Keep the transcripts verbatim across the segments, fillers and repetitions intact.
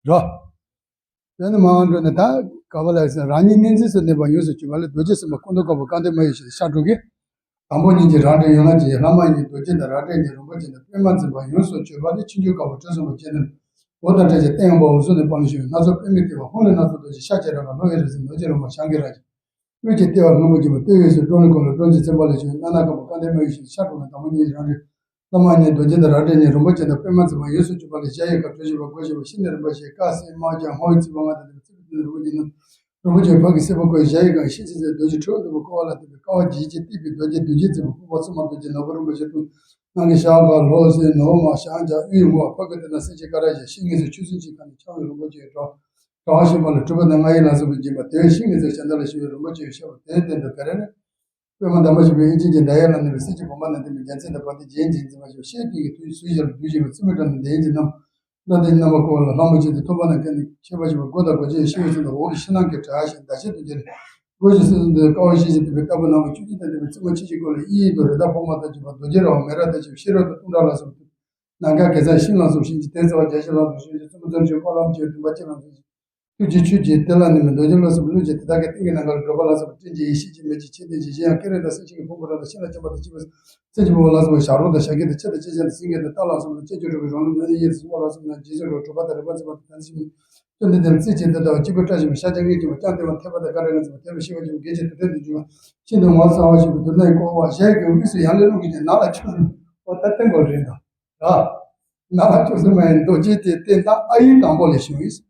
རོ། དེ་ནི་མ་འགྲོ་ནས་ད་ག་བ་ལ་ཟེར། རང་ཉིད་གནས་འཛིན་སུ་གནས་པ་ཡོངས་སུ་གྱུར་པ་ལས། རྡོ་རྗེ་སེམས་དཔའ་སྐུ་མདོག་དཀར་པོ་སྐལ་ལྡན་མ་ཡིན་ཞེས་ཤར་དྲུག་གིས། དང་པོ་ཉིད་ཀྱི་རང་གྲོལ་ཡན་ལག་བརྒྱད་ཀྱི་ལྷ་མ་ཡིན་རྡོ་རྗེ་དང་རལ་གྲི་གཉིས་རིན་པོ་ཆེ་དང་པདྨ་འཛིན་པ་ཡོངས་སུ་གྱུར་པ་ལས། ཕྱིན་ཅི་ལོག་པོ་དྲི་ཟབ་པོ་ཅན་དང་། འོད་དང་འདྲ་ཞིང་སྟོན་པ་འོད་སྲུང་ནས་དཔག་ནས་བྱུང་བའི་སྣ་ཚོགས་པདྨས་བཏེགས་པ། ཧཱུྃ་ལས་སྣ་ཚོགས་རྡོ་རྗེ་ཤཱཀྱ་ར་ག་ལོ་ཡི་རིགས་སུ་རྡོ་རྗེ་རོལ་མོ་ཞབས་ཀྱི་རལ་གྲི། དབུས་ཀྱི་ལྟེ་བར་སྔོན་པོ་སྦྱིན་པ། ལྟེ་བའི་ཡོངས་སུ་ཀྲོང་ལེ་ཀོང་ལེ་ཀྲོང་གཅིག་ཚན་པ་ལས་བྱུང་བའི་སྣ་ནག་དཀར་པོ་སྐལ་ལྡན་མ་ཡིན་ཞེས་ཤར་དྲུག་གི། དང་པོ་ཉིད་ཀྱི་རང་གྲོལ་ལྷ་མ་ཡིན་རྡོ་རྗེ་དང་རལ་གྲི་གཉིས་རིན་པོ་ཆེ་དང་པདྨ་འཛིན་པ་ཡོངས་སུ་གྱུར་པ་ལས། ཞབས་ཡི་ག་གྲུ་བཞི་པ་སྒོ་བཞི་པ་ཤིང་ནག་རིམ་པ་བཞི། དཀར་སེར་དམར་ལྗང་སྔོ་བའི་རྩིག་པ་ལྔ་དང་ལྡན་པའི་རྩིག་པའི་སྟེང་དུ་རིན་པོ་ཆེ་རྣམས། རིན་པོ་ཆེའི་ཕ་གི་སྲིད་པ་བཀོད། ཞབས་ཡི་ག་ཤིང་བྱི་ཙི་རྡོ་རྗེ་ཁྲོ་བོ་འདུ་བའི་ཀ་བ་ལ་བརྟེན་པའི་ཀ་བ་བརྒྱད་ཀྱིས་བཏེགས་པའི་རྡོ་རྗེ་བདུད་རྩི་འཛིན་པ་ཕུར་པ་སྲུང་མ་རྡོ་རྗེ་ནོར་བུ་རིན་པོ་ཆེ་དང་། ནམ་མཁའི་ཞགས་སྒ་ལྷོ་སྲིན་ནུ་མ་ཞང་བྱ་དབུས་མོ། ཕ་གི་དེ་ན་སྲིན་བྱའི་སྐ་རགས་བཞི། ཤིང་ངེས་སུ་ཆུ་སྲིན་གྱི་ཁ་ནས་འཕྱང་བའི་རིན་པོ་ཆེའི་སྒྲོ། དྲ་བ་ཤིང་པ་ལ་གྲུབ་པ་དང་རྔ་ཡབ་ལ་སོགས་པའི་སྦྱིན་པ། དེ་བས་ཤིང་ངེས་སུ་ཞལ་ཟླ་ལ་ཞུ་བའི་རིན་པོ་ཆེའི་ཞབས། དེའི་སྟེང་དུ་ག་རེ་ནི། པདྨ་འདབ་མ་བཞི་པའི་དབྱིངས་ཅན་གྱི་མདའ་ཡས་ལ་གནས་པའི་གསེར་གྱི་བུམ་པ་ནང་བསྟན་པའི་རྒྱལ་མཚན་དང་བ་དན་རྒྱན་གྱིས་འཛིན་པ་ཞིག། ཤེལ་གྱི་ཐུར་ཡིས་ཟུར་བཞི་ལ་བསྡུས་བཞག་པའི་བཙུན་མོའི་སྐྲ་ནི་འདོད་ཡོན་གྱི་རྣམ། སྣ་དང་རྣམ་པ་ཀོ་བ་ལ་ལྷ་མོ་ཆེ་དང་ཐུབ་པ་དང་ཀུན་ནས་ཁྱད་པར་ཞིག་པ། མགོ་དང་མགོ་ཅན་ཤི་བའི་ཚུལ་དུ་འོག་གི་ཕྱི་ནང་གི་དྲ་ཞིང་ཟླ་ཕྱེད་དུ་གྱུར། སྒོ་བཞི་སྲིད་གསུམ་དུ་ཀ་བ་བཞི་བཞི་ལྡན་པའི་ལྟ་བུ་ནང་གི་བཅུ་གཅིག་དང་ལྡན་པའི་བཙུན་མོ་ཆེ་བཞིའི་སྐོར་ལས། ཨི་ཡི་དང་རི་དྭགས་ཕོ་མོ་དང་བཅས་པ་རྡོ་རྗེ་ར་བ་མེ་རག་དང་བཅས་པ་ཤེས་རབ་དང་གཏུམ་དྲག་ལ་སོགས་པ། ནམ་མཁའ་གེ་སར་ཤིང་ལ་སོགས་ཤིང་གི་དེ་རྩ་བ་རྒྱ་ཤིང་ལ་སོགས་ཤིང་གི་བཙུན་མོ་ཚུལ་འཆོས་དཔའ་ལམ་གྱི་འདུན་པ་ཅན་ལ་སོགས་ཤིང་། ཐུགས་རྗེའི་ཆུ་སྐྱེས་དེ་ལ་གནས་པའི་རྡོ་རྗེ་ལ་སོགས་པའི་གླུ་གཅིག་དེ་དག་གི་སྟེང་གི་ནམ་མཁའ་ལ་བགྲོད་པ་ལ་སོགས་པའི་སྤྲིན་གྱི་ཡེ་ཤེས་ཀྱི་མེ་ལྕེ་ཆེ་ལྡན་གྱི་བཞད་དབྱངས་སྐད་རིང་དང་། སེང་ཆེན་གྱི་ཕུང་པོ་རབ་དང་ཤིང་ལ་བརྐྱང་པ་དང་བཅས་པ། སེང་ཆེན་ཕུང་པོ་ལ་སོགས་པའི་ཞབས་རོགས་དང་ཞབས་སྐྱེས་དང་ལྕེ་དང་ལྕེ་ཅན་དང་སེང་གེ་དང་རྟ་ལ་སོགས་པ་དང་ལྕེ་བཅུ་དྲུག་གི་རང་ལུགས་ནི་ཡིད་དུ་འོང་བ་ལ་སོགས་པ་དང་། རྗེས་སུ་རོ་གྲུབ་པ་དང་རིག་པ་འཛིན་པ་དང་དམ་ཚིག་གི་སྟོན་པའི་དེར་རྩེ་གཅིག་ཏུ་ལྟ་བ་གཅིག་པུ་བཀྲ་ཤིས་པའི་ཤཱཀྱ་ལྔས་བརྒྱན་པ་ལྕམ་དེ་བ་ཐེག་པ་དང་ཀ་ར་ལྔ་འཛིན་པ་ཐེག་པ་ཞི་བ་འཇུག་པ་དགེ་བཅུ་དུར་ཁྲོད་དུ་འཇུག་པ་ཤིན་ཏུ་ངོ་མཚར་བ་ཞིག་པའི་དུར་སྣང་བསྐོར་བ་ཞལ་གྱི་དབུས་སུ་ཡར་ལས་རླུང་གིས་ནང་ལ་ཆུ་འོ་ད་སྟོན་པ་རེད་འདུག་ར། ནང་ལ་ཆུ་སྲིན་མ་ཡིན་རྡོ་རྗེ་དེ་སྟེང་དང་ཨ་ཡིག་དང་པོ་ལས་བྱུང་ཡིན།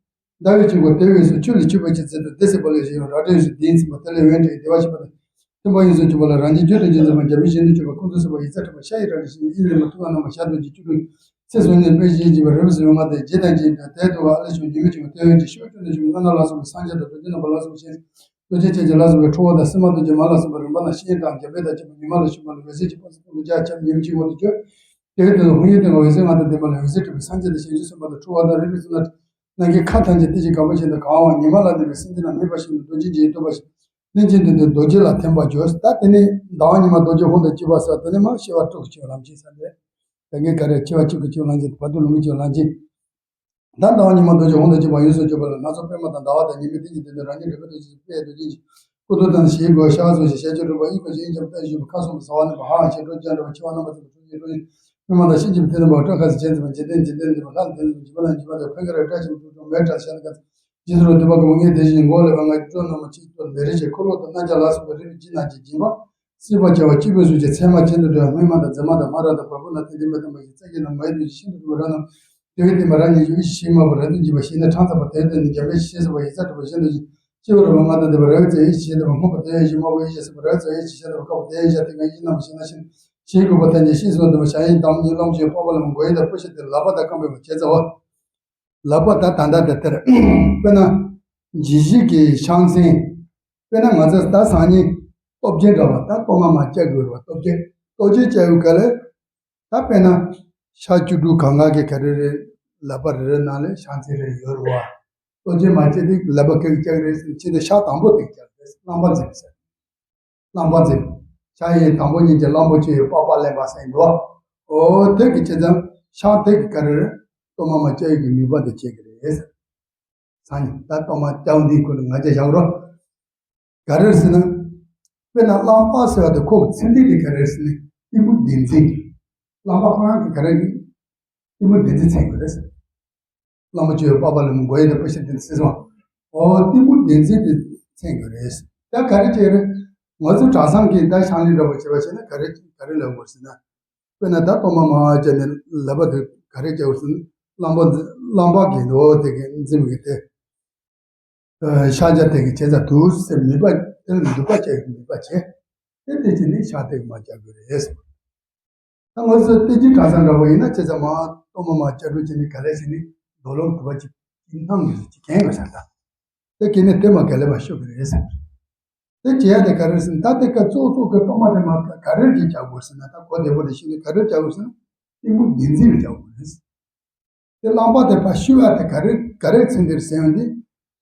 ཟླ་བའི་དཀྱིལ་འཁོར་དེ་དབུས་སུ་ཆུ་ལས་ཆུ་བོ་ཆེ་ཚལ་དུ་དེ་སྲིད་པ་ལས་བཞེངས་པའི་རལ་གྲིའི་དབུས་སུ་གདན་འཛིན་པ་དེ་ལས་འོད་འཕྲོས་བདེ་བར་གཤེགས་པ་དང་། མཐུན་པ་ཡོངས་སུ་གྱུར་པ་ལ་རང་བཞིན་རྒྱུ་དང་རྒྱུ་འཛིན་པ་རྒྱ་མིའི་ཞིང་དུ་གྱུར་པ་ཁོང་ཚོ་སྲིད་པ་ཡིག་རྩ་ཁྲི་པ་ཤ་ཡི་རལ་གྲི་ཞིང་ཨིན་ལི་མ་ཐུགས་ཀ་ནང་མ་ཞག་དུས་ཀྱི་བཅུ་དྲུག་ཚེ་བཟུང་ནས་དཔེ་བཞིན་བགྱིས་པ་རིལ་བུ་ཟེར་བའི་ལྔ་དང་རྗེ་དང་རྗེ་འདྲ་དེ་དུ་བ་ཨ་ལས་བྱུང་ཉི་མ་བྱུང་བ་སྟོན་ཡོན་གྱི་ཤོག་ཅུང་ནས་བྱུང་བའི་སྔ་ན་ལ་སོགས་པའི་སངས་རྒྱས་དང་རྡོ་རྗེ་རྣམ་པ་ལ་སོགས་པའི་ཞིང་རྡོ་རྗེ་ཅན་གྱི་ལ་སོགས་པའི་ཁྲོ་བོ་དང་སྲིན་མོ་རྡོ་རྗེ་མ་ལ་སོགས་པའི་རིམ་པ་ན་ཤིང་དང་རྒྱ་ཕད་དང་བཅས་པ་ཉི་མ་ལ་ཞུགས་པ་ལ་འོད་ཟེར་གྱི་ཕུང་པོ་སྟོང་ཕྲག་བརྒྱ་ཁྱབ་ཉིན་གཅིག་འོག་ཏུ་གྱུར། དེའི་དོན་དུ་ཧཱུྃ་ཡིག་སྟེང་འོད་ཟེར་ལྔ་དང་ལྡན་པ་ལ་འོད་ཟེར་འཕྲོས་པས་སངས་རྒྱས་དང་བྱང་ཆུབ་སེམས་དཔའ་དང་ཁྲོ་བོ་དང་རིག་པའི་གཙུག་ན་ནམ་མཁའི་མཁའ་ཐམས་ཅད་ཏིལ་གྱི་གང་བ་བཞིན་དུ་གང་བ། ཉི་མ་ལ་གནས་པའི་སེང་ལྡེང་ན་མེད་པ་བཞིན་དུ་རྡོ་རྗེ་འཇིགས་སུ་གཏུབ་པ་ཞིང་། གླིང་ཆེན་སྟེང་དུ་རྡོ་རྗེ་ལ་ཐིམ་པར་གྱུར། ད་དེ་ནས་ཟླ་བ་ཉི་མ་རྡོ་རྗེ་ཧཱུྃ་དང་བཅས་པ་ཟེར་དེ་ནས་མར་བྱེ་བ་དྲུག་གི་ཆུ་ལམ་ཆེན་ཟེར་ཏེ། ད་ངས་ག་རེ་བྱེ་བ་དྲུག་གི་ཆུ་ལམ་ཆེན་བར་དུ་ལུང་གི་ཆུ་ལམ་ཆེན། ད་ཟླ་བ་ཉི་མ་རྡོ་རྗེ་ཧཱུྃ་དང་བཅས་པ་ཡོངས་སུ་གྱུར་པ་ལ་སྣ་ཚོགས་པདྨ་དང་ཟླ་བ་དང་ཉི་མའི་སྟེང་གི་སྟེང་དུ་རང་ཉིད་རིག་པའི་རྡོ་རྗེ་དཔལ་རྡོ་རྗེ་འཇིགས་སྐུ་མདོག་དང་ཞལ་གོས་ཤ་ཚོན་ཞིང་ཞལ་ཆུ་དྲུག་པ་དབྱུག་པ་བཞི་ཡིས་བརྒྱན་པ་ལྟར་བཞུགས་པ་ཁ་ཟུམ་དུ་ཟ་བ་ནི་བ་ཧ་ཧ་ཞེས་སྒྲོག་སྦྱང་འདྲ་བ་འཆི་བ་རྣམ་པ་ཚོ་ཁྲོ་ཡི་ཁྲོ་ཡི་མི་མ་དང་ཤིན་ཅིག་དེ་རྣམ་པ་སྐྲ་ཁ་སི་བྱེད་འཛིན་པ་འཇིག་རྟེན་འཇིག་རྟེན་འདི་པ་ལྷ་དེ་འཛིན་འཇིག་པ་དང་འཇིག་པ་དང་ཕན་ཁ་ར་བཀྲ་ཤིས་དྲུག་དྲུག་མེ་བཀྲ་ཤིས་ལ་ཀ་རྗེས་སུ་རོ་འདུས་པ་གི་མོ་ངས་དེ་བཞིན་མགོ་ལས་པ་ང་ཡི་སྤྲོ་ནོར་མ་ཆེ་སྟོར་ལས་རེ་ཆེ་འཁོར་ལོ་དང་རྣམ་བྱང་ལ་སོགས་པ་རིགས་ཀྱི་རྣམས་ཀྱིས་བརྒྱན་པ། སྲིད་པ་བྱ་བ་སྐྱེས་བུ་གཟུགས་ཀྱི་མཚན་མ་གྱེན་དུ་འགྲོ་བའི་སྨིན་མ་དང་མཛེས་མ་དང་སྨ་ར་དང་བ་སྤུ་ན་དེ་འདི་མི་དམ་པ་ཞིག་རྩ་བརྒྱད་ན་མ་ཡི་དུས་ཀྱི་ཤིན་ཏུ་སྡུག་པ་ར་རྣམས་དེ་བས་བསྟན་པ་རང་ཉིད་ཀྱི་དབུས་ཞིག་མ་བུ་ར་དུ་འཇིག་པ་ཞིག་ན་གྲངས་ཚང་པ་དེ་དོན་ནི་འཇམ་དཔལ་ཞེས་ཟེར་བ་ཡི་རྩ་གྲུབ་པ་གཞན་དུ་ཞིག་སྐྱེས་བུ་ར་བ་ང་དང་འདི་པ་ར་བའི་རྩ་ཡི་ཞེས་དུ་བ་སྔོན་པ་དེ་ཡི་ཞིག་མ་བུ་ཡི་ཞེས་ཟེར་བ་ར་བའི་རྩ་ཡི་ཞིག་ཞེས་དུ་བ་ཀ་བ་དེ་ཡི་ཞག་དེ་ང་ཡི་རྣམ་ཞིག་ན་ཞིང་ཞིག་གུས་པ་ཐན་གྱི་ཤིང་སོགས་འདི་པ་བྱ་ཡི་དམ་ཉིད་ལམ་ཞིག་པགས་པ་ལ་མོ་མགོ་ཡི་དང་སྤུ་ཤ་དེ་ལག་པ་དང་རྐང་པའི་མོ་བྱེད་ཚ་བ། ལག་པ་ད་ད་ལྟ་དེ་སྟེར། དཔེར་ན། འཇིགས་བྱེད་ཀྱི་ཕྱག་མཚན། དཔེར་ན་ང་ཚོ་ད་སང་ཉིན་སྟོབས་རྒྱལ་འདྲ་བ་ད་གཏོར་མ་མ་བཅའ་དགོས་རེད་བ། སྟོབས་རྒྱལ་སྟོབས་རྒྱལ་བཅའ་ཡོད་ག་ལས། ད་དཔེར་ན། ཤ་བཅུ་དྲུག་གང་ག་གི་ག་རེ་རེད། ལག་པ་རེ་རེ་ནང་ལ་ཕྱག་མཚན་རེ་ཡོད་རེད་བ། སྟོབས་རྒྱལ་མ་བཅའ་དུས་ལག་པ་ག་གི་བཅའ་གི་རེད་ཟེར་ན་ཕྱི་དུ་ཤ་དང་པོ་དེ་བཅའ་གི་རེད། རླངས་པ་འཛིན་ཟེར། རླངས་པ་འཛིན། ཕྱག་གཡས་དང་པོ་ཉིད་ཀྱི་གླང་པོ་ཆེ་ཡི་པགས་པ་ལེན་པ་ཟེར་འདུག་འོ་དེ་གི་བྱས་ཙང་ཕྱག་དེ་གི་ག་རེ་རེད། གཏོར་མ་མ་བཅའ་ཡོད་ཀྱི་ནུས་པ་དེ་བྱེད་ཀྱི་རེད། སང་ཉིན་ད་གཏོར་མ་བཅའ་འདིའི་སྐོར་ལ་ང་ཅག་བཞག་རོགས། ག་རེ་ཟེར་ན། དཔེར་ན་རླངས་པ་ཟེར་བ་དེ་ཁོ་གི་མཚན་དེ་དེ་ག་རེ་ཟེར་ན་གཏི་མུག་བདེན་འཛིན། རླངས་པ་ཁོ་རང་གི་ག་རེ་རེད། གཏི་མུག་བདེན་འཛིན་མཚན་དགོས་རེད། གླང་པོ་ཆེའི་པགས་པ་ལ་མོ་མགོ་ཡི་དང་སྤུ་ཤ་དེ་ཚོ་སྲིད་སོང་། འོ་གཏི་མུག་བདེན་འཛིན་དེ་མཚན་དགོས་རེད། ད་ག་རེ་བྱས་རེད། ང་ཚོ་གྲྭ་ཚང་གིས་ད་ཕྱག་ལེན་འདྲ་པོ་བྱེད་པ་བྱས་ན་ག་རེ་ག་རེ་ལབ་དགོས་ཟེར་ན། དཔེར་ན་ད་གཏོར་མ་མ་བཅའ་ནས་ལབ་པ་དེ་ག་རེ་བྱས་དགོས་ཟེར་ན། རླངས་པ་འཛིན་རླངས་པ་གི་འོ་དེ་གི་འཛིན་པའི་དེ། ཤ་ཆ་དེ་གི་བྱས་ཙང་དུ་ཟེར་མི་པ་དེ་ལ་འདུག་པ་བྱས་མི་པ་བྱས། དེ་དེ་བྱས་ནས་ཤ་དེ་གི་མ་བཅའ་དགོས་རེད་ཟེར། ད་ང་ཚོ་བསྟན་འཛིན་གྲྭ་ཚང་འདྲ་པོ་ཡིན་ན་བྱས་ཙང་མ་གཏོར་མ་མ་བཅའ་འགྲོ་བྱས་ནས་ག་རེ་བྱས་ནས་རྡོ་ལོག་དུ་བ་ཅིག་གིས་གནང་དགོས་ཟེར་ཅིག་གན་དགོས་ས་ད། དེ་གི་ནས་དེ་མ་ག་ལེ་མ་ཤོད་ཀྱི་རེད་ཟེར། དེ་བྱེད་ཡ་དེ་ག་རེ་ཟེར་ན་ད་དེ་ཀ་གཙོ་གཙོ་གི་གཏོར་མ་དེ་མ་ག་རེ་གྱིས་བཅའ་དགོས་ཟེར་ན་ད་གོ་བདེ་པོ་རེ་ཤེས་ནས་ག་རེ་བཅའ་དགོས་ཟེར་ན་གཏི་མུག་བདེན་འཛིན་ལ་བཅའ་དགོས་རེད། དེ་རླངས་པ་དེ་ཕར་ཤུ་བ་དེ་ག་རེ་ག་རེ་ཚིག་འདིར་ཟེར་ཡོང་དུས།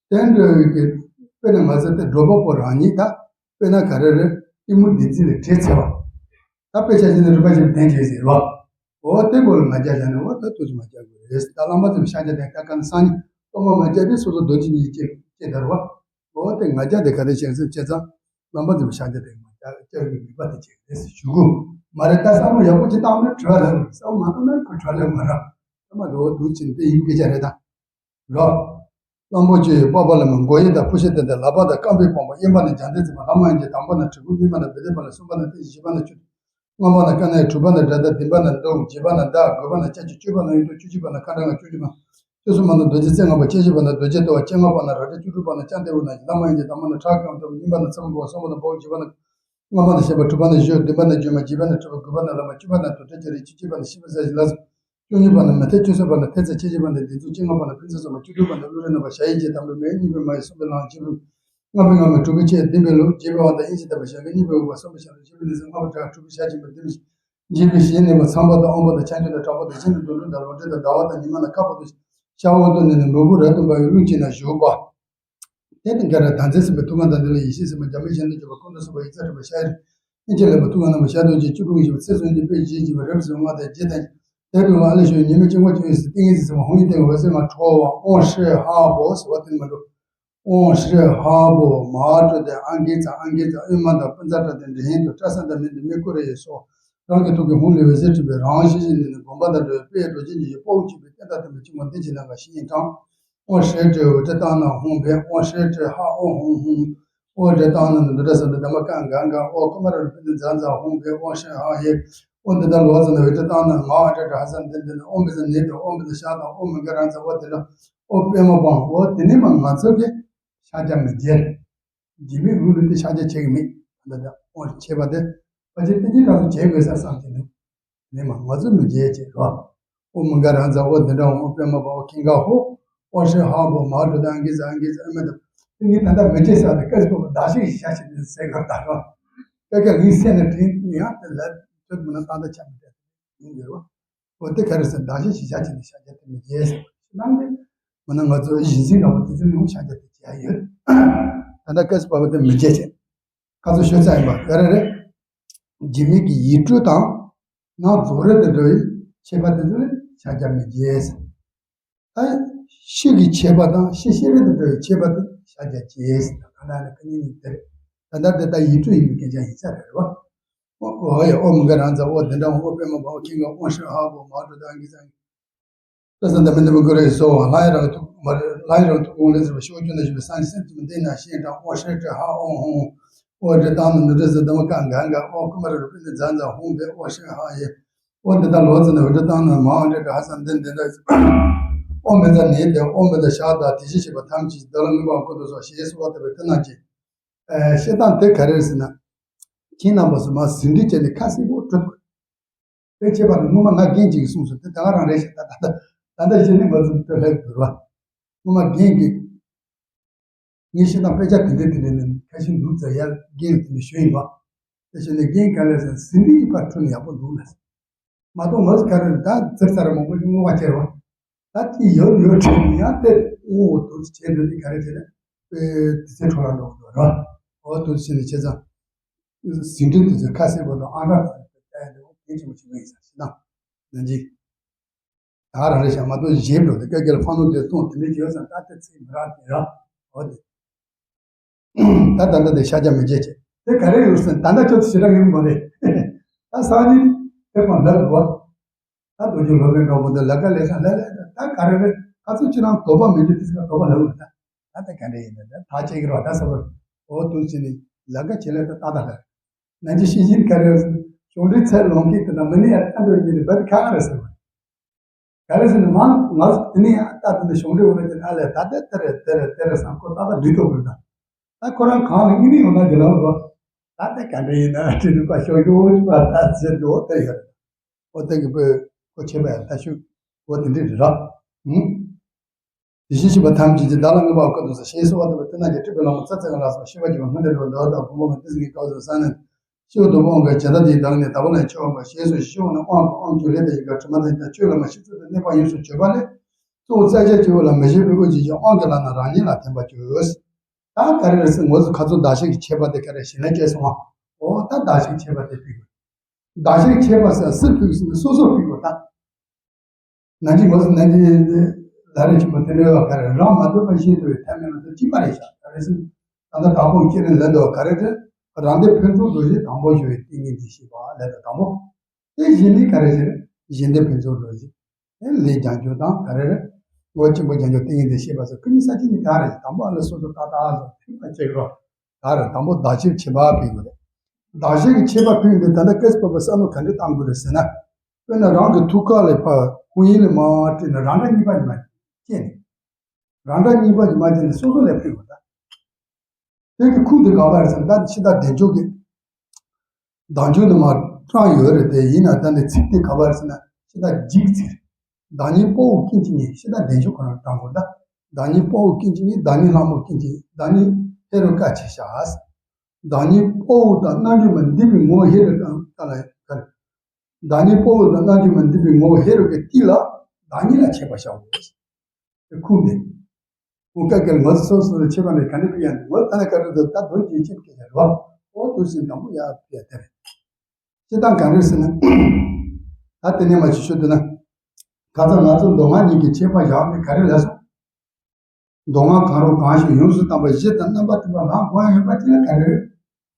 དེ་འདྲ་བའི་གི་དཔེར་ན་ང་ཚོ་དེ་སྒྲོལ་པ་པོ་རང་ཉིད་ད་དཔེར་ན་ག་རེ་རེད་གཏི་མུག་བདེན་འཛིན་ལ་བྲེལ་ཚེ་བ། ད་དཔེ་ཆ་བཞག་ན་རིམ་པ་བཞིན་བདེན་བྱེད་ཟེར་བ། འོ་དེ་སྐོར་ལ་ང་རྒྱལ་བཞག་ནས་འོ་ད་ཏོག་ཙམ་མ་རྒྱག་དགོས་རེད། ད་རླངས་པ་ཙམ་ཤ་རྒྱག་དེ་ད་ག་ནས་སང་ཉིན་ གཏོར་མ་མ་བཅའ་དུས་སོ་སོ་རྡོ་རྗེ་གཉིས་ཀྱིས་བཅད་བསྡད་རེད་བ། འོ་དེ་ང་རྒྱལ་དེ་ག་རེ་བྱས་ཟེར་བྱས་ཙང་། རྣམ་པ་འཛིན་པའི་ཕྱག་རྒྱ་དེ་མ་བཅའ་བཅའ་བའི་ནུས་པ་དེ་ཅིག་རེད་ཟེར་ཞུ་གི། མ་རེད་ད་བསམ་བློ་ཡག་པོ་ཅིག་བཏང་ན་གྲོལ་བ་རེད། བསམ་བློ་མ་བཏང་ན་ཁོ་གྲོལ་ལེ་མ་རེད། ཨ་མ་འགྲོ་འདུག་ཅིང་དེ་ཡིན་སྐད་ཆ་རེད་ད། རོ། གླང་པོ་ཆེ་ཡི་པགས་པ་ལ་མི་མགོ་ཡི་དང་སྤུ་ཤ་དེ་དང་ལག་པ་དང་རྐང་པའི་པང་པོ་གཡོན་པ་ནི་རྒྱལ་མཚན་ཚེ་དཔག་ལྷ་མོ་ཡི་དང་པོ་ན་གྲི་གུག་གཉིས་པ་ན་བེ་ཏའི་པ་ལ་གསུམ་པ་ན་ཏི་ཤ་བཞི་པ་ན་ཆུ། ལྔ་པ་ན་ཀ་ནའི་དྲུག་པ་ན་དགྲ་སྟ་བདུན་པ་ན་གདུགས་བརྒྱད་པ་ན་མདའ་དགུ་པ་ན་ལྕགས་ཀྱུ་བཅུ་པ་ན་གཡུ་ཐོག་བཅུ་གཅིག་པ་ན་ཁ་འདྲ་ང་བཅུ་གཅིག་པ་ན་བཅུ་གསུམ་པ་ན་རྡོ་རྗེ་རྩེ་ལྔ་པ་བཅུ་བཞི་པ་ན་རྡོ་རྗེ་ལྟོ་བ་བཅོ་ལྔ་པ་ན་རལ་གྲི་བཅུ་དྲུག་པ་ན་ལྕགས་མདེའུ་ན་ལྷ་མོ་ཡི་དང་པོ་ན་ཁྲག་སྐམ་ཐོབ་གཉིས་པ་ན་ཚེ་མོ་མགོ་གསུམ་པ་ན་འབོག་བཞི་པ་ན། ལྔ་པ་ན་བཤད་པ་དྲུག་པ་ན་གཞོན་བདུན་པ་ན་སྒྱུ་མ་བརྒྱད་པ་ན་སྤྲུལ་པ་དགུ་པ་ན་བླ་མ་བཅུ་པ་ན་དུར་ཁྲོད་ཀྱི་རི་བཅུ་གཅིག་པ་ན་ཤི་བ་ཟ་ཞིང་ལ་སོགས་བཅུ་གཉིས་པ་ན་མི་ཐེག་བཅུ་གསུམ་པ་ན་ཐེག་ཚད་ཆེ་བཞི་པ་ན་བདེན་ཚུལ་བཅོ་ལྔ་པ་ན་ཕུན་ཚོགས་སོགས་པ་བཅུ་དྲུག་པ་ན་ཀླུ་རི་རྣམ་པ་ཞ་ཡི་རྗེ་དམ་པའི་མེས་གཉིས་པའི་མ་ཡི་གསུང་པའི་ལམ་བཅུ་པའི་ལྔ་པའི་ལྔ་མ་དྲུག་པའི་ཆེད་བདུན་པའི་ལུགས་བརྒྱད་པའི་དབང་དང་དབྱིངས་ཀྱི་བསྟན་པ་ཞལ་དཀར་གཉིས་པའི་འོད་པ་གསུམ་པའི་ཞལ་ལུང་བཞི་པའི་ལས་ཚན་ལྔ་པ་དྲུག་པའི་ཞལ་ཆེན་པོ་བདུན་པའི་འཇིགས་པའི་ཞི་གནས་པ་ཚངས་པ་དང་དབང་པོ་དང་ཁྱབ་འཇུག་དང་དྲག་པོ་དང་ཤིན་ཏུ་དུད་འགྲོ་དང་ལོངས་སྤྱོད་དང་ཟླ་བ་དང་ཉི་མ་དང་ཁ་བ་དང་ཤ་འོག་ཏུ་ནི་ནི་ནོར་བུ་རབ་ཏུ་འབར་བའི་རླུང་ཅན་ན་བཞུགས་པ། དེ་ནི་འགའ་རེ་བདག་འཛིན་སེམས་དཔའི་ཐུགས་ཀ་དང་འདི་ལ་ཡེ་ཤེས་སེམས་དཔའ་འཇམ་དཔལ་གཞན་དུ་གྱུར་པ་ཀུན་ཏུ་བཟང་པོ་ཡིག་རྩ་འདྲེན་པ་ཤ་ཡི་ཨིན་ཅི་ལེགས་པ་ཐུགས་ཀ་རྣམ་པ་ཤ་རྡོ་རྗེ་བཅུ་དྲུག་བཞི་པ་ཚེ་བཟུང་གི་དཔེ་བཞི་བྱས་པ་རབ་གསལ་ལྔ་དང་རྗེས་དང་། དེ་དུ་ཨ་ལི་ཤོད་ཉི་མའི་དཀྱིལ་འཁོར་བཅུ་ཡི་ཏིང་ངེ་འཛིན་སེམས་དཔའ་ཧཱུྃ་ཡིག་སྟེང་འོད་ཟེར་ལྔ་འཕྲོ་བ་ཨོཾ་ཧྲཱིཿཧ་པོ་ཟེར་བ་དེ་ནི་མ་འགྲོ། ཨོཾ་ཧྲཱིཿཧ་པོ་མ་ཧཱ་ཏྲོ་དེ་ཨང་ཀི་ཙ་ཨང་ཀི་ཙ་ཨུ་མ་དང་པུན་ཙ་ཏྲ་དེ་འདྲ་ཡིན་དུ་ཏྲ་ས་དང་མི་འདི་མི་ཀུ་རེ་ཡི་སོགས་རང་གི་ཐུགས་ཀའི་ཧཱུྃ་ལས་འོད་ཟེར་འཕྲོས་པའི་རང་བཞིན་ནི་ནི་བུམ་པ་དང་འདྲ་བའི་དཔེ་རྡོ་རྗེ་འཇིགས་བྱེད་དཔའ་བོ་གཅིག་པའི་རྟེན་དང་ལྡན་པའི་དཀྱིལ་འཁོར་འདི་ཅི་ན་ག་ཞིག་ཡིན་དང་། ཨོཾ་ཧྲཱིཿ་ཏྲི་འོད་ཏྲི་ཏང་ན་ཧཱུྃ་ཕཊ། ཨོཾ་ཧྲཱིཿ་ཏྲི་ཧ་ཨོཾ་ཧཱུྃ་ཧཱུྃ། ཨོཾ་ཏྲི་ཏང་ན་ནི་འདུ་ཏྲ་ས་ཏྲ་དྷརྨ་ཀ་ག་ག་ཨོཾ་ཀུ་མ་ར་རུ་པི་ཏི་ཛ་ཛ་ཧཱུྃ་ཕཊ། ཨོཾ་ཧྲཱིཿཧ་ཧེ། ཨོཾ་ཏི་ཏ་ལོ་ཙ་ན་འོད་ཏྲི་ཏང་ན་མ་ཨ་ཏྲ་ཏྲ་ཧ་ས་ཏན་ཏན་ཨོཾ་བི་ཛ་ནི་ཏ་ཨོཾ་བི་ཛ་ཤ་ཏ་ཨོཾ་མི་ག་ར་ཛ་ཨོ་ཏི་ཏ་ཨོ་པད་མ་པང་ཨོ་དེ་ནི་མ་ང་ཚོ་གི་ཕྱག་རྒྱ་མི་རྒྱས། འཇིགས་མེད་འོད་ལུས་དེ་ཕྱག་རྒྱ་བྱེད་ཀྱི་མེད། ད་ལྟ་ཨོ་ཆེ་བ་དེ་ཕལ་ཆེར་ཏིང་ངེ་འཛིན་ཚོ་བྱེད་དགོས་ས་བསམ་གྱི་འདུག་ནི་མ་ང་ཚོ་མི་བརྗེད་ཅེས་རོ། ཨོཾ་མི་ག་ར་ཛ་ཨོ་དི་འདྲ་ཨོཾ་ཨོ་པད་མ་པ་ཨོ་ཁེང་ག་ཧོ། ཨོ་ཧྲེ་ཧ་བོ་མ་འགྲོ་དང་གི་ཟ་གི་ཟ་མེ་དང་། ཏིང་ངེ་ད་ལྟ་མི་བརྗེད་ས་དེ་སྐད་ཅིག་པོ་བདག་ཤེས་ཤ་ཞིག་ནི་ཟེར་གར་ད་རོ། ཀ་ཀ་ངའི་སེམས་ནི་དྲིན་ཡང་དེ་ལ་ཐོད་མི་ན་ཏག་ཏག་ཆ་མི་དྲན་ཡིན་གི་རོ། ཨོ་དེ་ག་རེ་ཟེར་བདག་ཤེས་ཤ་ཞིག་ནི་ཤ་རྒྱ་དེ་མི་བརྗེད་ཟེར་བ་ཞིག་ནང་དེ། མི་ན་ང་ཚོ་གཞི་འཛིན་ར་བ་དེ་ཚོ་ཡང་ཤ་རྒྱ་དེ་བརྗེད་ཡོད། ད་ལྟ་སྐད་ཅིག་པ་བ་དེ་མི་བརྗེད་ཅེས། ཁ་ཚོ་ཤོད་ཚར་ཡིན་པ་ག་རེ་རེད། འཇིགས་མེད་ཀྱི་ཡིད་སྤྲུལ་དང་། ནང་རྫོགས་རིམ་དུ་འགྲོ་བའི་ཆད་པ་དེ་ཚོ་ལ་ཕྱག་རྒྱ་མི་བརྗེད། ད་ཤེས་ཀྱི་ཆད་པ་དང་ཤེས་ཤེས་རིག་ཏུ་འགྲོ་བའི་ཆད་པ་དེ་ཕྱག་རྒྱ་བརྗེད་ཟེར་ད་ག་ན་ནི་ཁ་ཉིན་ཉིན་དེར། ད་ལྟ་དེ་ལྟ་ཡིད་སྤྲུལ་ཡིན་པའི་སྐད་ཆ་ཡིན་ས་རེད་བ། ཨོ་ཨོ་ཡ་ཨོ་མི་ག་རང་ཚ་ཨོ་དེ་འདྲ་ཨོ་པད་མ་པ་ཨོ་ཁེང་ག་ཨོ་ཧྲེ་ཧ་བོ་མ་འགྲོ་དང་གི་ཚང་། ལྷ་ས་འདབ་མི་འདི་མི་དགོས་རེ་སོ་ལྷ་ཡི་རང་ཐུགས་མ་རེད་ལྷ་ཡི་རང་ཐུགས་དགོངས་ལས་ཟེར་བ་ཤོག་ཅུ་ན་བཞུགས་པའི་སངས་རྒྱས་སེམས་ཀྱི་མི་འདི་ན་ཤེས་དྲག་ཨོ་ཧྲེ་ཏྲེ་ཧ་ཨོ་ཧོ། ཨོ་ཏྲེ་བཏང་ན་ནུ་ཏྲེ་ཟེར་འདི་མ་ཀ་འགའ་འགའ་ཨོ་ཀུ་མ་ར་རུ་པི་ནི་ཛ་ཛ་ཧོང་བེ་ཨོ་ཧྲེ་ཧ་ཡེ། ཨོ་འདི་དག་ལོ་ཙི་ན་འུ་ཏྲེ་བཏང་ན་མ་ཨོ་ཏྲེ་ཏྲེ་ཧ་ས་འདི་འདི་འདྲ། ཨོ་མི་ཛ་ནི་དེ་ཨོ་མི་ཛ་ཤ་ད་དེ་བཞི་ཞེས་པ་ཐམས་ཅད་བདག་ལ་དངོས་པོ་ཀུན་ཏུ་སོགས་ཞེས་གསོལ་བ་བཏབ་པའི་དེ་རྣམས་ཀྱིས། ཨེ་བཤད་སྟངས་དེ་ག་རེ་རེད་ཟེར་ན། ཁྱེད་རྣམ་པ་ཚོ་མ་ཟིན་བྲིས་བྱས་ནས་ཁ་གསལ་པོ་སྤྲོད་དགོས། དེ་བྱས་པ་ནི་སྔོན་མ་ང་རྒན་གཅིག་གིས་གསུངས་སོང་དེ་ད་ག་རང་རེད་ཤག་ད་ད་ད་ད་ད་གཞི་ནས་མ་ཚུགས་དེ་ལྷག་གི་རེད་བ། སྔོན་མ་རྒན་གྱིས། ངས་བཤད་སྟངས་དཔེ་ཆ་དེ་འདྲས་དེ་འདྲས་ནས་ཁ་ཤས་འདུག་ཙང་ཡར་རྒན་ལ་དེ་འདྲས་ཞུས་ཡིན་པ། དེ་བྱས་ནས་རྒན་ག་ལས་ཟེར་ཟིན་བྲིས་ཡིག་ཕར་འཕྲོད་ན་ཡག་པོ་འདུག་ལ། མ་གཏོགས་ང་ཚོ་ག་རེ་ད་ཙིར་ཙར་མང་པོ་ཞིག་བསྔོ་བ་བྱེད་རོགས། ད་ཅི་ཡོད་ཡོད་ཁྲིད་ནས་ཡང་དེ་བསྔོ་བ་དུ་བྱེད་འདོད་ནི་ག་རེ་བྱེད་ན་དེ་ཚེ་འཕྲོ་བརླག་འགྲོ་གི་འདུག་ར། འོ་དུ་བྱེད་ནས་བྱས་ཙང་། ཟིན་བྲིས་དེ་ཚོ་ཁ་གསལ་པོ་དང་ཨང་གྲངས་དང་བལྟ་ཡ་དེ་འོ་གལ་ཆེན་པོ་ཞིག་ཡིན་ས་ཞེ་ན། ནང་ཅིག་ད་རང་རེ་བཞག་མ་གཏོགས་གཞན་འགྲོ་དེ་སྐད་སྐད་ལ་ཕ་ནོར་དེ་གཏོང་དེ་འདྲ་བྱས་ཙང་ད་དེ་ཚེ་མི་རག་དེ་ར། འོ་དེ། ད་ད་ལྟ་དེ་ཤ་རྒྱ་མི་བརྗེད་ཅེས་དེ་ག་རེ་ཡོད་ཟེར་ད་ལྟ་ཁྱོད་ཚོ་ཞེ་དྲག་ཡོད་མ་རེད། ད་སང་ཉིན་དེ་གང་ལབ་དགོས། ད་རྡོ་རྗེ་སློབ་དཔོན་གྲོགས་པོ་འདི་ལ་ཀ་ལས་ཤ་ལ་ལས་ད་ག་རེ་རེད་ཁ་ཚུགས་ཅི་རང་དོགས་པ་མི་འགྱུར་དེ་ཟེར་དོགས་པ་ལབ་ད། ད་ད་ག་འདྲ་ཡིན་ན་ད་ཐག་བཅད་ཀྱི་རོགས་ད་ཟེར་བ། འོ་དུ་ཕྱིན་ནས་ལ་ཀ་བྱེད་ལས་ད་ཏག་ཏག་ལ། ན་ཅི་ཤེས་བཞིན་ག་རེ་རེད་ཟེར་གཞུང་འབྲེལ་ཚད་ལོངས་སྐད་དེ་ན་མི་ནི་ཡར་ལྟ་འདོད་ཀྱི་རེད་བ་དེ་ཁ་ཁ་རེད་ཟེར་བ། ག་རེ་ཟེར་ན་མ་ང་ཚོ་དེ་ནས་ཡང་ལྟ་དུས་ནས་གཞུང་འབྲེལ་འོ་ན་དེ་ཨ་ལས་ད་དེ་དེ་རེད་དེ་རེད་དེ་རེད་བསམ་ཁོ་ཏག་ཏག་འགྲིག་ཐུབ་དགོས་ད། ད་ཁོ་རང་གང་ལ་དངོས་གནས་ཡོང་ན་དེ་ལ་འོ། ད་དེ་ག་འདྲ་ཡིན་ན་དྲི་ནུས་པ་ཤོར་ཤོར་བ་ད་ཟེར་འགྲོ་དེ་ཡོད། འོ་དེ་གི་པོས་ཁོ་ཆེ་བས་ལྟ་ཤུགས་འོ་དེ་འདྲ་རེད་ར། ཧུམ། དེ་བཞིན་གཤེགས་པ་ཐམས་ཅད་ཀྱིས་བདག་ལ་མངོན་པར་བཀའ་སྩལ་ཞེས་གསོལ་བ་བཏབ་པའི་དེ་རྣམས་ཀྱིས་སྤྲུལ་པའི་ལྷ་མོ་ཙ་ཙི་ག་ལ་སོགས་སྤྱོད་པ་གྱུར་པ་སྔོན་དུ་འགྲོ་བའི་བདག་དང་ཕུང་པོ་མི་དེ་ཚོ་གི་བཀའ་སྩལ་ས་ནས། ཤེའུ་དུ་བོ་འོང་གི་བྱ་ད་དེའི་བདག་ནི་དག་པ་ལ་ཆེ་བ་མ་ཞེས་སོ་ཤེའུ་ནི་དབང་གི་དབང་ཕྱུག་ལས་དང་ཡི་ག་དྲི་མ་དང་ཡི་དྭགས་ཆོས་བླ་མ་ཤེས་ཚོད་དུ་གནས་པ་ཡོངས་སུ་གྱུར་པ་ལས། གཙོ་བོ་རྩ་བྱེད་སྤྱི་བོ་ལ་མི་བཞེད་པའི་དབུགས་ཀྱི་དབང་གི་ལྷ་རྣམས་རང་ཉིད་ལ་བརྟེན་པར་གྱུར། ད་ག་རེ་རེད་ཟེར་ངོ་ཚོ་ཁ་ཚོ་བདག་ཤེས་ཀྱི་ཁྱད་པར་དེ་ག་རེ་ཞེ་ན་སྐྱེས་སོང་བ། འོ་ད་བདག་ཤེས་ཀྱི་ཁྱད་པར་དེ་ཕུད་དགོས། བདག་ཤེས་ཀྱི་ཁྱད་པར་ཟེར་སུ་ཕུད་ཟེར་ན་སོ་སོ་ཕུད་དགོས་ད། ན་གྱི་ངོ་ཚོ་ན་གྱི། ལ་རེ་ཆེན་པོ་དེ་འདྲའི་བ་ག་རེ་རང་མ་ལྡོག་པ་ཤེས་ཐུབ་པའི་ཐབས་མེད་ལ་དོ་གཅིག་པ་རེད་ཤག་ག་རེ་ཟེར་ན། ད་ལྟ་དང་པོ་ཁྱེད་རང་ལན་འདུག་ག་རེ་དེ། རང་སྡེ་ཕུན་ཚོགས་རྡོ་རྗེ་དང་པོ་ཞུ་བའི་ཏིང་ངེ་འཛིན་ཤེས་པ་ལས་དང་པོ། དེ་གཞན་ནི་ག་རེ་ཟེར། གཞན་སྡེ་ཕུན་ཚོགས་རྡོ་རྗེ། དེ་ལས་རྒྱང་འཁྱོག་དང་ག་རེ་རེད། ངོ་ཆེན་པོ་རྒྱང་འཁྱོག་ཏིང་ངེ་འཛིན་ཤེས་པ་སོགས་ཀུན་ནི་ས་གཅིག་ནི་ག་རེ་དང་པོ་ཨ་ལ་སོ་སོ་ཏག་ཏག་སོགས་ཐུག་པ་བྱེད་རོགས། ད་རེས་དང་པོ་བདག་གཞིར་ཁྱད་པར་ཕུལ་དགོས་རེད། བདག་གཞིར་གྱི་ཁྱད་པར་ཕུལ་ཡོང་དུས་ད་ལྟ་སྐད་སྤོབས་པ་བསམ་བློ་ག་འདྲ་བཏང་དགོས་རེད་ཟེར་ན། དཔེར་ན་རང་གི་ཐུགས་ཀ་ལས་ཕར་སྐུ་ཡིན་ལས་མར་བཀྲུས་ན་རང་སྒྲ་གཉིས་པ་ཡིན་མ་སྐྱེས་ནས། རང་སྒྲ་གཉིས་པ་ཡིན་མ་སྐྱེས་ནས་སོ་སོ་ལས་ཕུལ་དགོས་ད། དེ་གི་ཁུངས་དེ་ག་པར་ཟེར་ན་ད་ཕྱི་དང་བདེ་མཆོག་གི་བདག་འཇུག་ནི་མར་བཀྲམ་ཡོད་རེད་དེ་ཡིན་ན་ད་ནི་ཚིག་དེ་ག་པར་ཟེར་ན་ཕྱི་དང་འཇིག་ཚིག་བདག་ཉིད་དཔའ་བོ་ཀུན་གྱི་ཉིད་ཕྱི་དང་བདེ་མཆོག་ཁོ་རང་བཀྲམ་དགོས་ད། བདག་ཉིད་དཔའ་བོ་ཀུན་གྱི་ཉིད་བདག་ཉིད་ལྷ་མོ་ཀུན་གྱི་བདག་ཉིད་ཧེ་རུ་ཀ་ཆེ་ཤ། བདག་ཉིད་དཔའ་བོ་དང་རྣལ་འབྱོར་མ་འདུས་པའི་ངོ་བོ་ཧེ་རུ་ཀ་ལ་ཡང་བཀར། བདག་ཉིད་དཔའ་བོ་དང་རྣལ་འབྱོར་མ་འདུས་པའི་ངོ་བོ་ཧེ་རུ་ཀའི་ཏི་ལ་བདག་ཉིད་ལ་ཁྱད་པར་བྱའོ། དེ་ཁུངས་དེ། ཁུངས་སྐད་ཀྱི་ངོ་སོ་སོ་ལ་ཁྱད་པར་ནི་ག་འདྲ་ཕུལ་ཡ་ནི་ངོ་ད་ནི་ག་རེ་འདུག་ད་དོན་གྱི་ཁྱད་པར་གྱི་རེད་བ། ཨོ་དུ་ཟིན་དང་པོ་ཡ་ཕུལ་ཡ་དེ་རེད། སྤྱི་དང་ག་རེ་ཟེར་ན། ད་དེ་ནས་མ་ཞུ་ཞུ་དུ་ན། ཁ་ཚ་ང་ཚོ་མདོ་སྔགས་གཉིས་ཀྱི་ཁྱད་པར་བཞག་ནས་ག་རེ་ལས་སོང་། མདོ་སྔགས་གང་རུང་གང་ཞིག་ཡོངས་སུ་དག་པ་གཞི་དང་རྣམ་པར་མཐུན་པ་ལ་གོ་ཡ་མེད་པ་ཅི་ལ་ག་རེ།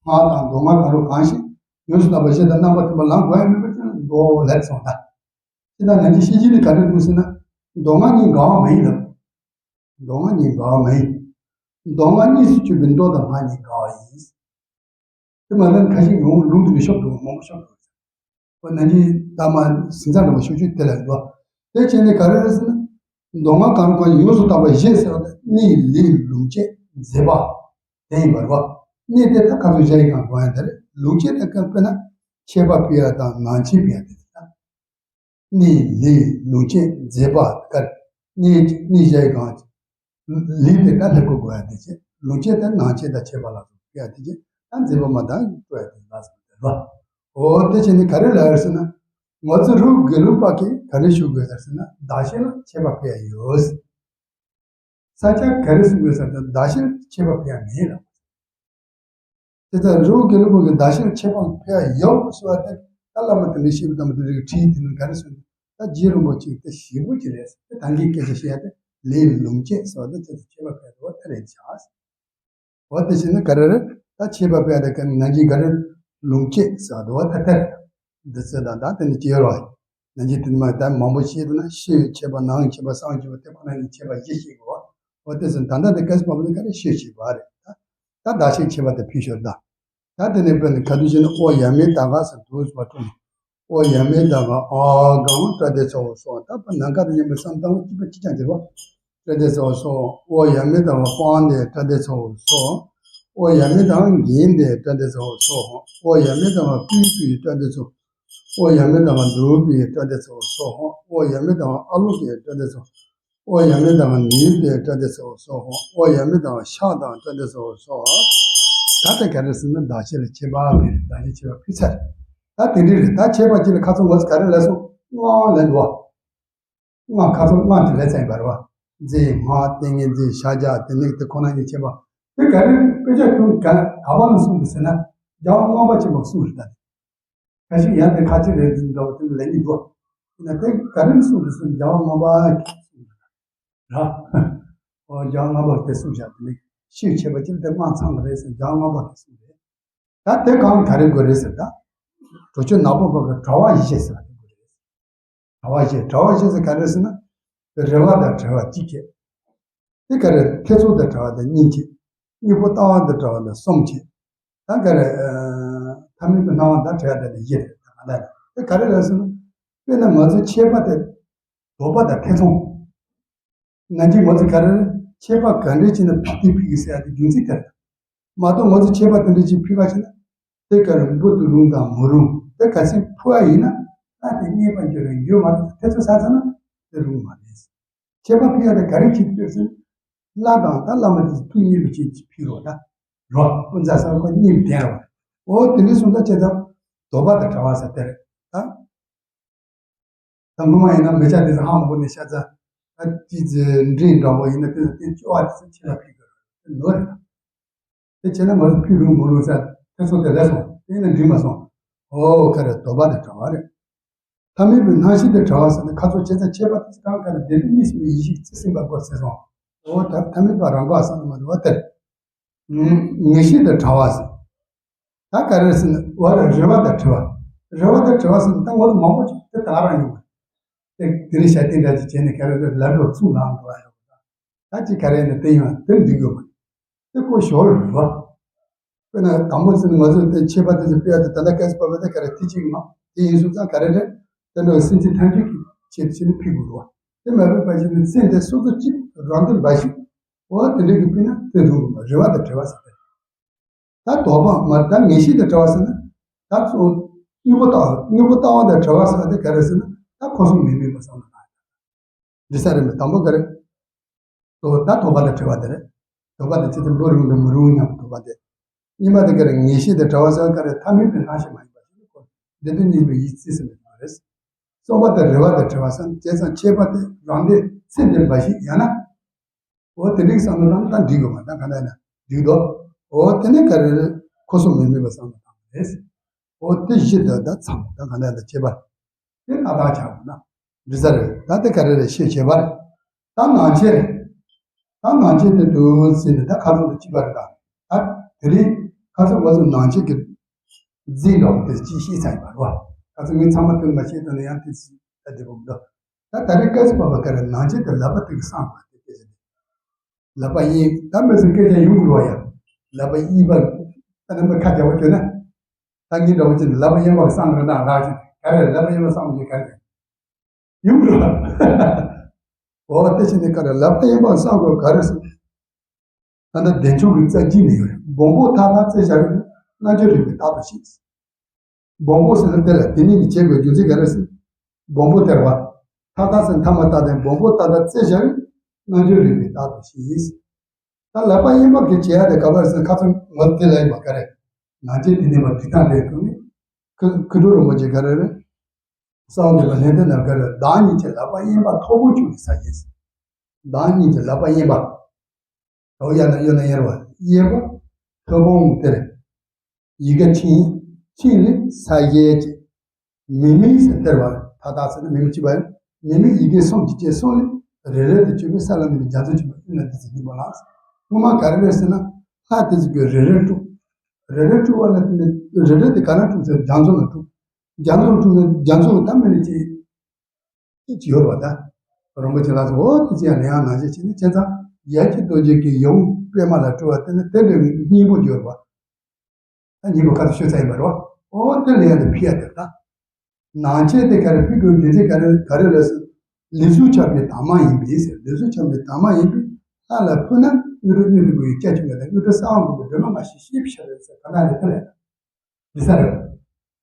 སྔགས་དང་མདོ་སྔགས་གང་རུང་གང་ཞིག་ཡོངས་སུ་དག་པ་གཞི་དང་རྣམ་པར་མཐུན་པ་ལ་གོ་ཡ་མེད་པ་ཅི་ལ་མདོ་ལས་སོང་ད། ཅི་ལྟར་ན་འདི་ཤེས་བཞིན་ནི་ག་རེ་འདུག་ཟེར་ན། མདོ་སྔགས་གཉིས་འགལ་བ་མ་ཡིན་ལབ། མདོ་སྔགས་གཉིས་འགལ་བ་མ་ཡིན། མདོ་སྔགས་གཉིས་སུ་གྱུར་པའི་མདོ་དང་སྔགས་གཉིས་འགལ་བ་ཡིན། དེ་མ་ལན་ཁ་ཤས་ཡོང་ལུང་དུ་མི་ཤོབ་འདུག་མང་པོ་ཤོབ་འདུག་ཟེར། ཁོ་ན་གྱི་ད་མ་ཟིན་ཚང་འདྲ་བ་ཤོག་ཆུ་དེ་ལ་འདུག་དེ་བྱས་ནས་ག་རེ་རེད་ཟེར་ན། མདོ་སྔགས་གང་གང་ཡོངས་སུ་དག་པ་ཞེས་ཟེར་བ་དེ་གནས་ལུགས་ལུང་བཅས་མཛད་པ་དེ་ཡིན་པ་རེད་བ། གནས་དེ་ད་ག་ཚོད་བཞག་ཡིན་གང་གོ་ཡ་དེ་རེད། ལུང་བཅས་དེ་ག་དཔེར་ན་ཁྱད་པར་ཕུལ་ཡ་དང་ནང་ཆེན་ཕུལ་ཡ་དེ་རེད་ད། གནས་ལུགས་ལུང་བཅས་མཛད་པ་ཀར། གནས་གནས་བཞག་གང་། ལུགས་དེ་ཀ་ལྷག་གོ་དགོས་ཡ་དེ་བྱས། ལུང་བཅས་དེ་ནང་ཆེན་དང་ཁྱད་པར་ལ་སོགས་ཡ་དེ་བྱས། ད་མཛད་པ་མ་དང་སྤྲོ་ཡ་དེ་ལ་སོགས་དེ་ལ། འོ་དེ་བྱས་ནས་ག་རེ་ལབ་ཡོད་ཟེར་ན། ང་ཚོ་རི་བོ་དགེ་ལུགས་པ་གིས་ག་རེ་ཞུ་དགོས་ཟེར་ན་བདག་གཞན་ལ་ཁྱད་པར་ཕེ་ཡ་ཡོད། ས་སྐྱ་ག་རེ་གསུང་དགོས་ཟེར་ན་བདག་གཞན་ཁྱད་པར་ཕེ་ཡ་མེད་ལ། དེ་ལྟར་རི་བོ་དགེ་ལུགས་པ་གི་བདག་གཞན་ཁྱད་པར་ཕེ་ཡ་ཡོད་ཟེར་བ་དེ་ད་བླ་མ་དེ་འདྲ་ཞིག་དང་མི་དེ་འདྲ་གི་ཁྲིད་དེ་ནི་ག་རེ་གསུང་། ད་རྗེ་རིན་པོ་ཆེ་དེ་ཞིབ་པོ་ཅིག་རེད། དེ་ད་གིན་སྐད་ཆ་བཤད་ཡ་དེ་ལས་ལུང་བཅས་ཟེར་བ་དེ་ཁྱད་པར་ཕེ་ཡ་དེ་བ་དེ་རེད་བྱ། འོ་དེ་བཞིན་ནི་ག་རེ་རེད། ད་ཁྱད་པར་ཕེ་ཡ་དེ་ག་ནང་གི་ག་རེ་ལུང་བཅས་ཟེར་བ་དེ་བ་ད་དེ་རེད། འདི་ཚོ་དང་ད་དེ་ནི་སྐྱེ་རོགས། ནང་གི་དེ་མ་ད་མང་པོ་བཤད་འདུག་ན་ཤེས་ཡོན་ཁྱད་པར་ནང་ཁྱད་པར་གསང་ཁྱད་པར་དེ་ཁོ་ན་ནི་ཁྱད་པར་བཞི་ཤེས་དགོས། འོ་དེ་ཚོ་ད་ལྟ་དེ་སྐད་ཆ་པ་ལ་ག་རེ་ཤེས་བྱེད་པ་རེད་ད། ད་བདག་གཞན་ཁྱད་པར་དེ་ཕུལ་ཞོར་ད། ད་དེ་ནས་དཔེར་ན་ག་དུས་བྱས་ན་ཨོ་ཡ་མེ་ད་ག་ཟེར་འདུག་ཟེར་བ་འཁྲུངས་ནས། ཨོ་ཡ་མེ་ད་ག་ཨ་གང་པྲ་ཏི་ཚ་འོ་སོ། ད་པ་ནམ་མཁའ་དང་མཉམ་པའི་བསམ་སྟངས་གཅིག་པ་གཅིག་རྐྱང་གྱུར་བ། པྲ་ཏི་ཚ་འོ་སོ། ཨོ་ཡ་མེ་ད་ག་པང་ཏི་པྲ་ཏི་ཚ་འོ་སོ། ཨོ་ཡ་མེ་ད་ག་གིན་ཏི་པྲ་ཏི་ཚ་འོ་སོ། ཨོ་ཡ་མེ་ད་ག་པུས་པུའི་པྲ་ཏི་ཚ། ཨོ་ཡ་མེ་ད་ག་འདུག་པའི་པྲ་ཏི་ཚ་འོ་སོ། ཨོ་ཡ་མེ་ད་ག་ཨ་ལོ་ཀའི་པྲ་ཏི་ཚ། ཨོ་ཡ་མེ་ད་ག་ནུས་པའི་པྲ་ཏི་ཚ་འོ་སོ། ཨོ་ཡ་མེ་ད་ག་ཤ་དང་པྲ་ཏི་ཚ་འོ་སོ། ད་ལྟ་ག་རེ་ཟེར་ན་བདག་གཞན་ལ་ཁྱད་པར་ཕེ་རེད། བདག་གཞན་ཁྱད་པར་ཕུལ་ཚར། ད་དེ་འདྲ་རེད། ད་ཁྱད་པར་གཅིག་ལ་ཁ་ཚོ་ངོ་ཚ་ག་རེ་ལས་སོང་སྔགས་ལས་འདུག་བ། སྔགས་ཁ་ཚོ་སྔགས་ཀྱི་ལས་ཚན་ཡིན་པ་རེད་བ། རྫས་སྔགས་ཏིང་ངེ་འཛིན་ཤཱཀྱ་དེ་ནས་དེ་ཁོ་ན་ཉིད་ཁྱད་པར་དེ་ག་རེ་དཔེ་ཆ་ཐུང་ག་ག་བ་ལ་གསུངས་འདུག་ཟེར་ན་རྒྱལ་བ་རྔོག་པ་ཆེན་པོ་གསུངས་རེད་ད། ཁ་ཤས་ཡང་དེ་ཁ་ཅིག་རེད་འདྲ་བོ་དེ་ལས་ཉིད་འདུག་ཡིན་ན་དེ་ག་རེ་གསུངས་འདུག་ཟེར་ན་རྒྱལ་བ་རྔོག་པ་གསུངས་རེད་ད། ར། ཨོ་རྒྱལ་བ་རྔོག་པ་དེ་གསུངས་བཞག་དེ་ནས་ཤེས་བྱེད་པ་ཅིག་དེ་སྔགས་ཚང་གི་རེད་ཟེར་རྒྱལ་བ་རྔོག་པ་གིས་གསུངས་རེད། ད་དེ་གང་ག་རེ་དགོས་རེད་ཟེར་ད། གྲོ་ཆོད་ནག་པོ་པ་གི་དྲ་བ་བཞི་ཟེར་བ་དེ་དགོས་རེད། དྲ་བ་བཞི། དྲ་བ་བཞི་ཟེར་ག་རེ་ཟེར་ན། རེ་བ་དང་བྲལ་བ་གཅིག་བྱས། དེ་ག་རེ་ཐེ་ཚོམ་དང་བྲལ་བ་དང་གཉིས་བྱས། དངོས་པོ་ལྟ་བ་དང་བྲལ་བ་དང་གསུམ་བྱས། ད་ག་རེ། ཐ་མལ་པའི་སྣང་བ་དང་བྲལ་བ་དང་བཞི་རེད་ད་ག་ད། དེ་ག་རེ་རེད་ཟེར་ན། དཔེར་ན་ང་ཚོ་ཁྱད་པར་དེ། དོགས་པ་དང་ཐེ་ཚོམ། ནང་གི་ང་ཚོ་ག་རེ། ཁྱད་པར་ག་འདྲས་བྱས་ན་ཕི་ཏི་ཕི་གི་ཟེར་ཡ་དེ་རྒྱུ་མཚན་དེ་རེད། མ་གཏོགས་ང་ཚོ་ཁྱད་པར་དེ་འདྲ་ཅིག་ཕུལ་བ་ཞིག་ན། དེ་ག་རེ་འབུ་དུ་རུང་དང་མི་རུང་དེ་ག་ཚོད་ཕུལ་བ་ཡིན་ན། ད་དེ་རྙེད་པ་འགྱུར་རེད་འགྱུར་མ་རེད་ཐེ་ཚོམ་ཟ་ཚར་ན་དེ་རུང་མ་རེད། ཁྱད་པར་ཕུལ་ཡ་དེ་ག་རེ་བྱེད་དུས་ཟེར་ན། བླ་དང་ད་བླ་མ་དེ་ཚོ་ཐུགས་མཉེས་པ་ཅིག་ཕུལ་རོགས་ད། རོ་དཔེ་མཛད་ས་ཁོ་མཉེས་པའི་དོན་རོ། འོ་དེ་འདྲ་སོང་ཙང་བྱས་ཙང་། དོགས་པ་དང་བྲལ་བ་ཟེར་དེ་རེད་ད། ད་སྔོན་མ་ཡིན་ན་མི་ཆ་དེ་ཚོ་ཧ་མ་གོ་ནས་ཤ་ཚ། ཨ་ཙི་ཙི་འདྲེ་འདྲ་བོ་ཡིན་ན་དེ་ཚོ་དེ་སྐྱོ་བ་དེ་ཚོ་ཆེ་ལ་ཕིག་གི་རེད་ནོར་རེད། དེ་བྱས་ན་ང་ཚོ་ཕིག་རུང་མོ་རུང་ས་དེ་ཚོ་དེ་ལས་སོང་དེ་ཡིན་ན་འགྲིག་མ་སོང་། ཨོ་ཁ་རེ་དོགས་པ་དང་བྲལ་བ་རེད། ཐ་མལ་པའི་སྣང་ཤས་དང་བྲལ་བ་ཟེར་ན་ཁ་ཚོགས་བྱས་ཙང་ཁྱད་པར་དེ་གང་ག་རེ་བདེ་སྡུག་གཉིས་སུ་མེད་ཡེ་ཤེས་ཀྱི་རྩིས་ཟིན་པ་དགོས་ཟེར་སོང་། འོ་ད་ཐ་མལ་པ་རང་ག་ཟེར་ན་མ་རེད་བ་དེར། ངེས་ཤེས་དང་བྲལ་བ་ཟེར། ད་ག་རེ་ཟེར་ན་བ་རེ་རེ་བ་དང་བྲལ་བ། རེ་བ་དང་བྲལ་བ་ཟེར་ན་ད་ངོ་ལ་མང་པོ་ཅིག་དེ་ད་རང་ཡོང་བ། དེ་དེ་རིང་ཞལ་ཏིང་འདྲ་ཅིག་བྱས་ནས་ག་རེ་རེ་ལབ་འགྲོ་ཚུགས་ལ་འགྲོ་བ་ཡོང་། ད་ཅིག་ག་རེ་ནས་དེ་ཡོང་དེ་འགྲིག་ཡོད་མ་རེད། དེ་ཀོ་ཞོར་རེད་བ། དཔེར་ན་དང་པོ་ཟེར་ན་ང་ཚོས་དེ་ཆད་པ་དེ་ཚོ་སྤེལ་ཡ་དེ་ད་ལྟ་སྐད་ཆ་པ་བས་ད་ག་རེ་དེ་གཅིག་མ་དེ་ཡིན་སོང་ཙང་ག་རེ་རེད། དེ་འདྲ་སེམས་ཅན་ཐམས་ཅད་ཀྱི་ཆེད་དུ་བྱས་ནས་ཕུལ་དགོས་རེད་བ། དེ་མ་ཕུལ་བ་ཞིག་ནི་སེམས་དེ་སོ་སོ་གཅིག་རང་དོན་འབའ་ཞིག་འོ་དེ་འདྲ་གི་ཕུལ་ན་དེ་རུང་རེད་བ། རེ་བ་དང་བྲལ་བ་ཟེར་ཏེ། ད་དོགས་པ་མ་ད་ངེས་ཤེས་དང་བྲལ་བ་ཟེར་ན་ད་གཙོ་དངོས་པོ་ལྟ་བ་དངོས་པོ་ལྟ་བ་དང་བྲལ་བ་ཟེར་ཏེ་ག་རེ་ཟེར་ན་ད་འཁོར་གསུམ་མི་དམིགས་པ་བསམ་བློ་བཏང་། འདི་ས་རེད་མི་དང་པོ་ག་རེ། དོ་ད་དོགས་པ་དང་བྲལ་བ་དེ་རེད། དོགས་པ་དེ་ཅི་ཙམ་འགྲོ་རུང་དང་མི་རུང་སྙམ་དོགས་པ་དེ། གཉིས་པ་དེ་ག་རེ་ངེས་ཤེས་དང་བྲལ་བ་ཟེར་ག་རེ་ཐ་མལ་པའི་སྣང་ཤས་མ་ཡིན་པ་ཞིག་ལ་གོ། བདེ་སྡུག་གཉིས་མེད་ཡེ་ཤེས་ཟེར་མི་དེ་རེད། རྩོམ་པ་དང་རེ་བ་དང་བྲལ་བ་ཟེར་བྱས་ཙང་ཁྱད་པར་དེ་རང་དེ་ཚེ་འདིར་འབའ་ཞིག་ཡང་ན། འོ་དེ་འདྲའི་བསམ་བློ་བཏང་ན་ད་འགྲིག་དགོས་མ་ད་ག་ན་ཡིན་ན་འགྲིག་འདུག་འོ་དེ་ནས་ག་རེ་རེད། འཁོར་གསུམ་མི་དམིགས་པ་བསམ་བློ་བཏང་བ་རེད། འོ་དེ་བཞི་དང་ད་ཚང་ད་ག་ན་ཡིན་ན་ཁྱད་པར་དེ་ཏག་ཏག་ཆགས་འདུག་ན། འགྲིག་ས་རེད། ད་དེ་ག་རེ་རེད་ཤེས་བྱེད་པ་རེད། ད་ནང་ཆེན་རེད། ད་ནང་ཆེན་དེ་དུ་ཟིན་ནས་ད་ཁ་ཚོགས་དེ་གཅིག་པ་རེད། ད་ད་དེ་རིང་ཁ་ཚོགས་ང་ཚོ་ནང་ཆེན་གྱི་རྫས་འདྲ་བོ་དེ་ཅིག་ཤེས་ཚར་ཡིན་པ་རེད་བ། ཁ་ཚོགས་ངས་ཚང་མ་དོན་མ་ཤེས་དོན་ཡང་དེ་ད་བདེ་པོ་མི་འདུག་ད་ད་རེས་སྐད་ཆ་པ་བ་ག་རེ་ནང་ཆེན་དེ་ལབ་པ་དེ་གི་བསམ་པ་དེ་སྐད་ཆ་དེ། ལབ་པ་ཡིན་ད་མི་ཚོ་སྐད་ཆ་ཡོང་དགོས་བ་ཡ། ལབ་པ་ཡིན་པ། ད་ནི་མི་ཁ་རྒྱག་པ་བྱོས་ན། ད་ངའི་འདྲ་བོ་ཅིག་ལབ་པ་ཡིན་པ་བསམ་རེད་ན་ལགས་ཤིག་ག་རེ་ལབ་པ་ཡིན་པ་བསམ་ཞིག་ག་རེ། ཡོང་དགོས་བ། འོ་དེ་བྱས་ནས་ག་རེ་ལབ་པ་ཡིན་པ་བསམ་དགོས་ག་རེ་ཟེར། ད་ལྟ་བདེ་མཆོག་གི་རྩ་གཅིག་ནས་ཡོད་རེད། སྦོམ་པོ་མཐའ་དག་རྩེ་བཞག་ཡོད་ན་རྣལ་འབྱོར་རིག་པས་རྟག་ཏུ་ཤེས། སྦོམ་པོ་ཟེར་ན་དེ་ལ་དེ་ཉིད་ཀྱི་བྱེད་དགོས་རྒྱུ་མཚན་ག་རེ་ཟེར། སྦོམ་པོ་སྟེར་བ། མཐའ་དག་ཟེར་མཐའ་མ་བཏགས་ཏེ་སྦོམ་པོ་མཐའ་དག་རྩེ་བཞག་ཡོད་ན་རྣལ་འབྱོར་རིག་པས་རྟག་ཏུ་ཤེས། ད་ལབ་པ་གཡེང་བ་གི་བྱེད་ཡ་དེ་ག་པར་ཟེར་ན་ཁ་ཚོན་ངོ་དེ་ལ་ཡིན་པ་ག་རེ། ནང་ཆེན་དེ་ནས་མ་འདི་དང་ལས་ཐུག་ནས། ཁུ་ཁུ་འགྲོ་རིན་པོ་ཆེ་ག་རེ་རེད། གསང་བ་འདུས་པ་ལྷན་ཏེ་ན་ག་རེ་བདག་ཉིད་ཀྱི་ལབ་པ་གཡེང་བ་མཐོ་པོ་བཅུག་ནས་ས་ཡིན། བདག་ཉིད་ཀྱི་ལབ་པ་གཡེང་བ། འོ་ཡ་ན་གཡོ་ན་གཡེར་བ་གཡེར་བ། ཐོ་བོང་དེར། ཡི་གེ་ཆིང་ཆིང་ལས་ས་གཞལ་གྱི། མི་མིང་ཟེར་སྟེར་བ་ཐ་དག་ཟེར་ན་མི་མིང་གཅིག་པ་ཡིན། མི་མིང་ཡི་གེ་གསུམ་གྱི་རྗེས་གསུམ་ལས་རེ་རེ་དུ་གཅོད་པའི་ས་ལ་ནི་རྒྱ་མཚོ་ཆེན་པོ་ཨེ་ན་དེ་ཚོ་ཡིན་པ་ལགས། སྔོན་མ་ག་རེ་རེད་ཟེར་ན་ལྷ་དེ་ཚོ་གི་རེ་རེ་དཀྲུག་རེ་རེ་དཀྲུག་པ་ལ་དེ་ནི་རེ་རེ་དེ་ག་ན་དཀྲུག་ཟེར་རྒྱ་མཚོ་ལ་དཀྲུག་རྒྱ་མཚོ་ལ་དཀྲུག་ན་རྒྱ་མཚོ་ལ་ད་མི་ནི་ཅི། ཅིག་ཡོད་རེད་བ་ད། རིན་པོ་ཆེ་ལགས་སོ་འོ་དེ་ཅི་ཡང་ལས་ཡང་ནང་བཞིན་བྱས་ནས་བྱས་ཙང་ཡ་གྱི་རྡོ་རྗེ་གི་ཡུམ་པད་མ་ལ་སྤྲུལ་བ་དེ་ནི་དེ་འདྲའི་སྙིང་པོ་ཡོད་རེད་བ། ད་སྙིང་པོ་ཁ་ཚོ་ཤོད་ཚར་ཡིན་པ་རེད་བ། འོ་དེ་ལས་ཡང་དེ་ཕི་ཡ་དེ་ད། ནང་ཆེན་དེ་ག་རེ་ཕི་དགོས་རྒྱུ་མཚན་ག་རེ་ག་རེ་རེད་ཟེར། ལས་ཚུལ་འཆང་བའི་དམ་མ་ཡིན་པས་ཟེར། ལས་ཚུལ་འཆང་བའི་དམ་མ་ཡིན་པས་ལྷ་ལ་ཕུལ་ན་དངོས་གྲུབ་དངོས་གྲུབ་དགོས་ཡི་སྐྱ་ཆུང་བ་དང་དངོས་གྲུབ་གསང་བ་དགོས་པའི་སྒྲོན་མ་མ་ཤེས་ཤེས་པ་ཤ་རེད་ཟེར་ག་ན་ལས་ཕུལ་ལས། འདི་ས་རེད།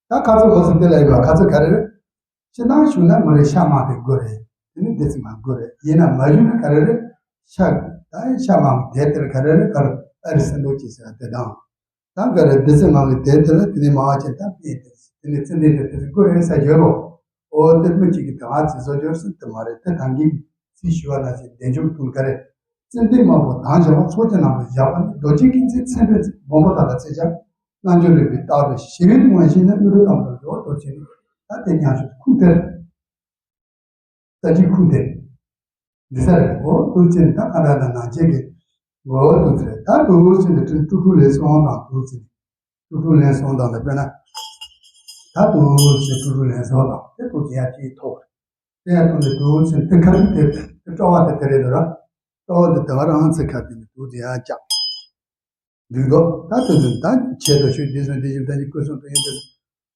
ད་ཁ་ཚོ་ལོ་སུ་དེ་ལ་ཡིན་པ་ཁ་ཚོ་ག་རེ་རེད། ཕྱི་ནང་བཞུགས་ན་མ་རེད་ཤ་མ་དེ་དགོས་རེད། དེ་ནི་འདི་ཚོ་མ་དགོས་རེད། ཡིན་ན་མ་བཞུགས་ན་ག་རེ་རེད། ཤ་ད་ཤ་མ་དེ་དེར་ག་རེ་རེད་ག་རེ་ཨ་རི་སེམས་པོ་ཅི་ཟེར་དེ་དང་། ད་ག་རེ་འདི་ཚོ་མ་གི་དེ་དེ་ལ་དེ་ནི་མ་བ་ཅན་ད་མེད་དེ་དེ་ནི་ཙི་འདི་དེ་དེ་ཚོ་དགོས་རེད་ས་བརྗོད་རོགས། ཨོ་དེ་མི་གཅིག་གི་དེ་ང་ཚོས་བཟོ་བཅོས་སུ་དེ་མ་རེད་དེ་ད་གིན་ཚིག་ཞུ་བ་ན་ཞིག་བདེ་མཆོག་ཏུ་ག་རེ། ཙན་དན་དམར་པོ་དང་བྱ་བ་ཚོགས་ཀྱི་རྣམ་པར་བཞག་པ་ནི་རྡོ་རྗེ་ཀུན་བརྩེགས་མཚན་དཔེ་སྦོམ་པོ་དག་ལ་རྩེ་བྱ། རྣལ་འབྱོར་རིག་པའི་རྟགས་དང་ཞི་བའི་དབང་བཞི་ནི་དངོས་གྲུབ་དམ་པར་འགྲོ་བ་རྡོ་རྗེ་ནི་ད་དེ་ཉམས་སུ་ཁུངས་དེར། ད་ཅི་ཁུངས་དེར། འདི་ས་རེད་འོ་དུ་ཅན་ད་ག་ར་ན་ན་ཅེ་གི་འོ་དུ་ཚེ་ད་དུ་ཅི་ནི་ཀྲུ་ཀྲུ་ལས་སོང་དང་དུ་ཅི་ནི། ཀྲུ་ཀྲུ་ལན་སོང་དང་ལ་དཔེར་ན། ད་དུ་ཞེས་ཀྲུ་ཀྲུ་ལན་སོང་དང་དེ་དུ་ཅི་ཡ་ཅི་ཐོག་རེད། དེ་ཡ་ཐོག་ནས་དུ་ཞེས་དེ་ཁ་དུ་དེ་དེ་སྤྲོ་བ་དེ་དེ་རེད་དོ་ར། སྤྲོ་བ་དེ་དེ་བ་རང་ཚེ་ཁ་དེ་ནས་དུ་ཅི་ཡ་ཅག་འདུག་དོ་ད་དེ་དུ་ད་བྱས་དོ་ཞུས་དེ་སོང་དེ་བཞིན་ད་ཅི་ཀུན་སོང་དུ་ཡིན་དེ།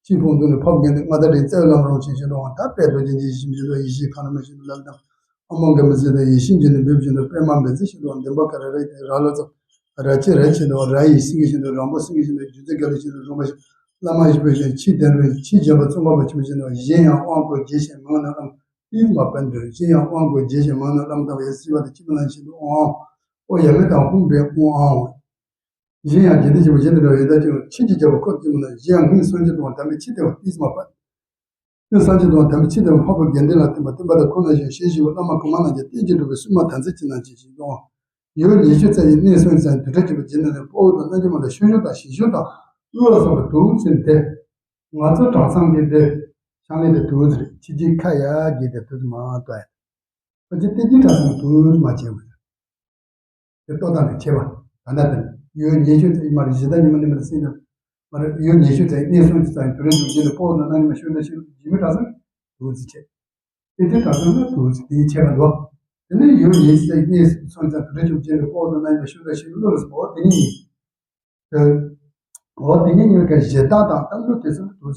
ཤིང་ཕུང་དུ་ནི་ཕབ་ངེས་ནས་མངའ་བདག་རིགས་རྩལ་ལམ་རང་བཞིན་བཞིན་དུ་འོང་ད་དཔལ་རྡོ་རྗེ་འཇིགས་ཤིང་འཇིགས་དོ་ཡེ་ཤེས་ཁ་ན་མི་ཤིན་ཏུ་ལམ་དང་། ཨ་མ་འགལ་མི་ཟེར་དང་ཡེ་ཤེས་ཀྱི་ནི་འབེབས་བཞིན་དུ་པད་མ་འབེབས་ཚེ་བཞིན་དུ་འདིན་པ་ག་ར་ར་ཡི་ར་ལ་ཚོ་ར་ཅི་ར་ཆེན་དུ་ར་ཡི་སིང་གི་བཞིན་དུ་རང་པོ་སིང་གི་བཞིན་དུ་རྒྱུ་རྫས་འགལ་ལ་བཞིན་དུ་རུང་བ་ཞིག་བླ་མ་ཞིག་པའི་བཞིན་ཆེས་ལྡན་པའི་ཆེས་རྒྱན་པ་བཙུན་པ་པོ་ཆེན་པོ་བཞིན་དུ་གཞན་ཡང་དབང་བསྐུར་རྗེས་ཤིང་མང་ན་ལམ་ཏིས་མ་པན་དུ་གཞན་ཡང་དབང་བསྐུར་རྗེས་ཤིང་མང་ན་ལམ་དང་བའི་སྲིད་པ་དང་སྐྱིད་པ་ལ་བཞིན་དུ་དབང་ཨོ་ཡ་མེ་དང་ཧུམ་པའི་དབང་ཨང་། གཞན་ཡང་རྒྱུད་སྡེ་ཆེན་པོ་གཞན་དུ་འགྲོ་བའི་ད་ཅིང་ཆོས་ཀྱི་རྒྱལ་པོ་འཁོར་གྱི་མོ་ན་གཞན་ཡང་སྔོན་སངས་རྒྱས་དང་དམ་པའི་ཆོས་སྟོན་པ་ཏིས་མ་པ། སྔོན་སངས་རྒྱས་དང་དམ་པའི་ཆོས་སྟོན་པ་འཕགས་པ་དགེ་འདུན་ལ་བསྟེན་པ་བསྟེན་པ་དང་ཁོ་ན་བཞིན་ཞེས་ཞུ་བ་བླ་མ་གོང་མ་རྣམས་ཀྱི་རྟེན་ཅིང་འགྲོ་བའི་བསུ་མ་དམ་ཚིག་ཅན་རྣམས་ཀྱིས་ཞིང་དུའང་ཡུལ་ཉི་ཤུ་རྩ་བཞི་གནས་སུ་ཡིན་ཙང་དུས་ཁྲ་གཅིག་པ་རྗེས་ནས་ནི་དཔའ་བོ་དང་རྣལ་འབྱོར་མ་དང་ཤུ་ཤུ་དང་ཞི་ཤུ་དང་ཀླུ་ལ་སོགས་པ་དུ་ཅིན་ཏེ། ང་ཚོ་གྲྭ་ཚང་གི་འདི་ཕྱག་ལེན་དེ་དུ་ཟེར་ ཕྱི་རྒྱལ་ཁ་ཡ་གི་དེ་དུས་མ་ཏོ་ཡ། ཕ་ཅི་སྟེ་ཅི་དྲག་ཏུ་དུ་མ་བྱེད་དགོས། དེ་ལྟོ་དང་དེ་ཁྱད་པར་ག་འདྲ་དེ་ཡོད་ཉེ་ཤོས་ཚེ་མ་རེད་གཞི་བདག་ཉི་མ་ནི་མ་རེད་སྲིད་ན་མ་རེད་ཡོད་ཉེ་ཤོས་ཚེ་གནས་སོང་ཅི་ཙང་དུ་རེ་འཇུག་རྒྱུ་ནི་པོ་ན་ན་ཉི་མ་ཤོད་ན་ཤོད་ཇི་མི་དྲག་ས་དུ་ཚི་ཆེ། དེ་དེ་དྲག་ས་ན་དུ་ཚི་དེའི་ཁྱད་པར་འདུག་དེ་ནི་ཡོད་ཉེ་ཤོས་ཚེ་གནས་སོང་ཙང་དུ་རེ་འཇུག་རྒྱུ་ནི་པོ་ན་ན་ཉི་མ་ཤོད་ན་ཤོད་བློ་རེ་སོང་དེ་ནི་ཡིན། འོ་དེ་ནི་ཉིན་ག་གཞི་བདག་དང་ལྟ་ལུགས་དེ་ཚོ་དུ་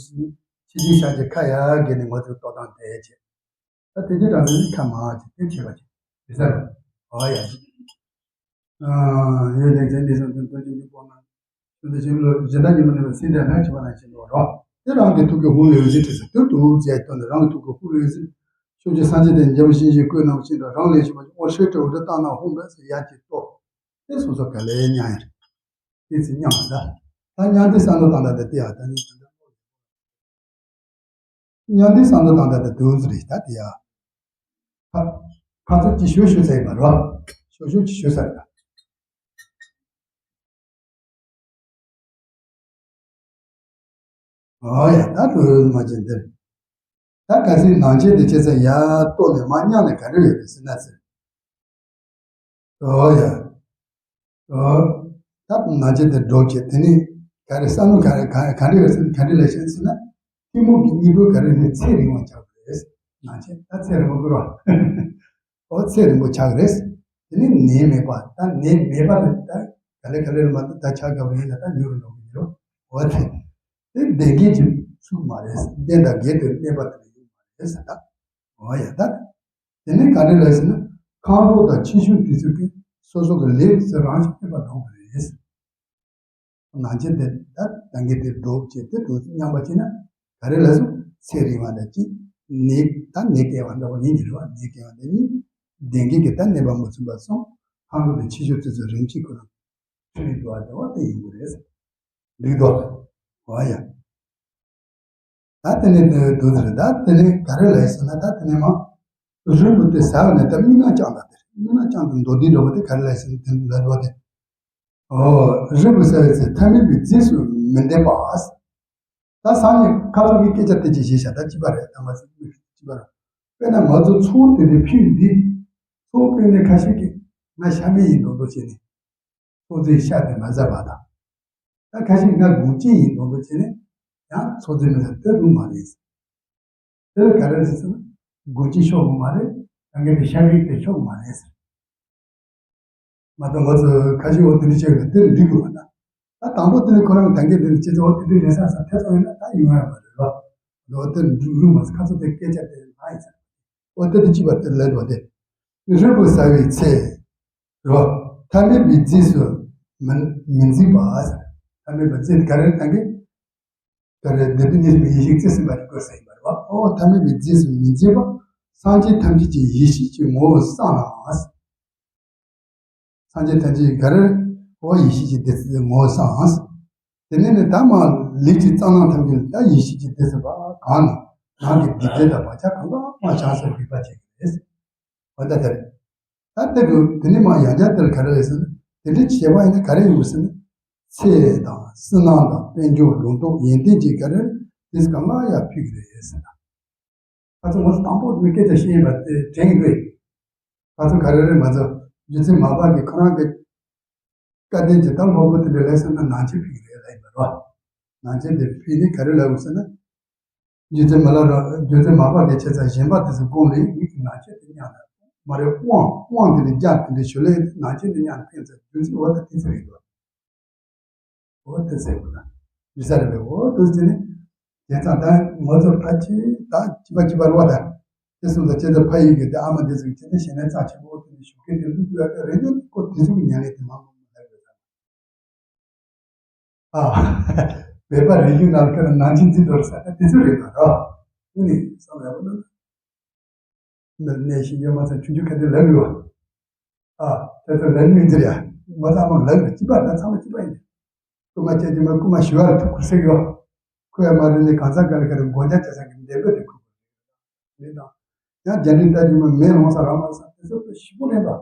ཕྱི་རྒྱལ་ཤར་གྱི་ཁ་ཡ་གི་ནི་ང་ཚོའི་ལྟོ་དང་དེ་བྱེད། ད་དེ་རྗེས་དྲང་ཚེ་ནི་ཁ་མ་བ་ཅིག་དེ་བྱེད་པ་ཅིག་དེ་ས་རུ་ཨོ་ཡ་ཅིག་ཡོད་ཀྱང་ཚེ་འདི་སང་དོན་དོན་ཅིག་གི་པོ་ན་ཤུ་ད་ཞིམ་ལོ་གཞི་བདག་ཉི་མ་ནི་ལ་སྲིད་དེ་ལྷ་བྱེད་པ་ན་ཞིག་ལོ་རོ། དེ་རང་གི་ཐུགས་ཀྱི་ཧུ་ལེ་ཟི་ཁྲི་ས་དུ་དུ་ཟེ་སྟོན་ནས་རང་གི་ཐུགས་ཀྱི་ཧུ་ལེ་ཟི་ཤུ་ཅི་སངས་རྒྱས་དེ་འཇམ་ཤིང་ཞིག་བཀོད་གནང་ཞིང་དང་རང་ལས་ཤིག་པ་ཨོ་ཧྲེ་ཏྲ་འུ་ཏྲ་ཏ་ན་ཧུམ་བེ་ས་ཡ་ཅིག་ཏོ། དེ་སོ་སོ་ག་ལས་ཉང་ཡར། དེ་ཚེ་མཉམ་པ་ད། ད་མཉམ་དེ་བསམ་བློ་བཏང་ད་ད་དེ་ཡང་ད་ནི་ད་ད། མཉམ་དེ་བསམ་བློ་བཏང་ད་ད་དུས་རེད་ད་དེ་ཡང་། ཁ་ཁ་ཚོ་ཅི་ཞུ་ཞུ་ཚེ་མ་རོ། ཞུ་ཞུ་ཅི་ཞུ་ས་རེད་ད། ཨོ་ཡ་ད་དུ་མ་ཅན་འདིར། ད་ག་ཚོད་ནང་ཆེན་དེ་ཆེ་ས་ཡ་ལྟོ་ནས་མ་མཉམ་ནས་ག་རེ་ཡོད་རེད་ཟེར་ན་ཟེར། ཨོ་ཡ། ཨོ། ད་ནང་ཆེན་དེ་སྒྲོག་བྱེད་དེ་ནི་ག་རེ་བསམ་བློ་ག་རེ་ག་ག་རེ་ཡོད་ཟེར་ན་ག་རེ་ལ་བཤད་ཟེར་ན། གཏི་མུག་གི་གཉིས་འགྲོ་ག་རེ་ནི་ཚེ་རིང་བ་ཆགས་པ་རེད། ནང་ཆེན་ད་ཚེ་རིང་པོ་འགྲོ་བ། ཨོ་ཚེ་རིང་པོ་ཆགས་རེད། དེ་ནི་ནད་མེད་པ་ད་ནད་མེད་པ་དེ་ད་ག་ལེ་ག་ལེ་མ་ད་ཆགས་དགའ་བ་ཡིན་ན་ད་མྱུར་འགྲོ་གི་ཡོད། ཨོ་དེ། དེ་བདེན་གྱི་ཅིག་ཚུགས་མ་རེད། བདེན་དང་འགལ་དུ་གནས་པ་དེ་ཡོད་མ་རེད་ཟེར་ད། ཨོ་ཡ་ད། དེ་ནས་ག་འདྲ་ལ་ཟེར་ན། མཁའ་འགྲོ་དང་ཆེ་ཆུང་དེ་ཚོ་གིས་སོ་སོ་གི་ལས་དེ་ཚོ་རང་བཞིན་མེད་པར་འགྲོ་གི་རེད། ནང་ཆེན་དེ་ད་ད་གིན་དེ་སྒྲོག་བྱས་དེ་དུ་མཉམ་པ་བྱས་ན་ག་རེ་ལ་སོ་ཚེ་རིང་བ་དང་གཅིག་ནད་ད་ནད་སྐྱེ་བ་འདྲ་བ་ཡིན་གྱི་རེད་བ། ནད་སྐྱེ་བ་འདི་གཉིས་བདེན་གྱི་གི་ད་ནད་པ་མ་ཚུགས་པ་སོང་། མཁའ་འགྲོ་དང་ཆེ་ཆུང་དེ་ཚོ་རིམ་གྱིས་ཁོ་རང་འཁྲུལ་ནས་འགྲོ་བ་འདྲ་བ་དེ་ཡོང་གི་རེད། འགྲིག་འདུག་ཨོ་ཡ། ད་དེ་ནས་འདུག་ཟེར་ད་དེ་ནས་ག་རེ་ལས་ཟེར་ན་ད་དེ་ནས་མ། རི་བོ་དེ་ཟ་བ་ནས་ད་མི་ནག་ཅང་ད་དེ་མི་ནག་ཅང་དུ་མདོ་སྡེ་འདྲ་བོ་དེ་ག་རེ་ལས་ཟེར་ན་དེ་འདྲ་བོ་དེ། ཨོ། རི་བོ་ཟ་བའི་ཚེ་ཐ་མལ་པའི་རྫས་སུ་མི་འདེབས་པ། ད་སང་ཉིན་ཁ་ལོ་གི་སྐད་ཆ་དེ་ཅིག་བཤད་བྱ་ད་ཅི་པ་རེད་ད་མ་ཟེར་ཅི་པ་རེད། དཔེར་ན་ང་ཚོ་ཚོགས་དེ་འདྲའི་ཕུད་འདི། ཚོགས་ཕུད་ནས་ཁ་ཤས་ཀྱིས་ང་ཤ་མེད་ཡིན་མདོག་མདོག་བྱས་ནས། ཚོགས་རྫས་ཤ་དེ་མ་ཟ་བ་དང་། ད་ཁ་ཤས་ང་དགུང་ལྕི་ཡིན་མདོག་མདོག་བྱས་ནས་ཡང་ཚོགས་རྫས་མི་ཟ་དེ་རུང་མ་རེད། དེ་ལ་ག་རེ་རེད་ཟེར་ན། དགུང་ལྕི་ཤོར་གི་མ་རེད། ད་ངས་དེ་ཤ་རིགས་དེ་ཤོར་གི་མ་རེད་ཟེར། མ་གཏོགས་ང་ཚོ་ཁ་ཤས་འོ་དེ་འདྲ་བྱས་ཡོད་ན་དེ་ལ་འགྲིག་གི་མ་གཏོགས། ད་དང་པོ་དེ་ནི་ཁོ་རང་གི་ད་ངས་དེ་འདྲ་བྱས་ཚེ་འོ་དེ་འདྲ་རེད་བསམ་བསམ་ཐེ་ཚོམ་ཡོད་ན་ད་ཡོང་ཡ་མ་རེད་རོ། འོ་དེ་འགྲིག་རུང་མ་ཟེར་ཁ་ཚོ་དེ་སྐད་ཆ་དེ་མ་ཡིན་ཟེར། འོ་དེ་དེ་ཅི་པ་དེ་ལས་འགྲོ་དེ། རི་བོ་ཟ་བའི་ཚེ། རོ། ཐ་མལ་པའི་རྫས་སུ་མི་མི་འཛིན་པ། ཐ་མལ་པའི་རྫས་དེ་ག་རེ་ད་གིན། ག་རེ་བདེ་སྡུག་གཉིས་སུ་མེད་ཡེ་ཤེས་རྩེ་གསུམ་པ་དེ་བཀོད་ས་ཡིན་པ་རེད་བ། ཨོ་ཐ་མལ་པའི་རྫས་སུ་མི་འཛིན་པ། སངས་རྒྱས་ཐམས་ཅད་ཀྱི་ཡེ་ཤེས་ཀྱི་ངོ་བོ་གསང་ལ། སངས་རྒྱས་ཐམས་ཅད་ཀྱི་ག་རེ་ཨོ་ཡེ་ཤེས་ཀྱི་བདེ་རྩེ་ངོ་བོ་གསང་། དེ་ནས་ནི་ད་མ་ལུས་ཀྱི་རྩ་རྣམས་ཐམས་ཅད་ད་ཡེ་ཤེས་ཀྱི་བདེ་རྩེ་བ་གང་ནས་རང་གི་བདེ་རྩེ་དང་བག་ཆགས་གང་ག་མ་བྱང་སར་སྒྲིབ་པ་བྱེད་ཀྱི་རེད། འོ་ད་དེ་རེད། ད་དེ་དུ་དེ་ནི་མ་ཡང་བསྐྱར་དེར་ག་རེ་རེད་ཟེར་ན། དེ་འདྲའི་བྱས་པ་ཡིན་ན་ག་རེ་ཡོང་གི་ཟེར་ན། ཚེ་དང་བསོད་ནམས་དང་དཔལ་འབྱོར་ལུང་རྟོགས་ཡོན་ཏན་གྱི་ག་རེ་དེ་གང་ལ་ཡང་ཕུལ་གི་རེད་ཟེར་ན། ཁ་ཚོ་ངོ་སོ་དང་པོ་དེ་སྐད་ཆ་བཤད་ཡིན་པ་དེ་དྲན་གི་འདུག་ཁ་ཚོ་ག་རེ་རེད་མ་ཚོ་རྒྱུ་མཚན་མ་པ་གི་ཁོ་རང་གི་བཀའ་བསྟན་གྱི་ད་ལོ་པོ་དེ་འདྲ་ལས་ཟེར་ན་ནང་ཆེན་ཕུལ་གི་རེད་ལ་ཡིན་པ་རེད་བ། ནང་ཆེན་དེ་ཕུལ་ནས་ག་རེ་ལབ་དགོས་ཟེར་ན། རྒྱུ་མཚན་མ་ལ་ར་རྒྱུ་མཚན་མ་པ་གི་ཆེ་ཚད་གཞན་པ་དེ་ཚོ་དགོངས་ལས་ངེད་ཀྱི་ནང་ཆེན་དེ་ཉག་ན་མ་རེད་དབང་དབང་དེ་ནི་རྒྱ་དེ་འདྲ་ཞུ་ལས་ནང་ཆེན་དེ་ཉག་ན་ཕན་ཚུན་རྒྱུ་མཚན་འོ་ད་དེ་ཚོ་རེད་དོ། འོ་དེ་ཟེར་བ་ད་མི་ས་རེད་པས་འོ་དེ་ཟེར་ནས་དེ་ཚང་ད་ང་ཚོ་ཕ་ཆེ་ད་ཅི་པ་ཅི་པ་རེད་བ་ད་དེ་སོང་ད་ཁྱེད་ཚོ་ཕ་ཡིན་གི་དེ་ཨ་མ་དེ་ཚོ་གི་ཁྱེད་ཚོ་ཞེ་ན་རྩ་ཆེན་པོ་དེ་ནས་ཞུ་མཁན་དེ་ཚོ་དུས་ཨ་ད་རེ་ཇོ་ཁོ་དེ་ཚོ་གི་ཉན་ལས་དེ་མང་པོ་མི་ལ་རེད་ད། ཨ། བོད་པ་རིག་གཞུང་ནང་ཁྱོད་ནང་ཆེན་འཛིན་དོར་ས་ད་དེ་ཚོ་རེད་པ་རོ། ཨུ་ནི་བསམ་ཡག་པོ་ན། མི་གནས་ཤིང་ཡོད་མ་ཚད་ཆུང་ཆུང་ཁ་དེ་ལབ་ཡོད། ཨ། དེ་ཚོ་ལབ་མི་འཛིར་ཡ། ང་ཚང་མ་ལབ་ཡོད་ཅི་པ་ད་ཚང་མ་ཅི་པ་ཡིན། རྐུ་མ་བྱས་ཀྱི་མ་རྐུ་མ་ཞུ་བ་ཐུག་ཁུར་སེ་ཡོད། ཁོ་ཡ་མ་རེད་ནི་གང་ཟག་ག་ལ་ག་རེ་མགོ་ལྕགས་བྱས་ས་གི་འདས་པོ་དེ་ཁུར་ཁུར་རེད་དང་། ཡང་རྒྱ་འདྲེ་ལྟ་རྒྱུ་མ་མེ་ལོང་ས་ར་མ་ས་དེ་ཚོ་ཞིབ་པོ་རེད་པ། ཨ་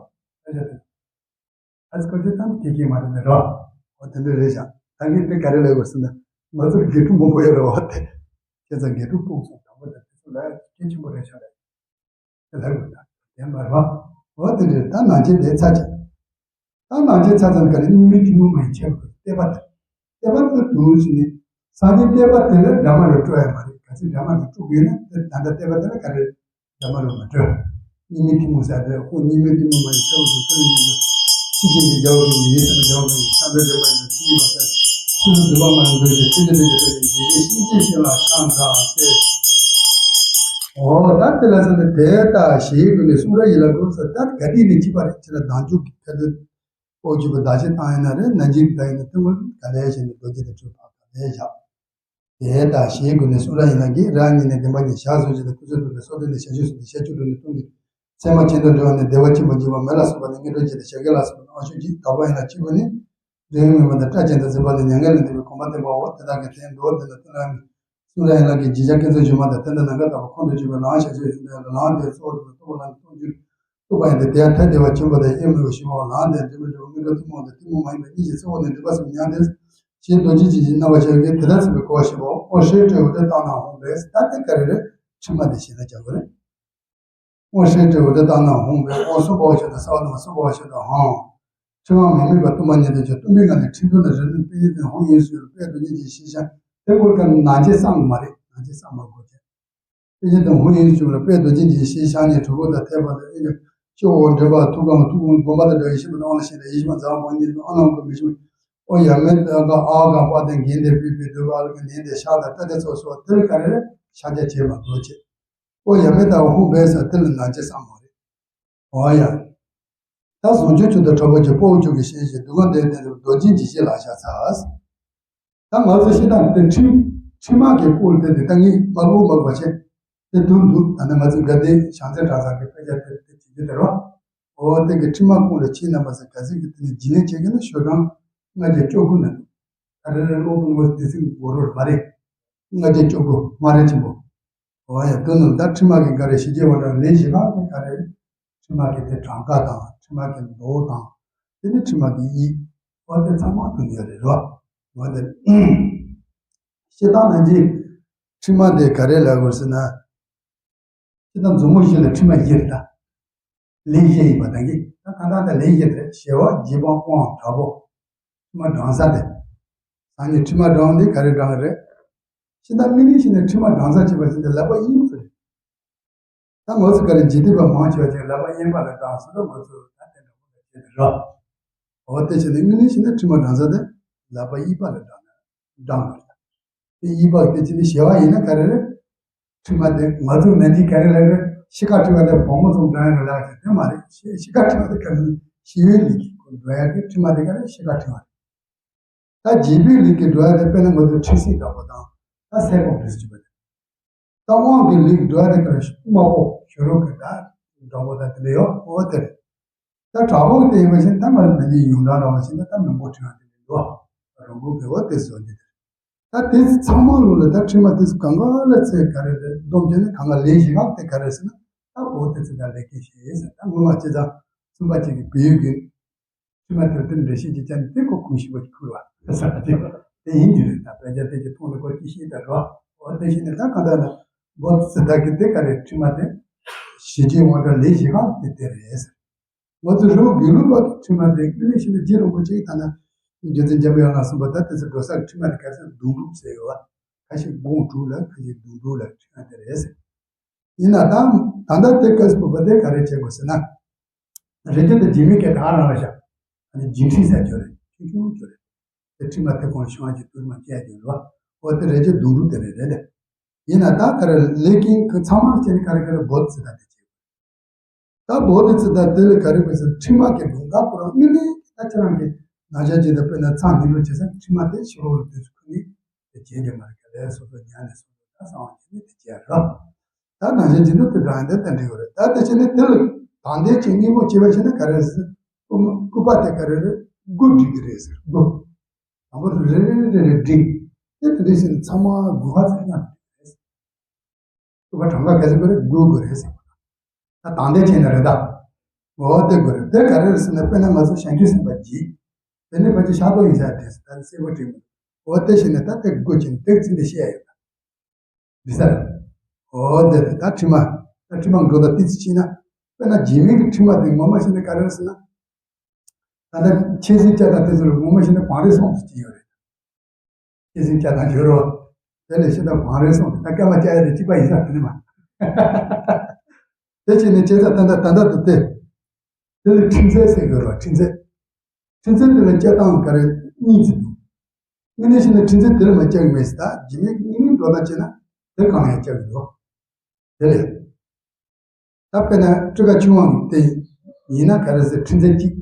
ཡ་དེ། ཨ་ཙི་ཁོ་ཚོས་ད་ནི་དགེ་རྒན་མ་རེད་ནི་རོ། འོ་དེ་འདྲ་རེད་ཤག་ད་ངས་དེ་ག་རེ་ལབ་དགོས་ཟེར་ན། ང་ཚོར་དགེ་ཕྲུག་མང་པོ་ཡོད་རེད་བ་དེ། ཁྱེད་ཚོ་དགེ་ཕྲུག་སྤུངས་སོང་དང་པོ་དེ་དེ་ཚོ་ལ་ གལ་ཆེན་པོ་རེད་ཤག་རེད། དེ་ལབ་དགོས་ད། དེ་མ་རེད་བ། འོ་དེ་འདྲ་ད་ནང་ཆེན་དེ་ཚར་ཅིག་ད་ནང་ཆེན་ཚར་ཙམ་ག་ནས་གཉིས་མེད་ཐུན་མོང་མ་ཡིན་ཁྱད་པར་དཔྱད་པ་དེ། དཔྱད་པ་དེ་དུ་ཟིན་ནས་སངས་རྒྱས་བསྟན་པ་དེ་ལ་འདྲ་མ་རུ་སྤྲོ་ཡ་མ་རེད། ག་ཚོད་འདྲ་མ་རུ་སྤྲོ་དགོས་ན་དེ་ད་ལྟ་བསྟན་པ་དེ་ལ་ག་རེ་འདྲ་མ་རུ་མ་སྤྲོ། གཉིས་མེད་ཐུན་མོང་ཟེར་དེ་ཁོ་གཉིས་མེད་ཐུན་མོང་མ་ཡིན་ཁྱད་པར་དུ་ཐུན་མོང་ཡིན་ན། ཕྱི་རྒྱལ་གྱི་རྒྱལ་བ་ཀུན་གྱི་ཡིད་བསམ་པ་རྒྱལ་བ་ཀུན་གྱི་ཕྱག་འཚལ་བརྗོད་པ་ཡིན་ན་ཕྱི་ཡིན་པ་ཟེར། ཕྱི་དུ་འདུས་པ་མ་ཡིན་འདུས་ཀྱི་ཐུགས་རྗེ་ཐུགས་རྗེ་ཐུགས་རྗེ་ཡིད་བཞིན་གཤེགས་པ་ཤང་དང་ཟེར། འོ་ད་དེ་ལ་ཟེར་ན་དེ་ལྟ་ཞེས་ཀུན་ནས་གསུང་རབ་ཡིན་ལ་གོ་ས་ད་ག་དུས་ནས་ཅི་པ་རེད་ཅེ་ན་བདག་འཇུག་གི་ཁ་དོན། ཨོ་རྒྱུད་པ་བདག་བྱེད་བཏང་ཡིན་ན་རེད། ནན་གྱིས་བཏང་ཡིན་ན་ཐུན་མོང་ག་ལས་བྱས་ནས་རྡོ་རྗེ་དང་གྲུབ་པ་ག་ལས་བཞག་དེ་ལྟ་ཞེས་ཀུན་ནས་གསུང་རབ་ཡིན་ལ་གི་རབ་གཉིས་ནས་བདེན་པ་གཉིས་ཞག་སུམ་ཅུ་དང་སྐུ་ཚེ་དྲུག་ནས་སོ་བདུན་ནས་ཞག་བཅུ་གསུམ་ནས་ཞག་བཅུ་དྲུག་ནས་སྟོང་གི་ཚད་མ་ཆེན་པོ་འགྲོ་བ་ནས་བདེ་བ་ཆེན་པོ་འབྱུང་བ་མེ་ལ་སོགས་པ་ནས་དངོས་གྲུབ་ཅན་དང་བྱ་རྒོད་ལ་སོགས་པ་ནས་དབང་ཕྱུག་གཅིག་དག་པ་ཡིན་ལ་གཅིག་པུ་ནི། འབྲས་བུ་སྨིན་པ་དང་སྐྲ་ཅན་དང་གཟིགས་པ་ནི་མྱ་ངན་ལས་འདས་པའི་གོ་འཕང་བསྟན་པའོ། དེ་དག་གི་དོན་མདོར་བསྡུས་ན་ཏུན་ཧོང་གསུང་རབ་ཡན་ལག་གི་བརྗོད་བྱ་ཀུན་ཚོགས་སྒྱུ་མ་དང་དེ་འདྲ་ནམ་མཁའ་ལྟ་བུ་ཁོང་དུ་ཆུད་པའི་ལམ་ཞེས་བྱ་ཞིག་འདུག་ལམ་དེའི་གཙོ་བོ་དེ་ལ་རྟོགས་པ་ལམ་གྱི་སྟོང་ཆོས་རྟོགས་པ་ཡིན་ཏེ། དེ་ཡང་ཐ་དད་པ་ཆེན་པོ་དང་དབྱེར་མེད་པ་ཞི་བའོ། ལམ་དེ་འབྲས་བུ་འབྲས་བུ་དངོས་གྲུབ་ཐུན་མོང་དང་ཐུན་མོང་མ་ཡིན་པ་གཉིས་ཀྱི་གཙོ་བོ་ནི་འགྲུབ་པ་གསུམ་མྱང་སྟེ། ཞེས་རྡོ་རྗེ་འཇིགས་བྱེད་རྣམ་པ་ཆེ་བའི་དེ་ལྟར་གསུངས་པའི་གོ་བ་ཞེས་པའོ། དབང་ཧྲཱིཿ་ཏྲེ་ཧོ་ཏེ་རྟག་ན་ཧཱུྃ་བས། ད་དེ་ག་རེ་རེད། ཕྲི་མ་དེ་ཞེ་ན་རྒྱག་གི་རེད། དབང་ཧྲཱིཿ་ཏྲེ་ཧོ་ཏེ་རྟག་ན་ཧཱུྃ་བས། དབང་གསུམ་པའོ་ཞེས་དང་ས་བ་ན་མ་གསུམ་པའོ་ཞེས་དང་ཧཱུྃ། ཕྲི་མ་མི་དམིགས་པ་སྟོང་པ་ཉིད་དུ་གྱུར། སྟོང་པའི་ངང་ལས་ཁྲི་འདུ་ན་རིག་ནུས་པའི་ཉིད་དུ་ཧཱུྃ་ཡིན་ཞུ་བའི་དཔལ་རྡོ་རྗེ་འཇིགས་བྱེད་ཤ་དེ་སྐོར་ག་ནང་ཆེན་གསང་དགོས་མ་རེད། ནང་ཆེན་གསང་མ་དགོས་ཀྱང་། དཔེ་ཆ་དང་ཧཱུྃ་ཡིན་ཞུ་བའི་དཔལ་རྡོ་རྗེ་འཇིགས་བྱེད་ཤ་ནི་གྲུ་གུ་དང་ཐེག་པ་དང་ཨེ་ཅོ་ཅོ་འོ་འདྲེན་པ་ཐུགས་དགོངས་ཐུགས་དགོངས་བསྒོམ་པ་དང་འདྲ་བའི་ཤེས་པ་དང་དབང་ལ་ཞེན་དང་ཡིད་ཤེས་པ་འཛག་པ་ཉིད་དུ་ཨ་ནང་དགོས་མི་ཤེས་པ། ཨོ་ཡ་མེད་ད་ག་ཨ་ག་པ་དང་གན་དེ་པི་པི་འདུག་པ་ཨ་ལ་ག་ནན་དེ་ཤ་དང་ཏ་དེ་ཚོ་སོགས་དེ་ལ་ག་རེ་རེད་ཤ་རྒྱ་བྱེད་མ་དགོས་བྱེད། ཨོ་ཡ་མེད་ད་ཧཱུྃ་བས་ས་དེ་ལ་ནང་ཆེན་གསང་མ་རེད། ཨོ་ཡ། ད་ཟུང་འཇུག་ཆུ་དང་དྲོ་པོ་གྱུར། དཔའ་བོ་ཆུ་གིས་བཞེངས་ཤིང་འདུ་ཁང་དེའི་སྟེང་དུ་རྡོ་རྗེ་འཇིགས་བྱེད་ལ་བཞག་ཚར། ད་ང་ཚོ་ཤི་དང་དེ་ཁྲི་ཁྲི་མ་གི་སྐོར་དེ་དེ་ད་ངས་མ་ལོ་མ་བ་ཆེ་དེ་དུ་འདུག་ད་ནི་ང་ཚོ་དགའ་ལྡན་བྱང་རྩེ་གྲྭ་ཚང་གི་དཔེ་ཆ་དེ་དེ་བྱེད་རྒྱུ་དེ་རོ། ཨོ་དེ་གི་ཁྲི་མ་སྐོར་ལ་ཁྱེད་རྣམ་པ་ཚོ་ག་ཚོད་ཀྱི་དེ་ནས་རྒྱུས་ལོན་བྱེད་ཀྱི་ན་ཤོག་གྲངས་ལྔ་བརྒྱ་བཅུ་དགུ་ན་འདུག་ད་རེ་རེ་ཀློག་པོ་ངོ་དེ་ཚིག་མགོ་རོལ་མ་རེད། ལྔ་བརྒྱ་བཅུ་དགུ་མ་རེད་ཆེན་པོ། ཨོ་ཡ་དུ་ནུ་ད་ཁྲི་མ་གི་ག་རེ་ཞི་རྒྱས་དབང་དྲག་ལས་བཞི་ཁག་གི་ག་རེ། ཁྲི་མ་གི་དེ་གྲངས་ཀ་དང་ཁྲི་མ་གི་མདོ་དང་། དེ་ནི་ཁྲི་མ་གི་ཡིག་ཨོ་དེ་ཚང་མ་དུ་ཡོད་རེད་རོ། ཨོ་དེ། སྤྱིར་བཏང་ནང་གི་ཁྲི་མ་དེ་ག་རེ་ལབ་དགོས་ཟེར་ན། སྤྱིར་བཏང་མཛུབ་མོ་བཞི་ལ་ཁྲི་མ་བཞི་རེད་ད། ལན་བཞི་ཡིན་པ་དང་གི་ད་གང་ལྟར་ད་ལན་བཞི་དེ་ཞི་བ་རྒྱས་པ་དབང་དྲག་པོ། ཁྲི་མ་བགྲང་ས་དེ། སང་ཉིན་ཁྲི་མ་བགྲང་དེ་ག་རེ་བགྲང་གི་རེད། ཤིང་རྟ་དམིགས་ནས་ཤིང་ནས་ཁྲི་མ་བགྲང་ས་བྱེད་པ་ཞིག་འདི་ལག་པ་གཡས་པ་རེད། ད་ང་ཚོ་ག་རེ་འཇིག་རྟེན་པ་མང་ཆེ་བ་ཅིག་ལག་པ་གཡས་པ་ལ་བགྲང་སོང་ད་ང་ཚོ་ད་དེ་འདྲ་པོ་ལ་བྱེད་དེ་རོ། འོ་དེ་བྱས་ནས་དམིགས་ནས་ཤིང་ནས་ཁྲི་མ་བགྲང་ས་དེ་ལག་པ་གཡས་པ་ལ་བགྲང་ན་བགྲང་དགོས་ད། དེ་གཡས་པ་དེ་བྱས་ནས་ཞི་བ་ཡིན་ན་ག་རེ་རེད། ཁྲི་མ་དེ་ང་ཚོ་ནན་གྱིས་ག་རེ་ལབ་རེད། ཤི་ཁ་ཁྲི་མ་དེ་བུ་མོ་ཚོ་བགྲང་ཡ་རེད་ལབ་ཀྱི་དེ་མ་རེད། ཤི་ཤི་ཁ་ཁྲི་མ་དེ་ག་རེ་ཞི་བའི་ལུགས་ཀྱི་སྐོར་འགྲོ་ཡ་དེ་ཁྲི་མ་དེ་ག་རེ་ཤི་ཁ་ཁྲི་མ་རེད། ད་རྒྱས་པའི་ལུགས་ཀྱི་འགྲོ་ཡ་དེ་དཔེར་ན་ང་ཚོ་ཁྲི་སྲིད་འདྲ་པོ་དང་ད་སྲས་པོ་འདྲ་ཞིག་པ་དེ། ད་དབང་གི་ལུགས་ཀྱི་འགྲོ་ཡ་དེ་ག་རེ་དམག་དཔོན་ཞུ་རོགས་ཀྱི་ད་འདྲ་པོ་ད་དེ་འདྲ་ཡོད་ཨོ་དེ་རེད། ད་དྲག་པོ་དེ་ཡིན་པ་བཞིན་ད་ང་ཚོ་ནན་གྱིས་ཡོངས་གྲགས་འདྲ་པོ་བཞིན་ད་ད་མི་མགོ་ཁྲི་མ་དེ་འདྲ་འགྲོ་རོང་པོ་གི་འོ་དེ་བཟོ་རྒྱུ་དེ་རེད། ད་དེ་ཚང་མ་ལོ་ལ་ད་ཁྲི་མ་དེ་ཚོ་གང་ག་ལ་ཚེ་ག་རེ་རེད་བསྡོམས་བྱས་ན་གང་ག་ལས་བཞི་ཁག་དེ་ག་རེ་ཟེར་ན་ད་འོ་དེ་ཚོ་ད་ལས་ཀའི་ཞེས་ཟེར། ད་སྔོན་མ་བྱས་ཙང་བཙུན་པ་གཅིག་གིས་བོད་ཡུལ་གྱི་ཁྲི་མ་དེར་དེ་འགྲེལ་བཤད་ཅིག་བྱས་ནས་དེ་ཁོ་ཁུངས་ཞིབ་པ་ཅིག་ཕུལ་བ་ཟེར་བ་དེ་དེ་ཡིན་གྱི་རེད། ད་དཔེ་ཆ་དེ་ཅིག་མཐོང་ན་ཁོ་ཅི་ཤེས་ད་རོ། འོ་དེ་བཞིན་ནས་ད་གང་ལྟར་ན་འོ་དེ་ཚོ་ད་གི་དེ་ག་རེ་ཁྲི་མ་དེ་ཞི་རྒྱས་དབང་དྲག་ལས་བཞི་ཁག་དེ་དེ་རེད་ཟེར། ང་ཚོ་རི་བོ་དགེ་ལུགས་པ་གི་ཁྲི་མ་དེ་དངོས་གནས་བཤད་ན་རྗེ་རིན་པོ་ཆེ་གི་ཐ་ན་རྗེ་བཙུན་འཇམ་དབྱངས་ལ་སོགས་པ་ད་དེ་ཚོ་འགྲོ་སར་ཁྲི་མ་དེ་ག་ཚོད་དུང་སྒྲུབ་ཟེར་ཡོད་བ། ཁ་ཤས་དགུང་དྲུག་ལ་ཁ་ཤས་དུང་སྒྲུབ་ལ་ཁྲི་མ་དེ་རེད་ཟེར། ཡིན་ན་ད་ད་ལྟ་དེ་སྐབས་སུ་བབ་པ་དེ་ག་རེ་བྱེད་དགོས་ཟེར་ན། རི་རྒྱུད་དང་རྒྱུད་སྨད་ཀྱི་ད་རང་རེད་ཤག་ཨ་ནི་རྒྱུད་འཕྲིན་ཟེར་ཅོ་རེད་ཆུང་ཆུང་ཅོ་རེད། དེ་ཁྲི་མ་དེ་གོང་ལ་ཤོང་བ་ཅིག་དུས་མ་སྐྱེ་ཡ་ཅིག་ལོ། འོ་དེ་རི་རྒྱུད་དུང་སྒྲུབ་དེ་རེད་རེད་དེ། ཡིན་ན་ད་ག་རེ་ལས་ཀྱིན་ཁོ་ཚང་མ་བྱས་ནས་ག་རེ་ག་རེ་བོད་ཚེ་ད་དེ་བྱེད། ད་བོད་དེ་ཚེ་ད་དེ་ལས་ག་རེ་བྱེད་ཟེར་ཁྲི་མ་གི་དུང་ད་ཁོ་རང་དངོས་གནས་ད་ཁྱེད་རང་གི་ན་བྱ་ཅིག་ད་དཔེར་ན་ཚང་ཉིན་ལོ་བྱེད་ས་ཁྲི་མ་དེ་ཕྱི་ལོགས་ལ་དུས་སུ་ཁུ་ནི་དེ་བྱེད་རྒྱུ་མ་རེད། ག་ལས་སོ་སོ་ཉལ་ནས་སོ་སོ་ད་གསང་བ་བྱེད་ནས་དེ་བྱེད་རོགས། ད་ནང་བཞིན་སྦྱིན་བདག་ཏུ་དྲངས་ཏེ་ད་འགྲིག་གི་རེད། ད་དེ་བྱས་ནས་དེ་ལ་དང་ལྡན་གྱི་དངོས་པོ་སྐྱེ་བ་བྱས་ན་ག་རེ་ཟེར། སྐུ་མ་སྐུ་པ་དེ་ག་རེ་རེད། དགུ་སྒྲིག་གི་རེད་ཟེར། དགུ། དང་པོ་རེ་རེ་རེ་རེ་སྒྲིག་དེ་དེ་འདྲ་བྱས་ནས་ཚང་མ་དགུ་པ་ཚོ་མཉམ་དུ་རེད། སྐུ་པ་གྲངས་ཀ་ག་ཚོད་དགོས་རེད། དགུ་དགོས་རེད་ཟེར། ད་དང་ལྡན་བྱས་ན་རེད་ད། འོ་དེ་དགོས་རེད། དེ་ག་རེ་རེད་ཟེར་ན་དཔེར་ན་ང་ཚོ་བྱང་ཆུབ་སེམས་དཔའ་བརྒྱད། དེ་ནས་ཕལ་ཆེར་ཤར་ཕྱོགས་ཡིན་ས་རེད་ཟེར། ད་ནི་སེར་པོ་དྲན་མི་འདུག་འོ་དེ་བྱས་ནས་ད་དེ་དགུ་བྱས་ནས་དེ་ཚིག་འདི་བཤད་ཡོད་ད། འདི་ས་རེད། འོ་དེ་རེད། ད་ཁྲིམས་མ་ད་ཁྲིམས་མ་འགྲོ་ད་ཏི་ཙི་ཕྱིན་ན། དཔེར་ན་རྗེས་མའི་གི་ཁྲིམས་མ་དེ་ངོ་མ་བྱས་ན་ག་རེ་རེད་ཟེར་ན། ད་ལྟ་ཆེད་སེམས་བཅའ་དང་དེ་ཚོ་ལ་ངོ་མ་བྱས་ན་བང་རིམ་གསུམ་དུ་ཕྱེ་ཡོད་རེད། ཆེད་སེམས་བཅའ་དང་སྦྱོར་རོ། དེ་ལས་ཤེས་དང་བང་རིམ་གསུམ་དུ་ད་སྐར་མ་བཅའ་ཡ་དེ་གཅིག་པ་ཡིན་ས་དེ་ནི་མ། དེ་བྱས་ནས་བྱས་ཙང་ད་ལྟ་ད་ལྟ་དུ་དེ། དེ་ལ་ཁྲིམས་རྩོད་ཟེར་དགོས་རེད་བ། ཁྲིམས་རྩོད། ཁྲིམས་རྩོད་དེ་ལ་བཅའ་སྟངས་ག་རེ་གཉིས་ཅིག་འདུག་དངོས་གནས་བྱས་ན་ཁྲིམས་རྩོད་དེ་ལ་མ་བཅའ་གི་མེད་ཟེར། ད་རྗེས་མའི་གཉིས་འགྲོ་ལྟ་བྱས་ན་དེ་གང་ལ་ཡང་བཅའ་གི་འདུག་དེ་ལས། ད་དཔེར་ན་སྤྲི་དཀར་ཆུང་བ་དེ་ཡིན་ན་ག་རེ་ཟེར། ཁྲིམས་རྩོད་གཅིག་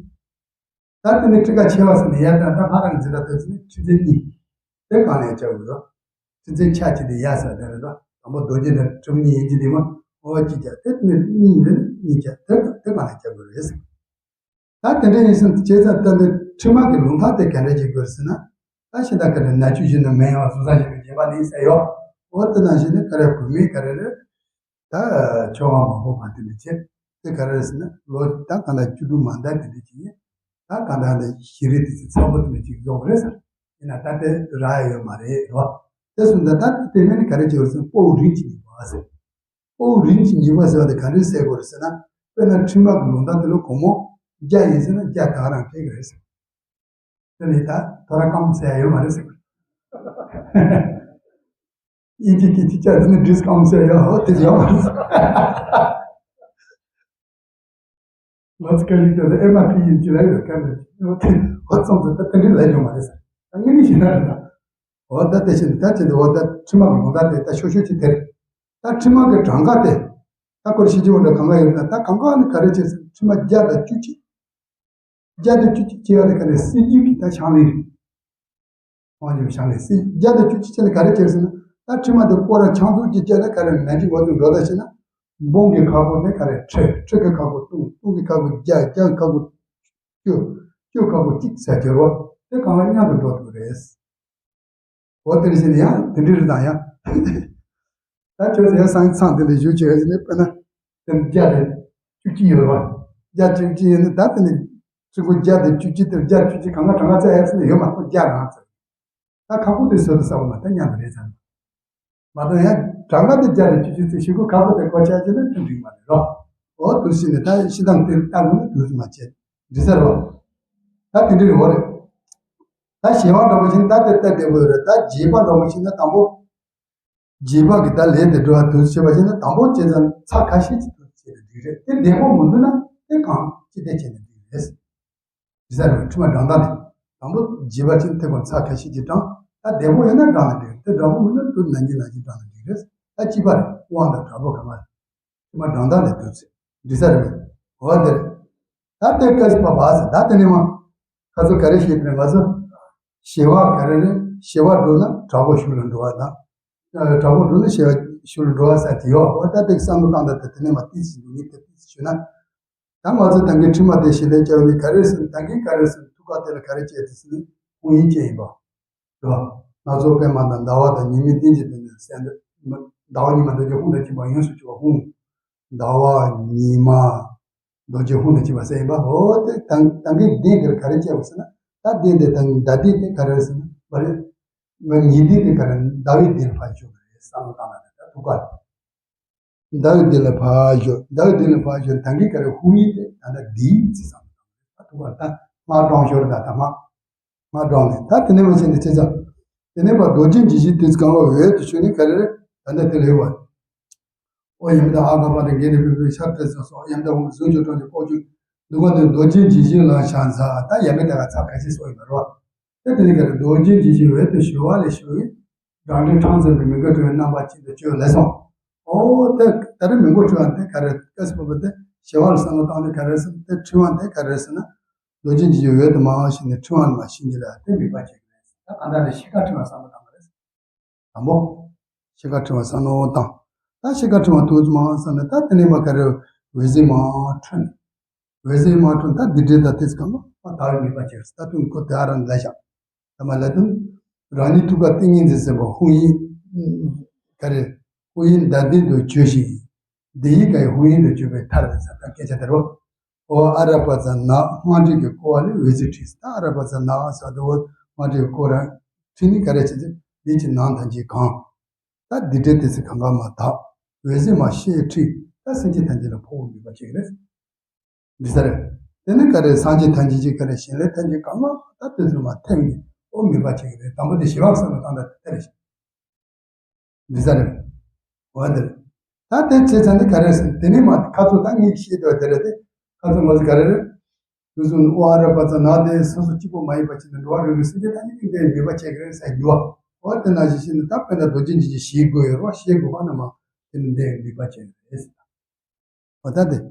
ད་དེ་ནི་སྤྲི་དཀར་ཆེ་བ་ཟེར་ནས་ཡར་དང་ད་ཕ་རང་འཛིན་གྲྭ་དེ་ཚོ་ནི་ཁྲིམས་རྩོད་གཉིས། དེ་གང་ལ་ཡང་བཅའ་དགོས་རོ། ཁྲིམས་རྩོད་ཆ་གཅིག་དེ་ཡ་ས་དེ་རེད་དོ། དང་པོ་རྡོ་རྗེ་འདྲ་གྲུབ་གཉིས་ཡིན་གྱི་དེ་མ། འོ་གཅིག་བཅའ་དེ་ནི་གཉིས་རེད། གཉིས་བཅའ་དེ་དེ་གང་ལ་བཅའ་དགོས་རེད་ཟེར། ད་དེ་འདྲ་ཡིན་ཟིན་བྱས་ཙང་ད་འདི་ཁྲིམས་མ་གི་ལུང་ཐག་དེ་ག་འདྲ་ཅིག་དགོས་ཟེར་ན། ད་ཤི་ད་ག་རེ་ན་ཆུ་བཞིན་དུ་མི་གཡེང་བ། ཟུར་ཟ་བཞིན་དུ་སྦྱིན་པ་ནི་ཟེར་ཡོད། འོ་དེ་ནང་བཞིན་ནི་ག་རེ་བུད་མེད་ག་རེ་རེད། ད་ཆོ་ག་མང་པོ་བ་དེ་འདྲ་བྱས། དེ་ག་རེ་རེད་ཟེར་ན་ལོ་ད་གང་ལྟར་བཅུ་དྲུག་མ་འདས་དེ་འདྲ་ཅིག་ཡིན། ད་གང་ལྟར་འདི་ཤི་རི་དེ་ཚོ་ཚ་པོ་དེ་འདྲ་ཅིག་རྫོགས་རེད་ཟེར། ཡིན་ན་ད་དེ་རག་ཡ་ཡོད་མ་རེད་རོ། དེ་སོང་ཙང་ད་དེ་དེ་མིན་ག་རེ་བྱེད་དགོས་ཟེར་ན་སྤོ་བོ་རིན་གྱིས་ཉེས་པ་ཟེར། སྤོ་བོ་རིན་གྱིས་ཉེས་པ་ཟེར་བ་དེ་ག་འདྲ་སེལ་དགོས་རེད་ཟེར་ན། དཔེར་ན་ཁྲིམས་མ་གི་ལུང་ཐག་དེ་ལ་སྒོར་མོ་བརྒྱ་ཡིན་ཟེར་ན་བརྒྱ་ད་ག་རང་སྤྲད་ཀྱི་རེད་ཟེར། དེ་ནས་ད་དོ་ར་སྐམ་ཟེར་ཡ་ཡོད་མ་རེད་ཟེར། ཨིན་ཇི་སྐད་ཅིག་བྱས་ཟེར་ན་འདྲིས་སྐམ་ཟེར་ཡ་ཧོ་དེ་ཡོད་མ་རེད་ཟེར། ལོ་ཙི་ཀ་ཡིག་དེ་ལ་ཨེ་མ་ཕི་ཡིན་གྱི་ལ་ཡོད་ག་ལ་ཡོད་དེ་ཧོ་ཙམ་ཟེར་ད་དེ་འདྲ་ལས་ཡོད་མ་རེད་ཟེར། ད་ངས་ནི་ཞེ་ན་རེད་ད། འོ་ད་དེ་བཞིན་ད་བྱེད་དུ་འོ་ད་ཁྲིམས་མ་གི་ལུང་ཐག་དེ་ད་ཤོ་ཤོ་ཅིག་དེ་རེད། ད་ཁྲིམས་མ་གི་གྲངས་ཀ་དེ། ད་སྐོར་ཤེས་ཀྱི་འོ་འདྲ་གང་ག་ཡོད་ན་ད་གང་ག་ནི་ག་རེ་བྱས་ཟེར་ན་ཁྲིམས་མ་བརྒྱ་དང་བཅུ་གཅིག་བརྒྱ་དང་བཅུ་གཅིག་བྱས་པ་དེ་ག་ནས་སྲིད་ཇུས་ཀྱི་ད་ཕྱག་ལེན་རེད། དབང་ཆེན་ཕྱག་ལེན་སྲིད་བརྒྱ་དང་བཅུ་གཅིག་བྱས་ན་ག་རེ་བྱས་ཟེར་ན་ད་ཁྲིམས་མ་དེ་སྐོར་ར་ཆང་འཛུགས་ཀྱི་བྱས་ན་ག་རེ་ན་གྱི་འགོ་དུ་འགྲོ་ད་བྱས་ན། འབུམ་གྱི་ཁ་སྐོར་དེ་ག་རེ་ཁྲི། ཁྲི་གི་ཁ་སྐོར་སྟོང་། སྟོང་གི་ཁ་སྐོར་བརྒྱ། བརྒྱ་གི་ཁ་སྐོར་བཅུ། བཅུ་ཁ་སྐོར་གཅིག་ཟེར་གྱི་རོ། དེ་གང་ལ་མཉམ་དུ་འགྲོ་ཐུབ་རེད། འོ་དེ་བཞིན་ཡང་དེ་འདྲ་རེད་དང་ཡང་། ད་ཁྱོད་ཚོ་ཡང་སང་ཚང་དེ་འདྲ་ཞུ་བྱེད་ཀྱི་ནི་དཔེར་ན། དེ་བརྒྱ་དང་བཅུ་གཅིག་ཡོད་རེད་བ། བརྒྱ་བཅུ་གཅིག་ཡིན་ན་ད་དེ་ནི་ཕྲུ་གུ་བརྒྱ་དང་བཅུ་གཅིག་དང་བརྒྱ་བཅུ་གཅིག་གང་ག་གྲངས་ཀ་བཙལ་ཡ་ཟེར་ན་ཡོད་མ་གཏོགས་བརྒྱ་རང་ཚོད། ད་ཁ་སྐོར་དེ་བཟོ་དུ་ས་བ་མ་ད་མཉམ་དུ་རེད་ཚར། མ་གཏོགས་ཡང་གྲངས་ཀ་དེ་བརྒྱ་དང་བཅུ་གཅིག་ཚེ་ཤི་ཁུ་ཁ་སྐོར་དེ་གོ་ཆ་ཅི་ན་དེ་འགྲིག་མ་རེད་རོ། འོ་དུ་ཕྱིན་ནས་ད་ཤི་དང་དེ་ལྟ་དགོས་ན་དུ་མ་བྱེད་འགྲིག་ས་རོ། ད་དེ་འདྲ་ཡོད་རེད། ད་ཞི་བ་འདྲ་པོ་ཞིག་ད་དེ་ལྟ་བདེ་པོ་ཡོད་རེད། ད་རྗེས་དཔག་འདྲ་པོ་ཞིག་ན་དང་པོ། རྗེས་དཔག་གི་ད་ལས་དེ་འགྲོ་བ་དུ་བྱེད་པ་ཞིག་ན་དང་པོ་བྱས་ཙང་ཚ་ཁ་ཤས་ཅིག་དུ་བྱེད་དུ་འགྲིག་རེད། དེ་བདེ་པོ་མི་འདུག་ན་དེ་གང་ཅི་བདེ་བྱས་ནས་འགྲིག་རེད། རེད་ཟེར་བའི་ཁྲིམས་མ་འགྲངས་སྟངས་དེ། དང་པོ་བྱེད་པ་ཅིག་ཐེབས་པར་ཚ་ཁ་ཤས་ཀྱིས་དྲངས། ད་བདེ་པོ་ཡོད་ན་འགྲངས་ན་འགྲིག་དེ་འགྲངས་པོ་མིན་ན་དུ་ན་ཉིན་ན་ཅིག་འགྲངས་ན་འགྲིག་རེད། ད་གཅིག་པ་རེད། དབང་དང་དྲག་པོ་གང་ལ། ཁྲིམས་མ་འགྲངས་སྟངས་དེ་དུ་ཚེ་འགྲིག་ས་རེད། འོ་དེ་རེད། ད་དེ་སྐད་ཅིག་པ་བ་ཟེར་ད་དེ་ནས་མ། ཁ་ཚོ་ག་རེ་ཤེས་དེ་ང་ཚོ། ཞི་བ་ག་རེ་རེད། ཞི་བ་འགྲོ་ན་དྲག་པོ་ཤུགས་ལ་འགྲོ་བ་དང་། དྲག་པོ་འགྲོ་ན་ཞི་བ་ཤུགས་ལ་འགྲོ་བ་ཟེར་དེ་ཡོད། འོ་ད་དེ་བསམ་བློ་བཏང་ད་དེ་དེ་ནས་མ་ཏིས་ཞིག་འདུག་ངས་དེ་ཏིས་ཞུ་ན། ད་ང་ཚོ་ད་གིན་ཁྲིམས་མ་དེ་ཞི་ལྷག་བཅའ་བ་ནི་ག་རེ་ཟེར་ན་ད་གིན་ག་རེ་ཟེར་ན་ཐུགས་ཁ་དེ་ལ་ག་རེ་བྱས་ཏེ་ཟེར་ན་ཧཱུྃ་ཡིག་ཅན་ཡིན་པ། རེད་བ། སྣ་ཚོགས་པད་མ་དང་ཟླ་བ་དང་ཉི་མའི་སྟེང་གི་དེ་ནས་གསལ་འདུག་ཟླ་བ་ཉི་མ་རྡོ་རྗེ་ཧཱུྃ་དང་བཅས་པ་ཡོངས་སུ་གྱུར་པ་ཧཱུྃ། ཟླ་བ་ཉི་མ་རྡོ་རྗེ་ཧཱུྃ་དང་བཅས་པ་གསལ་ཡིན་པ། འོ་དེ་ད་ད་གིན་གདན་དེར་ག་རེ་བྱས་པ་ཟེར་ན་ད་གདན་དེ་ད་གིན་ད་གདན་དེ་ག་རེ་ཟེར་ན་བ་རེད། ང་ཉི་གདན་དེ་ག་རེ་ཟླ་བའི་གདན་ལ་ཕར་བཞུགས་པ་རེད་བསམ་བློ་བཏང་ན་ད་ཐུགས་ཁ་ལ། ཟླ་བའི་གདན་ལ་ཕར་བཞུགས། ཟླ་བའི་གདན་ལ་ཕར་བཞུགས་ད་གིན་ག་རེ་ཧཱུྃ་ཡིག་དེ་ད་ལྟ་འདིའི་ཚེ་བསམ་བློ་བཏང་ན་ད་ཐུགས་ཁ་ལ་ད་སྔགས་བགྲང་ཞོར་ད་ད་སྔགས། སྔགས་བགྲང་ནས་ད་དེ་ནས་མ་བྱས་ནས་བྱས་ཙང་། དེ་ནས་པ་རྡོ་རྗེ་འཇིགས་བྱེད་དེ་ཚོ་གང་བ་འོད་དུ་ཞུ་ནས་ག་རེ་རེད་ད་ལྟ་དེ་ལས་བ། ཨོ་ཡ་མེད་ད་ཨ་ག་པ་དེ་འགས་ནས་བུད་བུད་ཤར་བྲེལ་སོ་སོ་ཡ་མེད་ད་འོང་གཟུགས་ཀྱི་གྲོང་ཁྱེར་ལྐོག་གྱུར་སྡུག་བསྔལ་དུ་རྡོ་རྗེ་འཇིགས་བྱེད་ལ་ཕྱག་འཚལ་ད་ཡ་མེད་ད་ག་ཚ་ཁ་ཤས་སོ་ཡིན་པ་རོ། ད་དེ་ནས་ག་རེ་རྡོ་རྗེ་འཇིགས་བྱེད་འོད་དུ་ཞུ་བ་ལས་ཞུ་བའི། རང་འདྲའི་འཕྲང་འཛིན་པའི་མི་མགོ་ཁྲི་བའི་རྣམ་པ་ཅན་དུ་བཅོས་ལས་སོ། ཨོ་ད་ད་རེས་མི་མགོ་ཁྲི་བ་དེ་ག་རེ་སྐབས་སུ་བབས་པ་དེ་ཞི་བ་ལ་བསམ་བློ་བཏང་ནས་ག་རེ་ཟེར་དེ་ཁྲི་བ་དེ་ག་རེ་ཟེར་ན། རྡོ་རྗེ་འཇིགས་བྱེད་འོད་དུ་མར་ཞུ་ནས་ཁྲི་བ་ནི་མ་ཤིན་རྗེ་ལ་དེ་མིག་པ་བྱེད་ཀྱི་རེད། ད་གང་ལྟར་ནས་ཤི་ཁ་ཁྲི་བ་བསམ་བློ་བཏང་བ་རེད། དང་པོ། ཤི་ཁ་ཁྲི་བ་བསམ་བློ་བཏང་། ད་ཤི་ཁ་ཁྲི་བ་ཐུགས་སུ་མ་བསམ་ནས་ད་དེ་ནས་མ་ག་རེ་འོད་ཟེར་མར་འཕྲོས་ནས། འོད་ཟེར་མར་འཕྲོས་ད་འདི་འདྲའི་ད་དེ་ཚོ་གང་ལ་ད་བའི་མིག་པ་བྱེད་ད་དུང་ཁོ་དེ་ཨ་རང་ལ་བཞག་ད་མ་ལ་དུང་། རང་ཉིད་ཐུགས་ཀ་ཏིང་ངེ་འཛིན་ཟེར་བ་ཧཱུྃ་ཡིག་ག་རེ། ཧཱུྃ་ཡིག་ཟླ་གདན་དུ་བྱོས་ཤིག་དེ་ཡིག་ག་ཡི་ཧཱུྃ་ཡིག་ཏུ་གྱུར་པའི་མཐར་ཟེར་ད་སྐད་ཆ་དེ་རོ། ཨོ་ཨ་ར་པ་ཙ་ན་སྔགས་འབྲས་ཀྱི་སྐོར་བ་ལས་འོད་ཟེར་འཕྲོས་ད་ཨ་ར་པ་ཙ་ན་ཟེར་དུ་འོ་སྔགས་འབྲས་ཀྱི་སྐོར་ར་འཕྲོས་ནི་ག་རེ་བྱེད་ཚེ་འདི་ཀྱི་ནང་ཐམས་ཅད་གང་། ད་འདི་འདྲའི་དེ་ཚེ་གང་ག་མ་དག་འོད་ཟེར་མར་ཤེལ་འཁྲིགས། ད་སེམས་ཅན་ཐམས་ཅད་ལ་ཕོག་པའི་ནུས་པ་ཅིག་རེད། འདི་ས་རེད། དེ་ནི་ག་རེ། སངས་རྒྱས་ཐམས་ཅད་ཀྱི་ག་རེ། ཞིང་ལས་ཐམས་ཅད་གང་ག་ད་དེ་ཚོ་མར་ཐིམ་གྱི། ཨོ་ནུས་པ་ཅིག་རེད། དང་པོ་དེ་ཞི་བ་བསམ་བློ་བཏང་ད་དེ་རེད། འདི་ས་རེད། འོ་དེ་རེད། ད་དེ་བྱས་ཙང་ནི་ག་རེ་ཟེར། དེ་ནི་མ་ཁ་ཚོ་ད་ངས་ཤེས་འདོད་དེ་རེད་དེ། ཁ་ཚོ་ངོ་ཟེར་ག་རེ་རེད། དུས་གསུམ་ཨོ་ཨ་ར་པ་ཙ་ན་དེ་སོ་སོ་གཅིག་པོ་མ་ཡིན་པ་ཅིག་ནི་འགྲོ་བ་རིགས་དྲུག་སེམས་ཅན་ཐམས་ཅད་ཀྱི་འདི་ནུས་པ་ཆེ་གི་རེད་ཟེར་རྒྱུ་བ། འོ་དེ་ནང་བཞིན་བྱས་ནས་ད་དཔེར་ན་རྡོ་རྗེ་འཇིགས་བྱེད་ཤེས་དགོས་ཡོད་རེད་བ། ཤེས་དགོས་པ་ན་མ་དེ་ནི་འདི་ནུས་པ་ཆེ་གི་རེད་ཟེར། འོ་ད་དེ་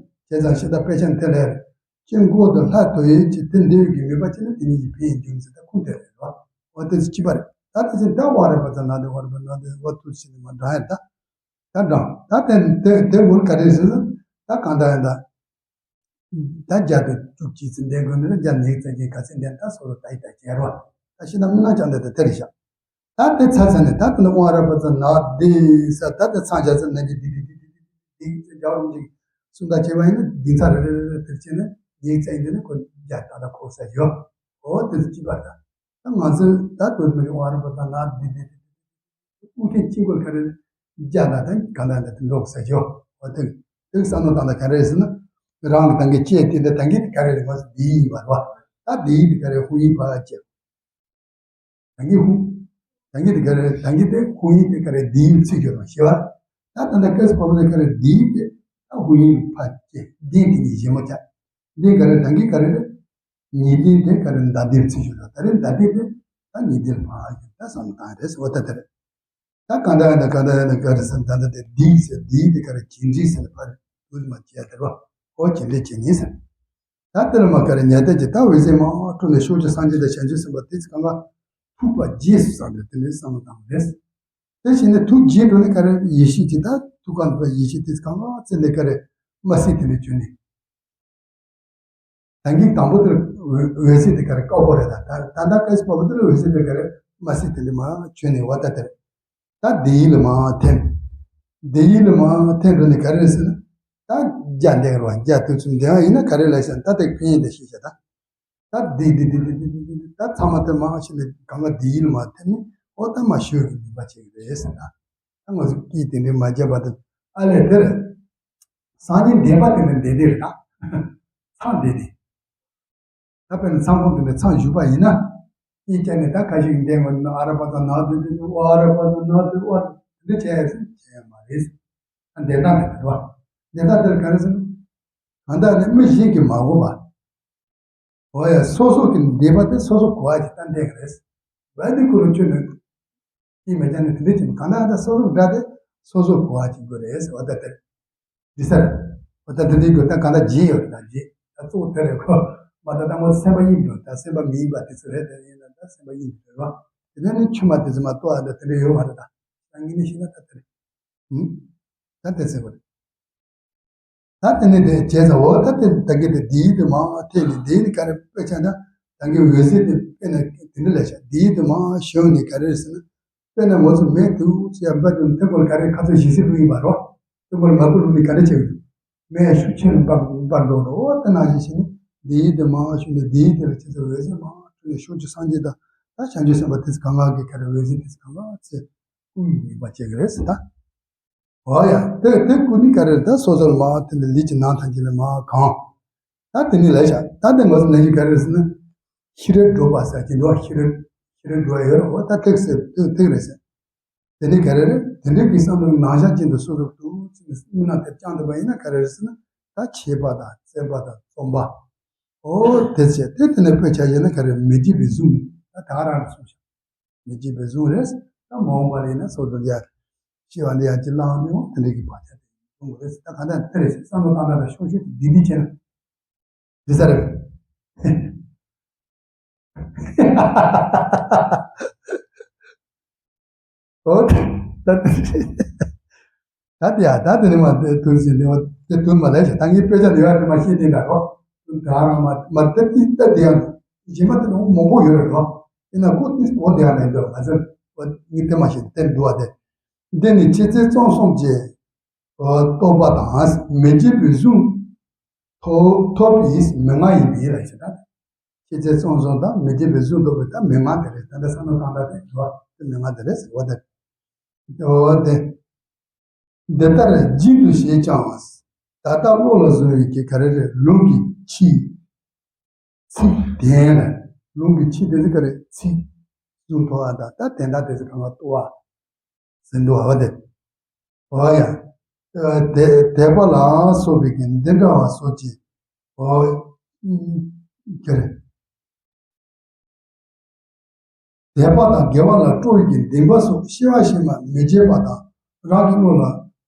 བྱས་ཙང་ཤེས་ད་དཔེ་ཆ་དེ་ལས་ཅན་མགོ་དང་ལྷ་དོ་ཡིན་གྱི་དེ་འདི་ཡོད་ཀྱི་ནུས་པ་ཆེ་ན་དེ་ཉིད་ཀྱི་ཕན་ཡོན་རྒྱུ་མཚན་ད་ཁུངས་དེ་རེད་བ། འོ་དེ་ཚོ་གཅིག་པ་རེད། ད་དེ་ཚོ་ད་ཨོ་ཨ་ར་པ་ཙ་ན་དེ་ཨོ་ཨ་ར་པ་ན་དེ་འོ་ཐུག་ཕྱིན་ནས་མ་འདྲ་ཡ་ད། ད་འདྲ་ད་དེ་དེ་དེ་འུར་ག་རེ་ཟེར་ན། ད་གང་ལྟར་ཡང་ད། ད་བརྒྱ་དང་བཅུ་གཅིག་ཚེ་འདས་དགོས་ནི་རེད། བརྒྱ་ནས་ཚེ་གཅིག་ག་ཚེ་འདས་ད་སོ་རུ་ད་ཡི་ད་བྱས་རོ། ད་ཤི་ན་མི་ན་ཅང་འདི་ད་དེ་རེད་ཤག་ད་དེ་ཚ་ཚ་ནས་ད་དེ་ནི་ཨོ་ཨ་ར་པ་ཙ་ན་དེ་ས་ད་དེ་ཚང་བྱ་ཚ་ན་གི་དེ་དེ་དེ་རྒྱ་རུང་གཅིག་གསུང་ད་བྱས་པ་ཡིན་ན་དེ་ཚ་རེ་རེ་རེ་རེ་དེར་བྱས་ནས་ངའི་ཚེ་འདི་ནི་ཁོ་བརྒྱ་ད་ད་ཁོ་ས་ཡོད། ཨོ་དེ་ཚོ་གཅིག་པ་ད། ད་ང་ཚོས་ད་དོན་མི་རིང་བར་པ་དང་ན་འདི་འདི་དབུགས་ཐེངས་གཅིག་པར་ག་རེ་བརྒྱ་དང་ད་ག་ལ་འདི་འགྲོ་ས་ཞོ། འོ་དེ་དེ་བསམ་བློ་བཏང་ན་ག་རེ་ཟེར་ན། རང་གི་ད་གིན་ཅེས་དེ་འདི་ད་གིན་དེ་ག་རེ་རེད་མ་ཟེར། འདི་ཡིན་པར་བ། ད་འདི་ཡིན་དེ་ག་རེ་ཧུ་ཡིན་པ་ཅེས། ད་གིན་ཧུ། ད་གིན་དེ་ག་རེ་ད་གིན་དེ་ཧུ་ཡིན་དེ་ག་རེ་འདི་ཡིན་ཚིག་ཞོ་དང་ཞེས་པ། ད་ད་ད་སྐད་སུ་བབ་ན་ག་རེ་འདི་ཡིན་དེ་ད་ཧུ་ཡིན་ཕ་ཅེས་འདི་འདི་ཉིད་ཞེས་མ་བྱ། འདི་ག་རེ་ད་གིན་ག་རེ་རེད། ཉི་ཟླའི་དེ་ག་རེ་ཟླ་ཟླའི་ཚེས་ཞུ་ལ་ད་རེས་ཟླ་ཟླའི་དེ་ད་ཉི་ཟླའི་ཕ་ཞུ་ད་བསམ་བཏང་རེད་ཟེར་བ་ད་དེ་རེད། ད་ག་འདྲ་ཡང་ན་ག་འདྲ་ཡང་ན་ག་རེ་ཟེར་ད་ད་དེ་འདི་ཟེར་འདི་དེ་ག་རེ་བྱིན་འདྲི་ཟེར་ལ་ཕ་རེད་དུ་མ་བྱས་དེ་རོ། ཨོ་བྱིན་འདྲི་བྱེད་ཉིན་ཟེར། ད་དེ་ལ་མ་ག་རེ་ཉལ་ཐད་ཀྱི་ད་འོད་ཟེར་མ་འཕྲོ་ནས་ཕྱོགས་བཅུ་སངས་རྒྱས་དང་བྱང་ཆུབ་སེམས་དཔའ་དེ་ཚོ་གང་ག་ཐུག་པ་རྗེས་སུ་བསམ་སྟེ་དེ་འདྲའི་བསམ་བློ་བཏང་བ་རེད། དེ་བཞིན་དུ་ཐུགས་རྗེས་འགྲོ་ནས་ག་རེ་ཡེ་ཤེས་ཀྱི་ད་ཐུགས་ཀ་འདུག་པ་ཡེ་ཤེས་དེ་ཚོ་གང་ག་ཚེ་ལས་ག་རེ་མ་སྲིད་དེ་འདྲ་བྱུང་ནས། ད་གིན་དང་པོ་དེར་འོད་འོད་ཟེར་དེ་ག་རེ་དཀར་པོ་རེད། ད་ད་ད་ལྟ་སྐད་ཆ་པ་པོ་དེར་འོད་ཟེར་དེ་ག་རེ་མ་སྲིད་དེ་འདྲ་མ་བྱོན་ནས་བ་ད་དེར། ད་དེ་ཡིན་ལ་མ་ཐེམ། དེ་ཡིན་ལ་མ་ཐེམ་འགྲོ་ནས་ག་རེ་རེད་ཟེར་ན། ད་རྒྱ་འདེགས་རོ་རྒྱ་དུས་ཚོད་འདེགས་ཡིན་ན་ག་རེ་ལ་ཟེར་ན་ད་དེ་ཕན་ཡིན་ད་ཤེས་བྱ་ད། ད་དེ་དེ་དེ་དེ་དེ་དེ་དེ་ད་ཚང་མ་དེ་མ་ཤེས་ནས་གང་ག་དེ་ཡིན་ལ་མ་ཐེམ་ནི་ཨོ་ད་མ་ཤོད་གི་ནུས་པ་ཆེ་གི་རེད་ཟེར་ད། ད་ང་ཚོ་སྐད་དེ་འདྲའི་མ་བརྒྱབ་པ་དང་ཨ་ལས་དེར། སངས་རྒྱས་འདས་པ་དེ་ལ་འདས་དེ་རེད་ད། ཚང་འདས་དེ། ད་དཔེར་ན་མཚམས་ཁོང་དེ་འདྲ་མཚམས་བཞུགས་པ་ཡིན་ན། སྐད་ཆ་ནི་ད་ཁ་ཤས་འདས་མ་ནི་ཨ་ར་པ་དང་ན་དེ་དེ་ཨོ་ཨ་ར་པ་དང་ན་དེ་ཨོ་དེ་བྱས་ཡ་ཟིན་བྱས་ཡ་མ་རེད། ད་འདས་ད་འདས་དེ་རེད་བ། འདས་ད་དེར་ག་རེ་ཟེར་ན། གང་ལྟར་ནི་མི་གཞན་གྱིས་མ་གོ་བ། འོ་ཡ་སོ་སོ་གི་འདས་པ་དེ་སོ་སོ་གོ་བ་ཅིག་ད་འདས་གི་རེད། བ་འདི་ཁོ་རང་ཆོས་ནི། ཨི་མེ་ཅན་ནི་དེ་འདྲ་ཅིག་གང་ལྟར་ད་སོ་སོ་འདྲ་དེ་སོ་སོ་གོ་བ་ཅིག་དགོས་རེད་ཟེར་བ་ད་དེ། འདི་ཟེར། བ་ད་དེ་འདྲའི་དགོས་ད་གང་ལྟར་རྗེས་ཡོད་རེད་ད་རྗེས་ད་གཙོ་བོ་དེ་རེད་ཁོ། མ་ད་ད་མོ་སེམས་པ་ཡིན་འགྲོ་ད་སེམས་པ་མི་ཡིན་པ་དེ་ཚོ་རེད་དེ་ཡིན་ན་ད་སེམས་པ་ཡིན་འགྲོ་རེད་བ། དེ་ནས་ནི་ཆུ་མ་དེ་ཚོ་མ་གཏོགས་ཨ་ད་དེ་འདྲ་ཡོད་མ་རེད་ད། ད་ངས་ནི་ཤེས་ན་ད་དེ་རེད། ཧུམ། ད་དེ་ཟེར་བ་རེད། ད་དེ་ནས་དེ་བྱས་ཙང་འོ་ད་དེ་ད་གི་དེ་དེའི་དུ་མ་ཐེག་ནས་དེའི་ནི་ག་རེ་དཔེ་ཆ་ན་ད་གི་འོད་ཟེར་དེ་དཔེ་ན་དེ་འདྲ་ལས་བྱ་དེའི་དུ་མ་ཞོན་ནས་ག་རེ་ཟེར་ན་དཔེ་ན་ངོ་ཚོ་མེད་དུ་ཅི་ཡང་འབད་དུ་དེ་སྐོར་ག་རེ་ཁ་ཚོ་ཞི་སི་ཕུ་ཡིན་པ་རོ། དེ་སྐོར་མ་བུ་རུ་ནི་ག་རེ་བྱེད་དུ་མེད་ཤུགས་ཆེན་འབར་འབར་འགྲོ་རོ། དེ་ནང་བཞིན་བྱས་ནས་དེའི་དུ་མ་ཞོན་ནས་དེའི་དེ་ལ་བྱས་ཙང་འོད་ཟེར་མ་འཕྲོས་ནས་ཕྱོགས་བཅུ་སངས་རྒྱས་དང་ད་བྱང་ཆུབ་སེམས་དཔའ་དེ་ཚོ་གང་ག་གི་ག་རེ་འོད་ཟེར་དེ་ཚོ་གང་ག་ཚེ་སྐུ་ཡི་ནུས་པ་སྐྱེ་གི་རེད་ཟེར་ད། འོ་ཡ། དེ་དེ་ཀུན་ནི་ག་རེ་ད་སོ་སོར་མ་དེ་འདྲ་ལུས་ཀྱི་ནང་ཐམས་ཅད་ལ་མ་གང་། ད་དེ་ནི་ལས་བྱ་ད་དེ་ངོ་སོ་ནང་བཞིན་ག་རེ་ཟེར་ན། ཤི་རལ་སྒྲོལ་བ་ཟེར་གྱི་འདུག་ཤི་རལ་ཤི་རལ་སྒྲོལ་ཡོད་རེད་འོ་ད་ཐེག་ཟེར་དེ་ཐེག་རེད་ཟེར། དེ་ནི་ག་རེ་རེད་དེ་འདྲའི་གི་བསམ་བློ་ནང་བཞག་ཅན་དུ་སོ་སོར་དུ་ཚིག་ནི་སྨིན་ན་དེ་བཅང་འདུག་པ་ཡིན་ན་ག་རེ་རེད་ཟེར་ན་ད་བྱེད་པ་དང་བཙལ་བ་དང་རྩོམ་པ། འོ་དེ་བྱས་དེ་དེ་ནི་དཔེ་ཆ་ཡིན་ན་ག་རེ་མི་བརྗེད་པའི་གཟུངས་ད་ད་རང་རེད་གསུངས་ཤག་མི་བརྗེད་པའི་གཟུངས་རེད། ད་མ་འོངས་པ་ལ་ཡིན་ན་སོ་སོ་ཡ། ཤི་བ་འདི་ཡང་ཅི་ལའང་མི་འོང་དེ་འདྲ་གི་བག་ཆགས་དེ་ཡོང་གི་རེད། ད་ག་འདྲ་དེ་རེད་བསམ་བློ་བཏང་ན་ད་ཤོག་ཤོག་གི་འདི་འདི་བྱས་ན། འདི་ས་རེད། ཨོ། ད་ད་དེ་ཡ་ད་དེ་ནི་མ་དེ་དུས་ཟིན་དེ་བ་དེ་དུས་མ་ལས་ཤ་ད་ངའི་དཔེ་ཆ་འདི་ཡ་དེ་མ་ཤེས་དེ་འདྲ་རོ། ད་རང་མ་མ་དེ་དེ་ལྟ་དེ་ཡང་རྗེས་མ་དེ་ནི་མང་པོ་ཡོད་རེད་རོ། ཡིན་ན་ཁོ་དེ་འོ་དེ་ཡང་ལས་འདུག་ང་ཚོ་ངའི་དེ་མ་ཤེས་དེ་འདུག་བ་དེ། འདི་ནི་ཆེས་བརྩེ་གཙང་གསུམ་གྱི་རྟོགས་པ་དང་མི་བརྗེད་པའི་གཟུངས་ཐོབ་ཐོབ་པའི་མན་ངག་ཡིན་པས་ལ་ཞེས་ད། ཤེས་བྱའི་གཙང་གསུམ་དང་མི་བརྗེད་པའི་གཟུངས་ཐོབ་པའི་ད་མན་ངག་དེ་རེད། ད་ལྟ་བསམ་བློ་བཏང་ད་དེ་འགྲོ་བ་དེ་མན་ངག་དེ་རེད་ཟེར་བ་དེ། འོ་དེ། འདི་ལྟར་རྒྱུན་དུ་བྱེད་ཀྱང་། ད་ལྟ་བློ་ལ་བཟུང་བའི་གི་ག་རེ་རེད། ལུང་གི་ཕྱིའི་ཚིག་དོན་ལ། ལུང་གི་ཕྱིའི་དོན་ཚིག་ག་རེ། ཚིག་གཟུང་ཐོག་ཨ། ད་ད་དོན་དག་དེ་ཚོ་གང་ལ་ལྟོས་པ་ཟེར་འདུག་བ་དེ། འོ་ཡ། དད་དད་པ་ལ་སོགས་པའི་གི་འདི་འདྲ་བ་སོགས་ཀྱི། འོ། ག་རེ། དད་པ་དང་དགེ་བ་ལ་སྤྲོ་བའི་གི་འདུན་པ་སོགས་སྐྱེ་བ་ཕྱི་མ་མི་བརྗེད་པ་དང་། རང་གི་བློ་ལ་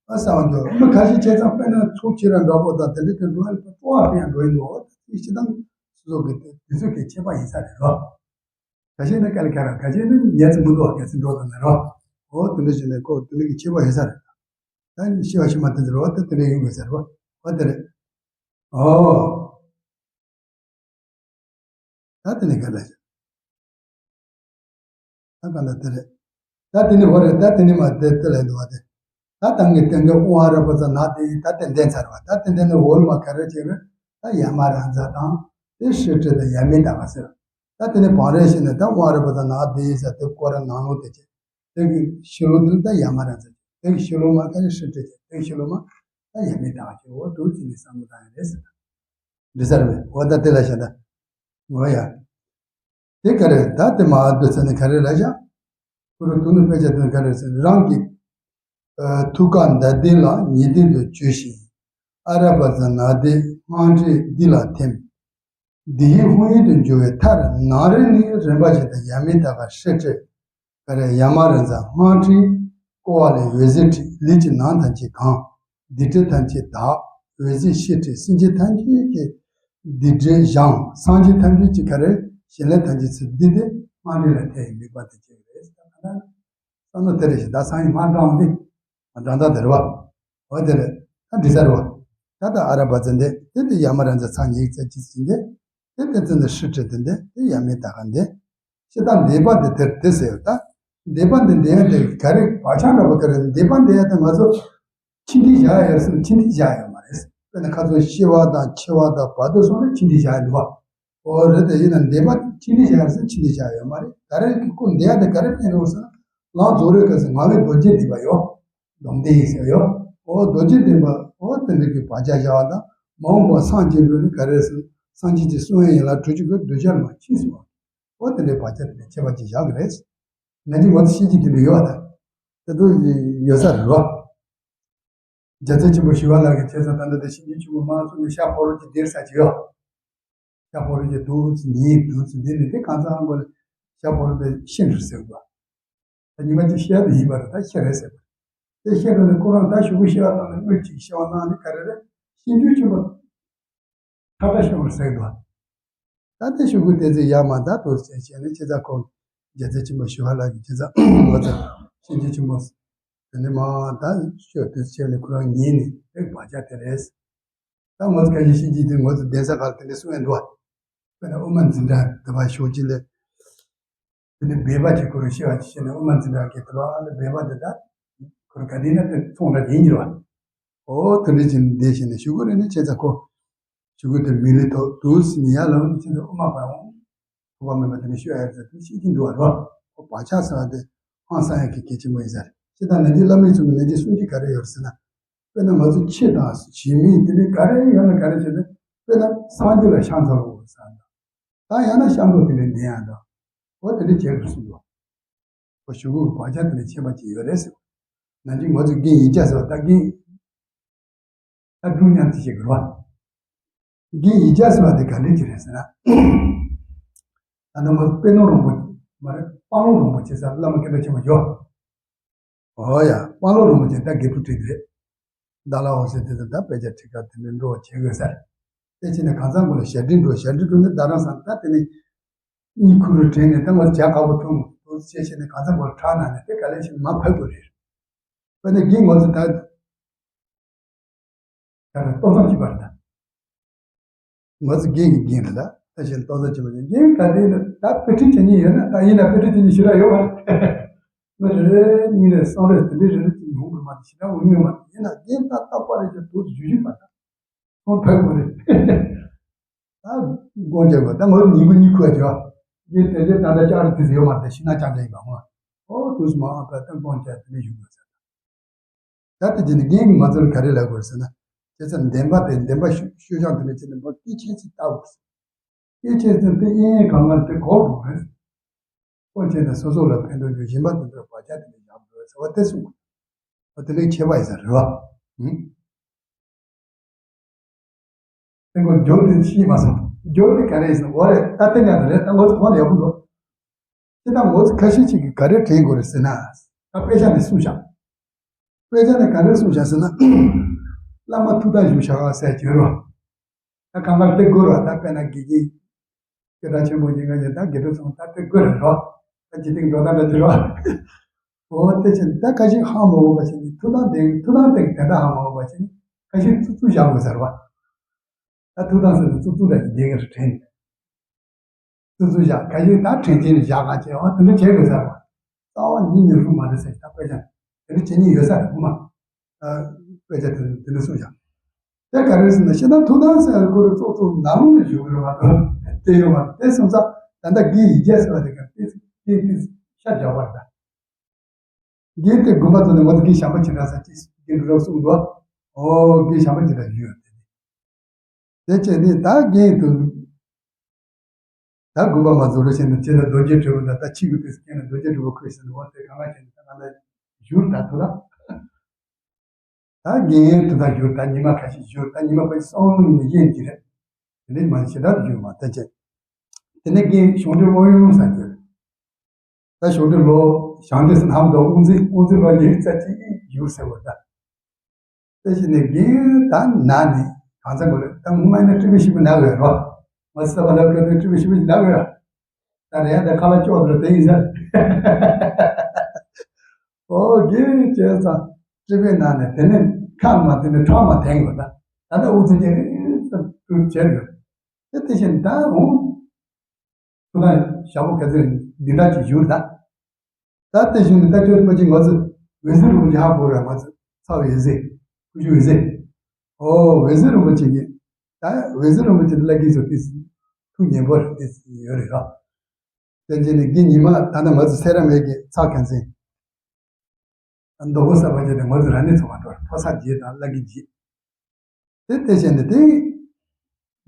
ཨ་གསལ་བར་འགྱུར། མི་ཁ་ཤས་བྱས་ཙང་དཔེར་ན་ཚོགས་ཆེ་ར་འདྲ་པོ་དང་དེ་འདྲ་དེ་འགྲོ་ཡ་ལ་སྤྲོ་བ་སྤེལ་ཡ་འགྲོ་ཡིན་འདུག་འོ་དེ་སྤྱིར་བཏང་སོ་སོ་གི་དེ་དེ་ཚོ་གི་ཁྱད་པར་ཡིན་ས་རེད་རོ། ཁ་ཤས་ནི་དཀའ་ལས་ཁག་ར། ཁ་ཤས་ནི་ཉལ་ཚེ་མི་འདུག་གལ་སྲིད་འགྲོ་དང་ན་རོ། འོ་དེ་འདྲ་བྱས་ནས་ཁོ་དེ་འདྲ་གི་ཁྱད་པར་ཡིན་ས་རེད། ད་སྐྱེ་བ་ཕྱི་མ་དེ་ཚོ་རོ་དེ་དེ་འདྲ་ཡིན་དགོས་ས་རེད་བ། འོ་དེ་རེད། འོ། ད་དེ་ནས་ག་ལ་ཞིག་ད་ག་ལ་དེ་རེད། ད་དེ་ནས་འོ་རེད། ད་དེ་ནས་མ་དེ་དེ་ལ་འདུག་བ་དེ། ད་ད་ངས་དེ་འདྲ་དབང་རབ་པ་ཚ་ན་དེ་ད་དེ་འདྲ་ཚར་བ། ད་དེ་འདྲ་ནས་འོ་མ་ག་རེ་བྱེད་རེད། ད་ཡ་མ་ར་མཛའ་དང་དེ་ཧྲི་ཏྲི་དང་ཡ་མི་ད་ག་ཟེར། ད་དེ་ནས་བང་རེ་ཞིག་ནས་ད་དབང་རབ་པ་ཚ་ན་དེ་ས་དེ་སྐོར་ར་ནང་ལོགས་དེ་བྱེད། དེ་གི་ཕྱི་ལོགས་དེ་ལ་ད་ཡ་མ་ར་མཛའ་བྱེད། དེ་གི་ཕྱི་ལོགས་མ་ག་རེ་ཧྲི་ཏྲི་བྱེད། དེ་གི་ཕྱི་ལོགས་མ་ད་ཡ་མི་ད་ག་བྱེད། འོ་དུ་ཅི་ནས་བསམ་བློ་བཏང་ཡ་རེད་ཟེར། འདི་ས་རེད་པས། འོ་ད་དེ་ལ་བྱ་ད། འོ་ཡ། དེ་ག་རེ། ད་དེ་མ་འདོད་ཚེ་ནི་ག་རེ་ལ་བཞག་ཁོ་རང་དུ་ནི་དཔེ་ཆ་དེ་ནི་ག་རེ་ཟེར། རང་གི་ཨ་ཐུགས་ཀ་མདའ་གདན་ལ་ཉེ་གདན་དུ་བྱོན་ཞིང་། ཨ་ར་པ་ཙ་ན་དེ་སྔགས་འགྲེལ་འདི་ལ་ཐིམ། འདི་ཡི་དཔང་ཡིག་ཏུ་འགྱུར་བའི་མཐར་ནང་རེ་ནས་རིམ་པ་བཞིན་དུ་ཡ་མི་ད་ག་ཧྲི་ཏྲི། ག་རེ། ཡ་མ་ར་མཛའ། སྔགས་ཕྲེང་བསྐོར་བ་ལས་འོད་ཟེར་འཕྲོས། ལས་ཀྱི་ནང་ཐམས་ཅད་གང་། སྡིག་སྒྲིབ་ཐམས་ཅད་དག་འོད་ཟེར་ཤེལ་འཕྲོས། སེམས་ཅན་ཐམས་ཅད་ཀྱི་སྡིག་སྒྲིབ་བྱང་། སངས་རྒྱས་ཐམས་ཅད་ཀྱི་ག་རེ། ཞིང་ལས་ཐམས་ཅད་ཚུར་འདི་དེ་སྔགས་འགྲེལ་ལ་ཐིམ་པའི་དམིགས་པ་དེ་བྱེད་ཀྱི་རེད། ད་ག་ན་བསམ་མནོ་དེ་རེད་ཞེ། ད་སང་ཉིན་མ་འགྲངས་ཏེ་མ་འགྲངས་ད་དེ་རེད་བ། འོ་དེ་རེད། ད་འགྲིག་ས་རེད་བ། ད་ད་ཨ་ར་པ་ཙ་འདི་དེ་དེ་ཡ་མ་ར་མཛའ་ཚ་ཉིག་ཙ་ཅི་ཟིན་དེ། དེ་དེ་ཙ་འདི་ཧྲི་ཏྲི་དེ་འདི་དེ་ཡ་མི་ད་ག་འདི། ཤི་ད་འདས་པ་འདི་དེར་དེ་ཟེར་ད། འདས་པ་འདི་འདས་ཡ་དེ་ག་རེ་བག་ཆགས་འདྲ་པོ་ག་རེ། འདས་པ་འདས་ཡ་དེ་ང་ཚོ་ཕྱི་འདི་བཞག་ཡོད་ཟེར་ན་ཕྱི་འདི་བཞག་ཡོད་མ་རེད། དཔེར་ན་ཁ་ཚོ་ཤི་བ་དང་འཆི་བ་དང་བར་དོ་སོང་ན་ཕྱི་འདི་བཞག་ཡོད་འདུག་བ། འོ་རེད། དེ་ཡིན་ན་འདས་པ་ཕྱི་འདི་བཞག་ཡོད་ཟེར་ན་ཕྱི་འདི་བཞག་ཡོད་མ་རེད། ད་རེས་ཀྱི་སྐུ་འདས་ཡ་དེ་ག་རེ་ཕན་རོགས་ཟེར་ན། ལང་རྫོགས་རེད་ག་ཟེར་ང་བའི་རྡོ་རྗེ་འདི་བ་ཡོད། སྡོམ་ལྡན་ཟེར་ཡོད། འོ་རྡོ་རྗེ་ལྡན་པ་འོ་དེ་འདྲ་གི་བག་ཆགས་བཞག་པ་དང་མ་འོངས་པ་སངས་རྒྱས་ལུས་ནི་ག་རེ་ཟེར། སངས་རྒྱས་ཀྱི་གསུང་ཡན་ལག་དྲུག་ཅུ་གི་གདུལ་བྱ་ལ་མ་ཕྱིན་སོང་། འོ་དེ་འདྲའི་བག་ཆགས་དེ་ཁྱད་པར་ཅིག་བཞག་གི་རེད། ང་ཚོ་ང་ཚོ་ཤེས་ཀྱི་དེ་འདྲ་ཡོད་ད། དེ་ཚོ་ཡོད་ས་རེད་བ། རྒྱལ་སྲས་ཆེན་པོ་ཞི་བ་ལྷ་གིས་བྱས་ཙང་ད་ལྟ་དེ་ཤིང་ཆེན་ཆེན་པོ་མ་གསུངས་ནས་ཤར་ཕ་རོལ་གྱི་འདིར་ས་ཅིག་ཡོད། ཤར་ཕ་རོལ་གྱི་དུས་ཉིན་དུས་འདི་ནི་དེ་གང་ཚང་མགོ་ལ་ཤར་ཕ་རོལ་དེ་ཤིང་རེད་ཟེར་བ། ད་ཉི་མ་གཅིག་ཤར་དུ་ཡིན་པ་རེད། ད་ཤར་རེད་ཟེར་བ། དེ་ཤར་རེད་ནས་ཁོ་རང་ད་ཞུ་གུ་ཤར་བ་བཏང་ནས་དངུལ་གཅིག་ཤར་བ་གནང་ནས་ག་རེ་རེད། ཤིང་ཆུ་ཆེན་པོ་ཐག་པ་ཤོར་བར་ཟེར་བ། ད་དེ་ཤུ་གུ་དེ་ཚོ་ཡར་མར་ད་དོར་བྱས་བྱས་ནས་ཁྱེད་ཚ་ཁོ་རྒྱལ་སྲས་ཆེན་པོ་ཞི་བ་ལྷ་གིས་ཁྱེད་ཚ་ང་ཚོ་ཤིང་ཆེན་ཆེན་པོ་དེ་ནས་མར་ད་ཤོར་དུས་བྱས་ནས་ཁོ་རང་ཉིད་ནས་རེག་བག་ཆགས་དེ་རེད། ད་ང་ཚོ་ཁ་ཤས་ཤིང་ཆེན་དེ་ང་ཚོ་གདན་ས་ཁག་ལ་དེ་འདྲ་གསུང་ཡ་འདུག་བ། དཔེར་ན་དབུ་མ་འཛིན་གྲྭ་དེ་བ་ཤོག་ཅིག་ལས། དེ་ནས་སྦས་པ་ཅིག་ཁོ་རང་ཤེས་པ་ཅིག་བྱས་ནས་དབུ་མ་འཛིན་གྲྭ་གི་དེ་བ་ལ་སྦས་པ་དེ་ད་ཁོ་རང་ག་དེ་ན་དེ་ཚོང་འདྲ་དེ་ཡིན་གྱི་རེད་བ། ཨོ་དེ་འདྲ་ཅིག་བསྡད་བྱས་ནས་ཤུ་གུ་རེ་ནས་ཁྱེད་ཚ་ཁོ། ཤུ་གུ་དེ་མི་ལི་ཐོག་དུ་སི་ནི་ཡ་ལ་འོང་ནས་ཁྱེད་ཚ་དབུ་མ་པ་འོང་། ཐོགས་པ་མེད་པ་དེ་ནས་ཤོད་ཡ་རེད་ཟེར་དེ་ཤེས་ཀྱི་འདུག་བ་རོ། ཁོ་བག་ཆགས་ཟེར་བ་དེ་ཧང་སང་ཡ་གི་གལ་ཆེན་པོ་ཡིན་ས་རེད། ཁྱེད་དང་ནན་གྱི་བླ་མའི་ཚོ་གི་ནན་གྱི་གསུང་གི་ག་རེ་ཡོད་རེད་ཟེར་ན། དཔེར་ན་ང་ཚོ་ཁྱི་དང་བྱེ་མི་དེ་འདྲའི་ག་རེ་ཡོད་ན་ག་རེ་བྱས་ན་དཔེར་ན་སངས་རྒྱས་ལ་ཤ་ཚ་རོགས་ཟེར་ད། ད་ཡང་ན་ཤ་མདོག་དེ་འདྲའི་ལྡན་ཡང་འདྲ། འོ་དེ་འདྲའི་བྱས་དགོས་གསུངས་འདུག་ཁོ་ཞུ་གུ་བག་ཆགས་དེ་འདྲའི་ཁྱད་པར་ཅིག་ཡོད་རེད་ཟེར། ནང་གི་ང་ཚོ་རྒན་ཡིག་ཆ་ཟེར་བ་ད་རྒན། ད་སྒྲུང་མཉམ་དུ་བཤད་དགོས་རེད་བ། རྒན་ཡིག་ཆ་ཟེར་བ་དེ་ག་འདྲ་ཅིག་རེད་ཟེར་ན། ད་ནང་ང་ཚོ་དཔེ་ནོར་རིན་པོ་མ་རེད་དཔང་ལུང་རིན་པོ་ཆེ་ཟེར་བླ་མ་སྐད་གྲགས་ཆེན་པོ་ཡོད། ཨོ་ཡ། དཔལ་ལོ་རིན་པོ་ཆེ་ད་དགེ་ཕྲུག་ཁྲིད་དེ་རེད། ད་ལ་འོ་ཟེར་དེ་ཚོ་ད་དཔེ་ཆ་ཁྲིད་ཁ་དེ་འདྲ་འགྲོ་བ་བྱེད་དགོས་ས་རེད། དེ་ཕྱིན་ནས་གང་ཚང་གོ་ལ་ཞབས་འདྲེན་འགྲོ་ཞབས་འདྲེན་འགྲོ་ནས་ད་རང་སང་ད་དེ་ནས་གཉིད་ཁུག་རུ་དྲན་ནས་ད་ང་ཚོ་བྱ་དཀར་པོ་འཐུང་དུ་ཅེས་བྱས་ནས་གང་ཚང་གོ་ལ་ཁྲག་ནང་ནས་དེ་ག་ལེ་ཞིག་མ་ཕབ་དགོས་རེད། དཔེར་ན་རྒན་ང་ཚོ་ད་ད་རེ་ལྟོ་ཚང་གཅིག་པ་རེད་ད། ང་ཚོ་རྒན་གྱི་རྒན་རེད་ད། ད་གཞན་ལྟོ་ཚང་གཅིག་པ་རེད། རྒན་ག་དེ་ད་དཔེ་ཁྲིད་བྱེད་མཁན་ཡོད་ན་ད་ཡིན་ན་དཔེ་ཁྲིད་བྱེད་མཁན་ཞེ་དྲག་ཡོད་པ་རེད། མི་རེ་རེ་གཉིས་རེ་གསུམ་རེ་དེ་འདྲའི་རེ་རེ་གཅིག་ཡོང་དགོས་མ་རེད། ཞེ་དྲག་འོང་ཡོད་མ་རེད། ཡིན་ན་རྒན་ད་རྟག་པར་རེ་ཅིག་དུ་ཞུ་ཞུ་མ་ད་ཁོང་ཕེབས་དགོས་རེད། ད་དགོངས་འཇགས་དགོས། ད་ང་ཚོ་ཉིན་གུང་གཉིད་ཁུག་ཡ་བྱེད་པ། རྒན་དེ་འདྲའི་ད་ལྟ་ལྕགས་རི་དེ་ཚོ་ཡོད་མ་རེད། ད་ཤི་ན་ལྕགས་ལྕགས་ཡིན་པ་ངོ་། ཨོ་དུས་སུ་མ་ཨ་ཕ་ད་དགོངས་འཇགས་དེ་འདྲ་ཞུ་དགོས་ཟེར། ད་དེ་བྱས་ནས་རྒན་གྱིས་ང་ཚོར་ག་རེ་ལབ་དགོས་ཟེར་ན། བྱས་ཙང་བདེན་པ་དེ་བདེན་པ་ཤོད་ཤོད་སྦྱང་དེ་འདྲ་བྱས་ནས་མོ་སྐད་ཆེན་ཞིག་བཏབ་དགོས། སྐད་ཆེན་ཟེར་དེ་གཡས་གཡོན་གང་ག་དེ་གོ་དགོས་རེད། ཁོ་བྱས་ནས་སོ་སོ་ལ་ཕན་ཐོགས་རྒྱུ་གཞན་པ་དེ་ཚོར་བག་ཆགས་དེ་འདྲ་བཞག་དགོས་ཟེར་བ་དེ་གསུངས་དགོས། བ་དེ་ལས་ཁྱད་པར་ཡོད་ས་རེད་བ། ཨུམ། དེ་ཁོ་རྒྱུ་དེ་ཤེས་མ་སོང་། རྒྱུ་དེ་ག་རེ་ཡིན་ཟེར་ན། འོ་རེད། ད་དེ་ཉག་དེ་རེད། ད་ངོ་ཚ་གོང་ལ་ཡག་པོ་འདུག་དེ་ད་ངོ་ཚ་ཁ་ཤས་ཅིག་གིས་ག་རེ་དྲན་དགོས་རེད་ཟེར་ན། ད་དཔེ་ཆ་ནས་གསུངས་བཞག་དཔེ་ཆ་ནས་ག་རེ་གསུངས་བཞག་ཟེར་ན། བླ་མ་ཐུགས་དམ་བཞུགས་བཞག་ཟེར་གྱི་རེད། ད་གང་ག་དེ་དགོས་རེད་བ། ད་དཔེར་ན་དགེ་རྒན། སྐད་གྲགས་ཆེན་པོ་ཡིན་ག་ཡིན། ད་དགེ་ཕྲུག་ཚང་མ་ད་དེ་དགོས་རེད་རོ། ད་འཇིག་རྟེན་འགྲོ་སྟངས་འདྲ་ཅིག་རོ། འོ་དེ་བཞིན་ད་ཁ་ཤས་ཧ་མ་གོ་བ་བྱས་ནས་ཐུགས་དམ་དེ་ཐུགས་དམ་དེ་དེ་འདྲ་ཧ་མ་གོ་བ་བྱས་ནས་ཁ་ཤས་བཙུགས་བཙུགས་བཞག་དགོས་ཟེར་བ། ད་ཐུགས་དམ་ཟེར་ནས་བཙུགས་བཙུགས་འདྲ་ཞིག་བསྡད་ཀྱི་རེད་དྲན། བཙུགས་བཙུགས་བཞག་ཁ་ཤས་ད་དྲན་རྐྱེན་བཞག་ག་བྱས། འོ་དེ་འདྲ་བྱེད་དགོས་ཟེར་བ། རྩ་བ་ཉིད་ནས་རུང་མ་རེད་ཟེར། ད་དཔེ་ཆ་དེ་འདྲ་བྱེད་ཉེན་ཡོད་ས་རེད་ཁོ་མ། དཔེ་ཆ་དེ་དེ་འདྲ་གསུངས་བཞག་དེ་ག་རེ་ཟེར་ན། ཤེས་ལྡན་ཐུགས་དམ་ཟེར་ཡ་ཁོ་རང་ཙོག་ཙོག་ནང་ལོགས་ནས་བཞུགས་ཡོད་མ་གཏོགས་དེ་ཡོད་མ་རེད། དེ་སོང་ཙང་ད་ལྟ་དགེ་ཡི་རྒྱས་ཟེར་བ་དེ་ག་དེ་དེ་དེ་ཤ་རྒྱགས་པ་རེད་ད། དགེ་དེ་དགོན་པ་ཚོ་ནས་ང་ཚོ་དགེ་བྱམས་པ་ཇི་ལྟར་ཟེར་ཅིག་དགེ་འདུན་རབ་གསུངས་འདུག་ཨོ་དགེ་བྱམས་པ་ཇི་ལྟར་ཡོད་དེ། དེ་བྱས་ནས་ད་རྒན་དུ། ད་དགོན་པ་མ་རྫོགས་རུ་བྱས་ནས་ཁྱེད་ལ་རྡོ་རྗེ་དྲིལ་བུ་ད་ལྟ་ཕྱི་གི་དུས་སུ་སྐྱེས་ནས་རྡོ་རྗེ་དྲིལ་བུ་ཁུར་ཟེར་ནས། འོ་དེ་གང་ག་བྱས་ནས་ད་ང་ལ་བཞུར་ད་ཐུག་ད། ད་རྒན་དུ་ད་བཞུར། ད་ཉི་མ་ཁ་ཤས་བཞུར། ད་ཉི་མ་ཕལ་ཆེར་གསུམ་ཡིན་ན་ཡིན་གྱི་རེད། དེ་ནས་མ་ཞེ་དྲག་ཏུ་བཞུར་མ་ད་བྱས། དེ་ནས་རྒན་གཞུང་འབྲེལ་ཨོ་ཡོང་ས་གྱུར། ད་གཞུང་འབྲེལ་ལོ་ཞང་འདྲེ་སུ་ནམ་དུ་དབུ་འཛིན་དབུ་འཛིན་ལོ་ཉི་ཤུ་རྩ་གཅིག་བཞུར་ཟེར་བ་ད། དེ་བཞིན་ནས་རྒན་ད་ན་ནས་གང་ཚ་གོ་ལེ། ད་ངོ་མ་ཡིན་ན་སྤྲི་བའི་ཤི་བོ་ན་དགོས་རོ། མ་ཟ་བ་ལ་ཁ་དུ་སྤྲི་བའི་ཤི་བོ་ན་དགོས། ད་རེད་ད་ཁ་ལ་ཅོག་དུ་དེ་ཡིན་ཟེར། ཨོ་རྒན་བྱས་ཙང་སྤྲི་བའི་ནང་ནས་དེ་ནས་ཁ་མ་དེ་ནས་ཁྲག་མ་དེང་དགོས། ད་ད་ལྟ་དབུ་འཛིན་གྱི་ཙམ་དུ་བྱས་དགོས། དེ་དེ་བཞིན་ད་འོང་། ཐུགས་དམ་ཞག་པོ་ག་ཚོད་འདི་འདྲ་ཅིག་བཞུགས་ད། ད་དེ་བཞུགས་ནས་ད་ཁྱོད་པ་ཅིག་ང་ཚོ་འོད་ཟེར་རིན་པོ་ཆེ་ཧ་གོ་ར། ང་ཚོ་ཚ་བའི་འོད་ཟེར། ཀུ་ཤུ་འོད་ཟེར། ཨོ་འོད་ཟེར་རིན་པོ་ཆེ་གི། ད་འོད་ཟེར་རིན་པོ་ཆེ་བླ་རྒན་ཚོ་དེ་ཐུགས་མཉེས་པོ་རེད། དེ་ཡོད་རེད་ར། དེ་རྗེས་ནས་རྒན་ཉི་མ་ད་ནི་ང་ཚོ་སེ་ར་མེད་ཀྱི་ཚ་གན་ཚེ། མདོ་སྒོ་གསར་པ་བྱས་ཏེ་ང་ཚོ་ར་ནི་ཚོ་བ་འགྲོ་ཕོ་གསར་རྗེས་དང་བླ་རྒན་རྗེས། དེ་དེ་བྱས་ནས་དེ།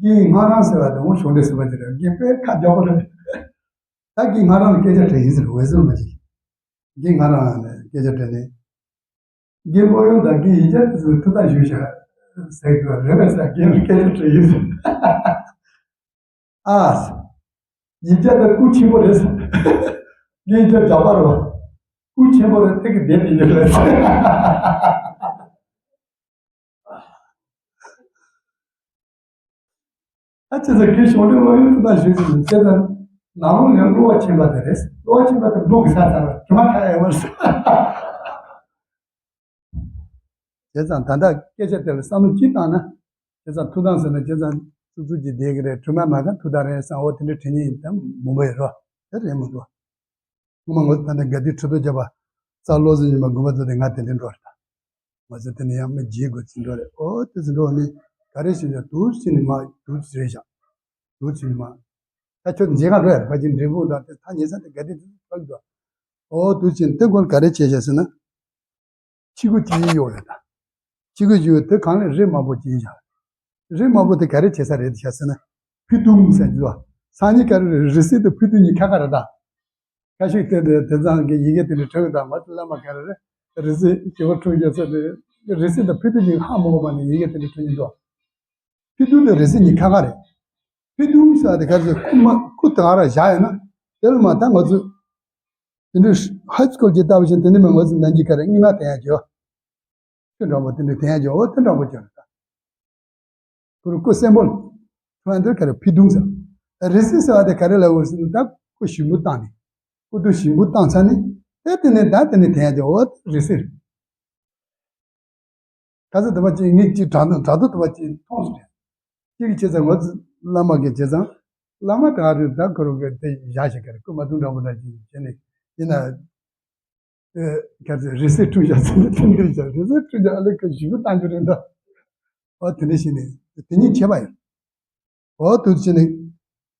རྒན་ངག་དབང་ཟེར་བ་དེ་འོང་གཞུང་འབྲེལ་ཟེར་བ་ཅིག་རེད། རྒན་དཔེ་ཁ་རྒྱག་པོ་རེད། ད་རྒན་ངག་དབང་ལ་སྐད་ཆ་དྲིས་ཡིན་ཟེར། འོད་ཟེར་མ་ཅིག་རྒན་ངག་དབང་ལ་སྐད་ཆ་དྲིས་ནས། རྒན་པོ་ཡོང་དང་རྒན་ཡིག་ཆ་དེ་ཚོ་ཐུགས་དམ་བཞུགས་ཤག་ཟེར་གི་རེད་པས་ཟེར། རྒན་ལ་སྐད་ཆ་དྲིས་ཡིན་ཟེར། ཨ། ཡིག་ཆ་དེ་སྐུ་ཆེན་པོ་རེད་ཟེར། རྒན་ཡིག་ཆ་རྒྱག་པ་རེད་བ། སྐུ་ཆེན་པོ་རེད། དེ་གི་བསྡད་པའི་ཡོད་རེད་ཟེར། ཨ་ཅེ་ཟེར། རྒན་གཞུང་འབྲེལ་སློབ་ཡོན་ཐུབ་པ་ཞུས་ཟིན་ཟེར་ན། ནང་ལོགས་ནས་བསླུ་བ་ཆེན་པ་དེ་རེད། བསླུ་བ་ཆེན་པ་དེ་འབུ་གི་ས་ཚར་བ་དྲི་མ་ཁ་ཡ་བར་ཟེར། བྱས་ཙང་ད་ལྟ་སྐད་ཆ་དེ་ལ་བསམ་བློ་ཅིག་བཏང་ན། བྱས་ཙང་ཐུགས་དམ་ཟེར་ན་བྱས་ཙང་ཙུག་ཙུག་ཅིག་བསྡད་ཀྱི་རེད། དྲི་མ་མ་ཁ་ཐུགས་དམ་རེད་བསམ། འོ་དེ་འདྲ་དྲན་ཉེན་ཡིན་ད་མང་པོ་ཡོད་རོ། དེ་རེད་མི་འདུག་སྔོན་མ་ངོ་ཚ་ད་ནི་དགའ་ལྡན་ཁྲི་ཐོག་བརྒྱབ་པ། རྩ་བློ་གཟུ་ཉི་མ་དགོན་པ་ཚོ་དེ་ང་དེ་འདྲ་འགྲོ་རེད་ད། ང་ཚོ་དེ་ནས་ཡང་མི་བརྗེད་དགོས་ཚིག་འགྲོ་རེད། ཨོ་དེ་ཚོ་འགྲོ་ནི་ག་རེ་ཞིག་ཡོད་དུ་ཕྱིན་ནི་མ་དུ་ཕྱིན་རེད་ཤག་དུ་ཕྱིན་ནི་མ། ད་ཁྱོད་མཇལ་ཁ་འགྲོ་ཡ་ཕ་གི་འབྲས་སྤུངས་དང་དེ་ཐག་ཉེ་ས་དེ་ག་དེ་དུ་ཕ་གི་འགྲོ། ཨོ་དུ་ཕྱིན་དེ་སྐོར་ག་རེ་བྱས་ཤག་ཟེར་ན། ཕྱི་སྒོ་གཅིག་ཡོད་རེད་ད། ཕྱི་སྒོ་གཅིག་ཡོད་དེ་གང་ལས་རི་དམར་པོ་གཅིག་ཡིན་ཤག་རི་དམར་པོ་དེ་ག་རེ་བྱེད་ས་རེད་ཤག་ཟེར་ན། ཕུ་ཏུང་ཟེར་གྱི་འདུག་སང་ཉིན་ག་རེ་རེད། རི་སིལ་དང་ཕུ་ཏུང་གཉིས་ཁ་ཁ་རེད་ད། ཁ་ཤས་དེ་དེ་དེ་ཚང་གི་ཡི་གེ་དེ་འདྲ་འབྲི་གི་དང་། མ་ཚད་བླ་མ་ག་རེ་རེད། རི་སིལ་བྱེད་པ་འཁྲུག་རྒྱག་ས་དེ། རི་སིལ་དང་ཕུ་ཏུང་གཉིས་ཧ་མ་གོ་བ་ནས་ཡི་གེ་དེ་འདྲ་འབྲི་གི་འདུག་ཕུ་ཏུང་དང་རི་སིལ་གཉིས་ཁ་ཁ་རེད། ཕུ་ཏུང་ཟེར་བ་དེ་ག་རེ་ཟེར། སྐུ་མ་སྐུ་དེ་ག་ར་བཞག་ཡོད་ན། དེ་ལ་མ་ད་ང་ཚོ་དེ་འདྲ་ཧའི་སི་ཀུལ་གྱི་ལྟ་བུ་བཞིན་དེ་འདྲ་མིན། ང་ཚོ་ནང་གི་ག་རེ་རྙིང་མ་དེ་ཡང་བརྗོད། ཁྱོད་འདྲ་པོ་དེ་འདྲ་དེ་ཡང་བརྗོད། འོ་དེ་འདྲ་པོ་བརྗོད་རེད་ད། ཁོ་རང་སྐུ་སེམས་པོ་ལ་འདིར་ག་རེ་ཕུ་ཏུང་ཟེར། རི་སིལ་ཟེར་བ་དེ་ག་རེ་ལབ་དགོས་ཟེར་ན། ད་སྐུ་ཞིམ་པོ་བཏང་ནས། སྐུ་དུ་ཞིམ་པོ་བཏང་ཚར་ནས། དེ་དེ་ནས་ད་དེ་ནས་དེ་ཡང་བརྗོད། འོ་རི་སིལ་རེད། ཁ་ཚ་དུ་བ་ཅིག་ངས་ཅིག་དྲ་དུ་དྲ་དུ་དུ་བ་ཅིག་མཐོང་སོང་རེད། ཅིག་གི་བྱས་ཙང་ང་ཚོ་བླ་མ་གི་བྱས་ཙང་། བླ་མ་དེ་ག་རེ་ད་ཁོ་རང་གི་དེ་བཞག་ཞིག་ག་རེ་སྐུ་མ་དུང་འདྲ་པོ་འདྲ་ཅིག་བྱས་ནས་ཡིན་ན། ཨེ་ག་ཚོད་རི་སིལ་འཁྲུངས་བཞག་ཚེ་ནི་དེ་འདྲ་བཞག་རི་སིལ་འཁྲུངས་བཞག་ཨ་ལེ་ཁ་ཞིབ་པོ་བཏང་རྒྱུ་རེད་འདུག་ཨོ་དེ་འདྲ་ཞིག་ནས་དེ་ཉིད་བྱས་པ་ཡིན། ཨོ་དུ་བྱས་ནས་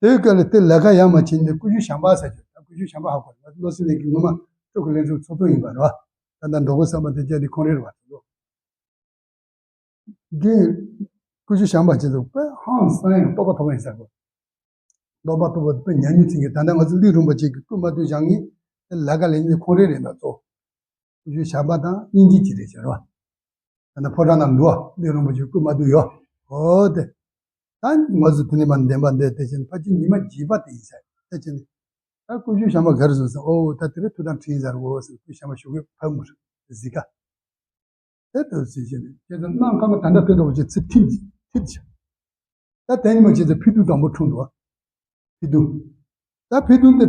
དེའི་སྐབས་ལ་དེ་ལས་ཀ་ཡང་མ་བྱས་ནས་ཀུ་ཤུ་བྱམས་པ་ཟེར་རྒྱུ། ད་ཀུ་ཤུ་བྱམས་པ་ཧ་གོ་རེད། བློ་སེང་ལགས་ཀྱི་སྔོན་མ་སྤྲོ་སྐུ་ལྷན་ཚོགས་ཚོགས་གཙོ་ཡིན་པ་རེད་བ། ད་ལྟ་འགྲོ་སྒོ་གསར་པ་དེ་བཅས་དེ་ཁོང་རེད་བ། དེ་ཚོ། རྒན་ཀུ་ཤུ་བྱམས་པ་ཅིག་འདུག་དཔེ་ཧང་སང་ཡང་རྟོགས་པ་ཐོབ་པ་ཡིན་ཟེར་གོ། རྟོགས་པ་ཐོབ་པ་དཔེ་ཉམས་མྱོང་ཅན་གྱི། ད་ལྟ་ང་ཚོ་གླིང་རིན་པོ་ཆེ་གི་སྐུ་མ་བཏུད་བཞག་ངེས་དེ་ལས་ཀ་ལས་ནི་ཁོང་རེ་རེད་ན་གཙོ། ཀུ་ཤུ་བྱམས་པ་དང་དབྱིན་ཇི་ཅིག་རེད་ཟེར་བ། ད་ནི་ཕོ་བྲང་ནང་འདུག་བ། གླིང་རིན་པོ་ཆེ་སྐུ་མ་བཏུད་ཡོད། འོ་དེ། ད་ང་ཚོ་དེ་ནས་མར་འདན་མ་འདས་དེ་བཞིན་ཕལ་ཆེར་ཉི་མ་བརྒྱད་པ་དེ་ཡིན་ས་རེད། དེ་བཞིན་ད་ཀུ་ཤུ་བྱམས་པ་ག་རེ་བཟོས་སོང་། ཨོ་ད་དེ་རིང་ཐུགས་དམ་ཁྲིད་ཡིན་ཟེར། འོ་ཟེར། ཀུ་ཤུ་བྱམས་པ་ཞོགས་ཀས་ཕ་བུ་མོ་རེད་གཟིགས་ཀ་དེ་ལྟ་བུ་ཟེར་བཞིན་ཁྱེད་ཚོ་གནམ་ཁ་མ་ད་ལྟ་དེ་འདྲ་བོ་ཅིག་ཚིག་ཐིམ་གྱིས་ཐིམ་བྱ། ད་དེ་ཉིན་མོ་ཁྱེད་ཚོ་ཕི་དུ་དང་པོ་འཁྲུངས་འདུག་བ། ཕི་དུ། ད་ཕི་དུ་འདི་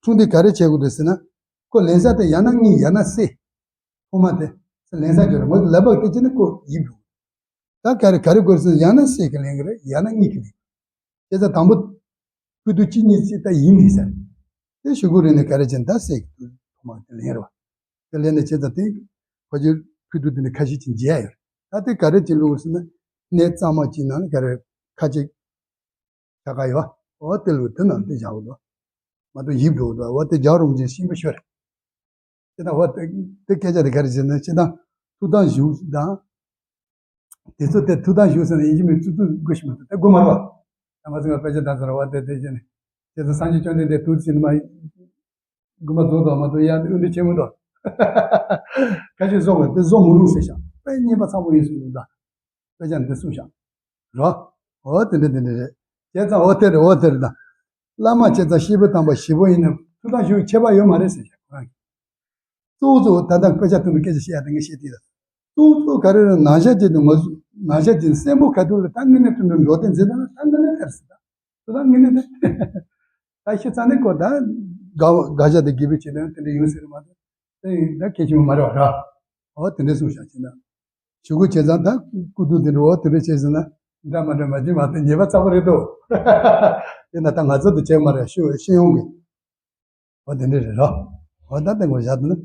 འཁྲུངས་དུས་ག་རེ་བྱེད་དགོས་འདུག་ཟེར་ན། ཁོ་ལན་ས་དེ་ཡང་ན་རྔིས་ཡང་ན་བསད། ཐོག་མ་དེ་ལན་ས་སྦྱོར་རེད། ངོས་ལ་བག་དེ་བྱས་ནས་ཁོ་ཡིབ་འགྲོ། ད་ག་རེ་ག་རེ་དགོས་ཟེར། ཡང་ན་བསད་ཀྱི་ལེན་གྱི་རེད། ཡང་ན་རྔིས་ཀྱི་ལེན། བྱས་ཙང་དང་པོ་ཕུད་དུ་གཅིག་གཉིས་ཅིག་ད་ཡིན་ནི་ཟེར། དེ་ཞུ་དགོས་རེད་ནས་ག་རེ་བྱས་ན་ད་བསད་ཀྱི་འདུག་ཐོག་མ་དེ་ལེན་རེད་བ། དེ་ལེན་ནས་བྱས་ཙང་དེ་ཕ་ཆེར་ཕུད་དུ་དེ་ནས་ཁ་ཤས་ཅིག་མཇལ་ཡོད་རེད། ད་དེ་ག་རེ་བྱས་ལུགས་ཟེར་ན། གནས་གཙང་མ་ཅིག་ནང་ག་རེ་ཁ་ཅིག་ཆ་ག་ཡོད། འོ་དེ་ལུགས་དེ་ནང་དེ་བཞག་འདུག་མ་གཏོགས་ཡིབ་འགྲོ་འདུག་འོ་དེ་རྒྱག་རུང་ཅིག་ཤིང་པ་ཤོར། དེ་དང་འོ་དེ་དེ་སྐད་ཆ་དེ་ག་རེ་བྱས་ན། སྤྱིར་བཏང་ཐུགས་དམ་བཞུགས་དང་། དེ་ཚོ་དེ་ཐུགས་དམ་བཞུགས་ཟེར་ན་ཡིན་གཅིག་མིན་གཅིག་ཚུར་ཚུར་དགོས་ཤིག་མ་གཏོགས་དེ་དགོས་མ་རེད་བ། ད་ང་ཚོ་ང་དཔེ་ཆ་ལྟ་ཚར་བ་དེ་དེ་བྱས་ནས། དེ་ཚོ་སངས་རྒྱས་བཅོམ་ལྡན་འདས་ཐུགས་བྱིན་མ་དགོས་མ་རྫོགས་དང་མ་གཏོགས་ཡང་དབུ་འབྱེད་ཆེན་མོ་དང་། ཁ་ཤས་བཟོ་བ་དེ་བཟོ་མི་རུང་ཟེར་ཤག་དཔེ་རྙེད་པ་ཚ་པོ་ཡིན་གསུངས་འདུག་ད། དཔེ་ཆ་འདི་གསུངས་ཤག་རོ། འོ་དེ་འདྲ་དེ་འདྲ་རེད། བྱས་ཙང་འོ་དེ་རེད། འོ་དེ་རེད་ད། བླ་མ་བྱས་ཙང་སྐྱེས་བུ་དམ་པ་ཞིག་པོ་ཡིན་ན་ཐུགས་དམ་བཞུགས་ཁྱད་པར་ཡོད་མ་རེད་ཟེར་ཤག་ཁོ་རང་གིས། གཙོ་བོ་གཙོ་བོ་ད་ལྟ་དཔེ་ཆ་ཐུན་དུ་སྐད་ཆ་བཤད་ཡ་དེ་ངས་བཤད་དེ་ཡིན། གཙོ་བོ་གཙོ་བོ་ག་རེ་རེད། ནང་ཤ་ཅན་དུ་ངོ་ནང་ཤ་ཅན་སེམས་པོ་ཁ་ཐུག་ལ་ད་དངོས་གནས་དོན་དུ་འགྲོ་དོན་འཛིན་ད་ན་ད་དངོས་གནས་དེ་རེད་ཟེར་ད། ད་དངོས་གནས་དེ། ད་ཤི་ཚ་ནས་ཁོ་ད་དགའ་དགའ་ཤ་དེ་དགེ་བའི་བྱེད་དོན་དེ་འདྲ་ཡོང་ཟེར་མ་གཏོགས་དེ་ད་གལ་ཆེན་པོ་མ་རེད་བ་ར། འོ་དེ་འདྲ་གསུངས་ཤག་བྱས་ན། ཞུ་དགོས་བྱས་ཙང་ད་སྐུ་དུས་དེ་འདྲ་འོ་དེ་འདྲ་བྱས་ཟིན་ན་འདྲ་མ་འདྲ་མ་བྱེད་མ་གཏོགས་ཉེས་པ་ཚ་པོ་རེད་དོ། དེ་ན་ད་ང་ཚོ་དུ་བྱས་མ་རེད། ཤི་ཤི་ཡོང་གི་འོ་དེ་འདྲ་རེད་ར། འོ་ད་དེ་ངོ་བཞག་དུ་ན་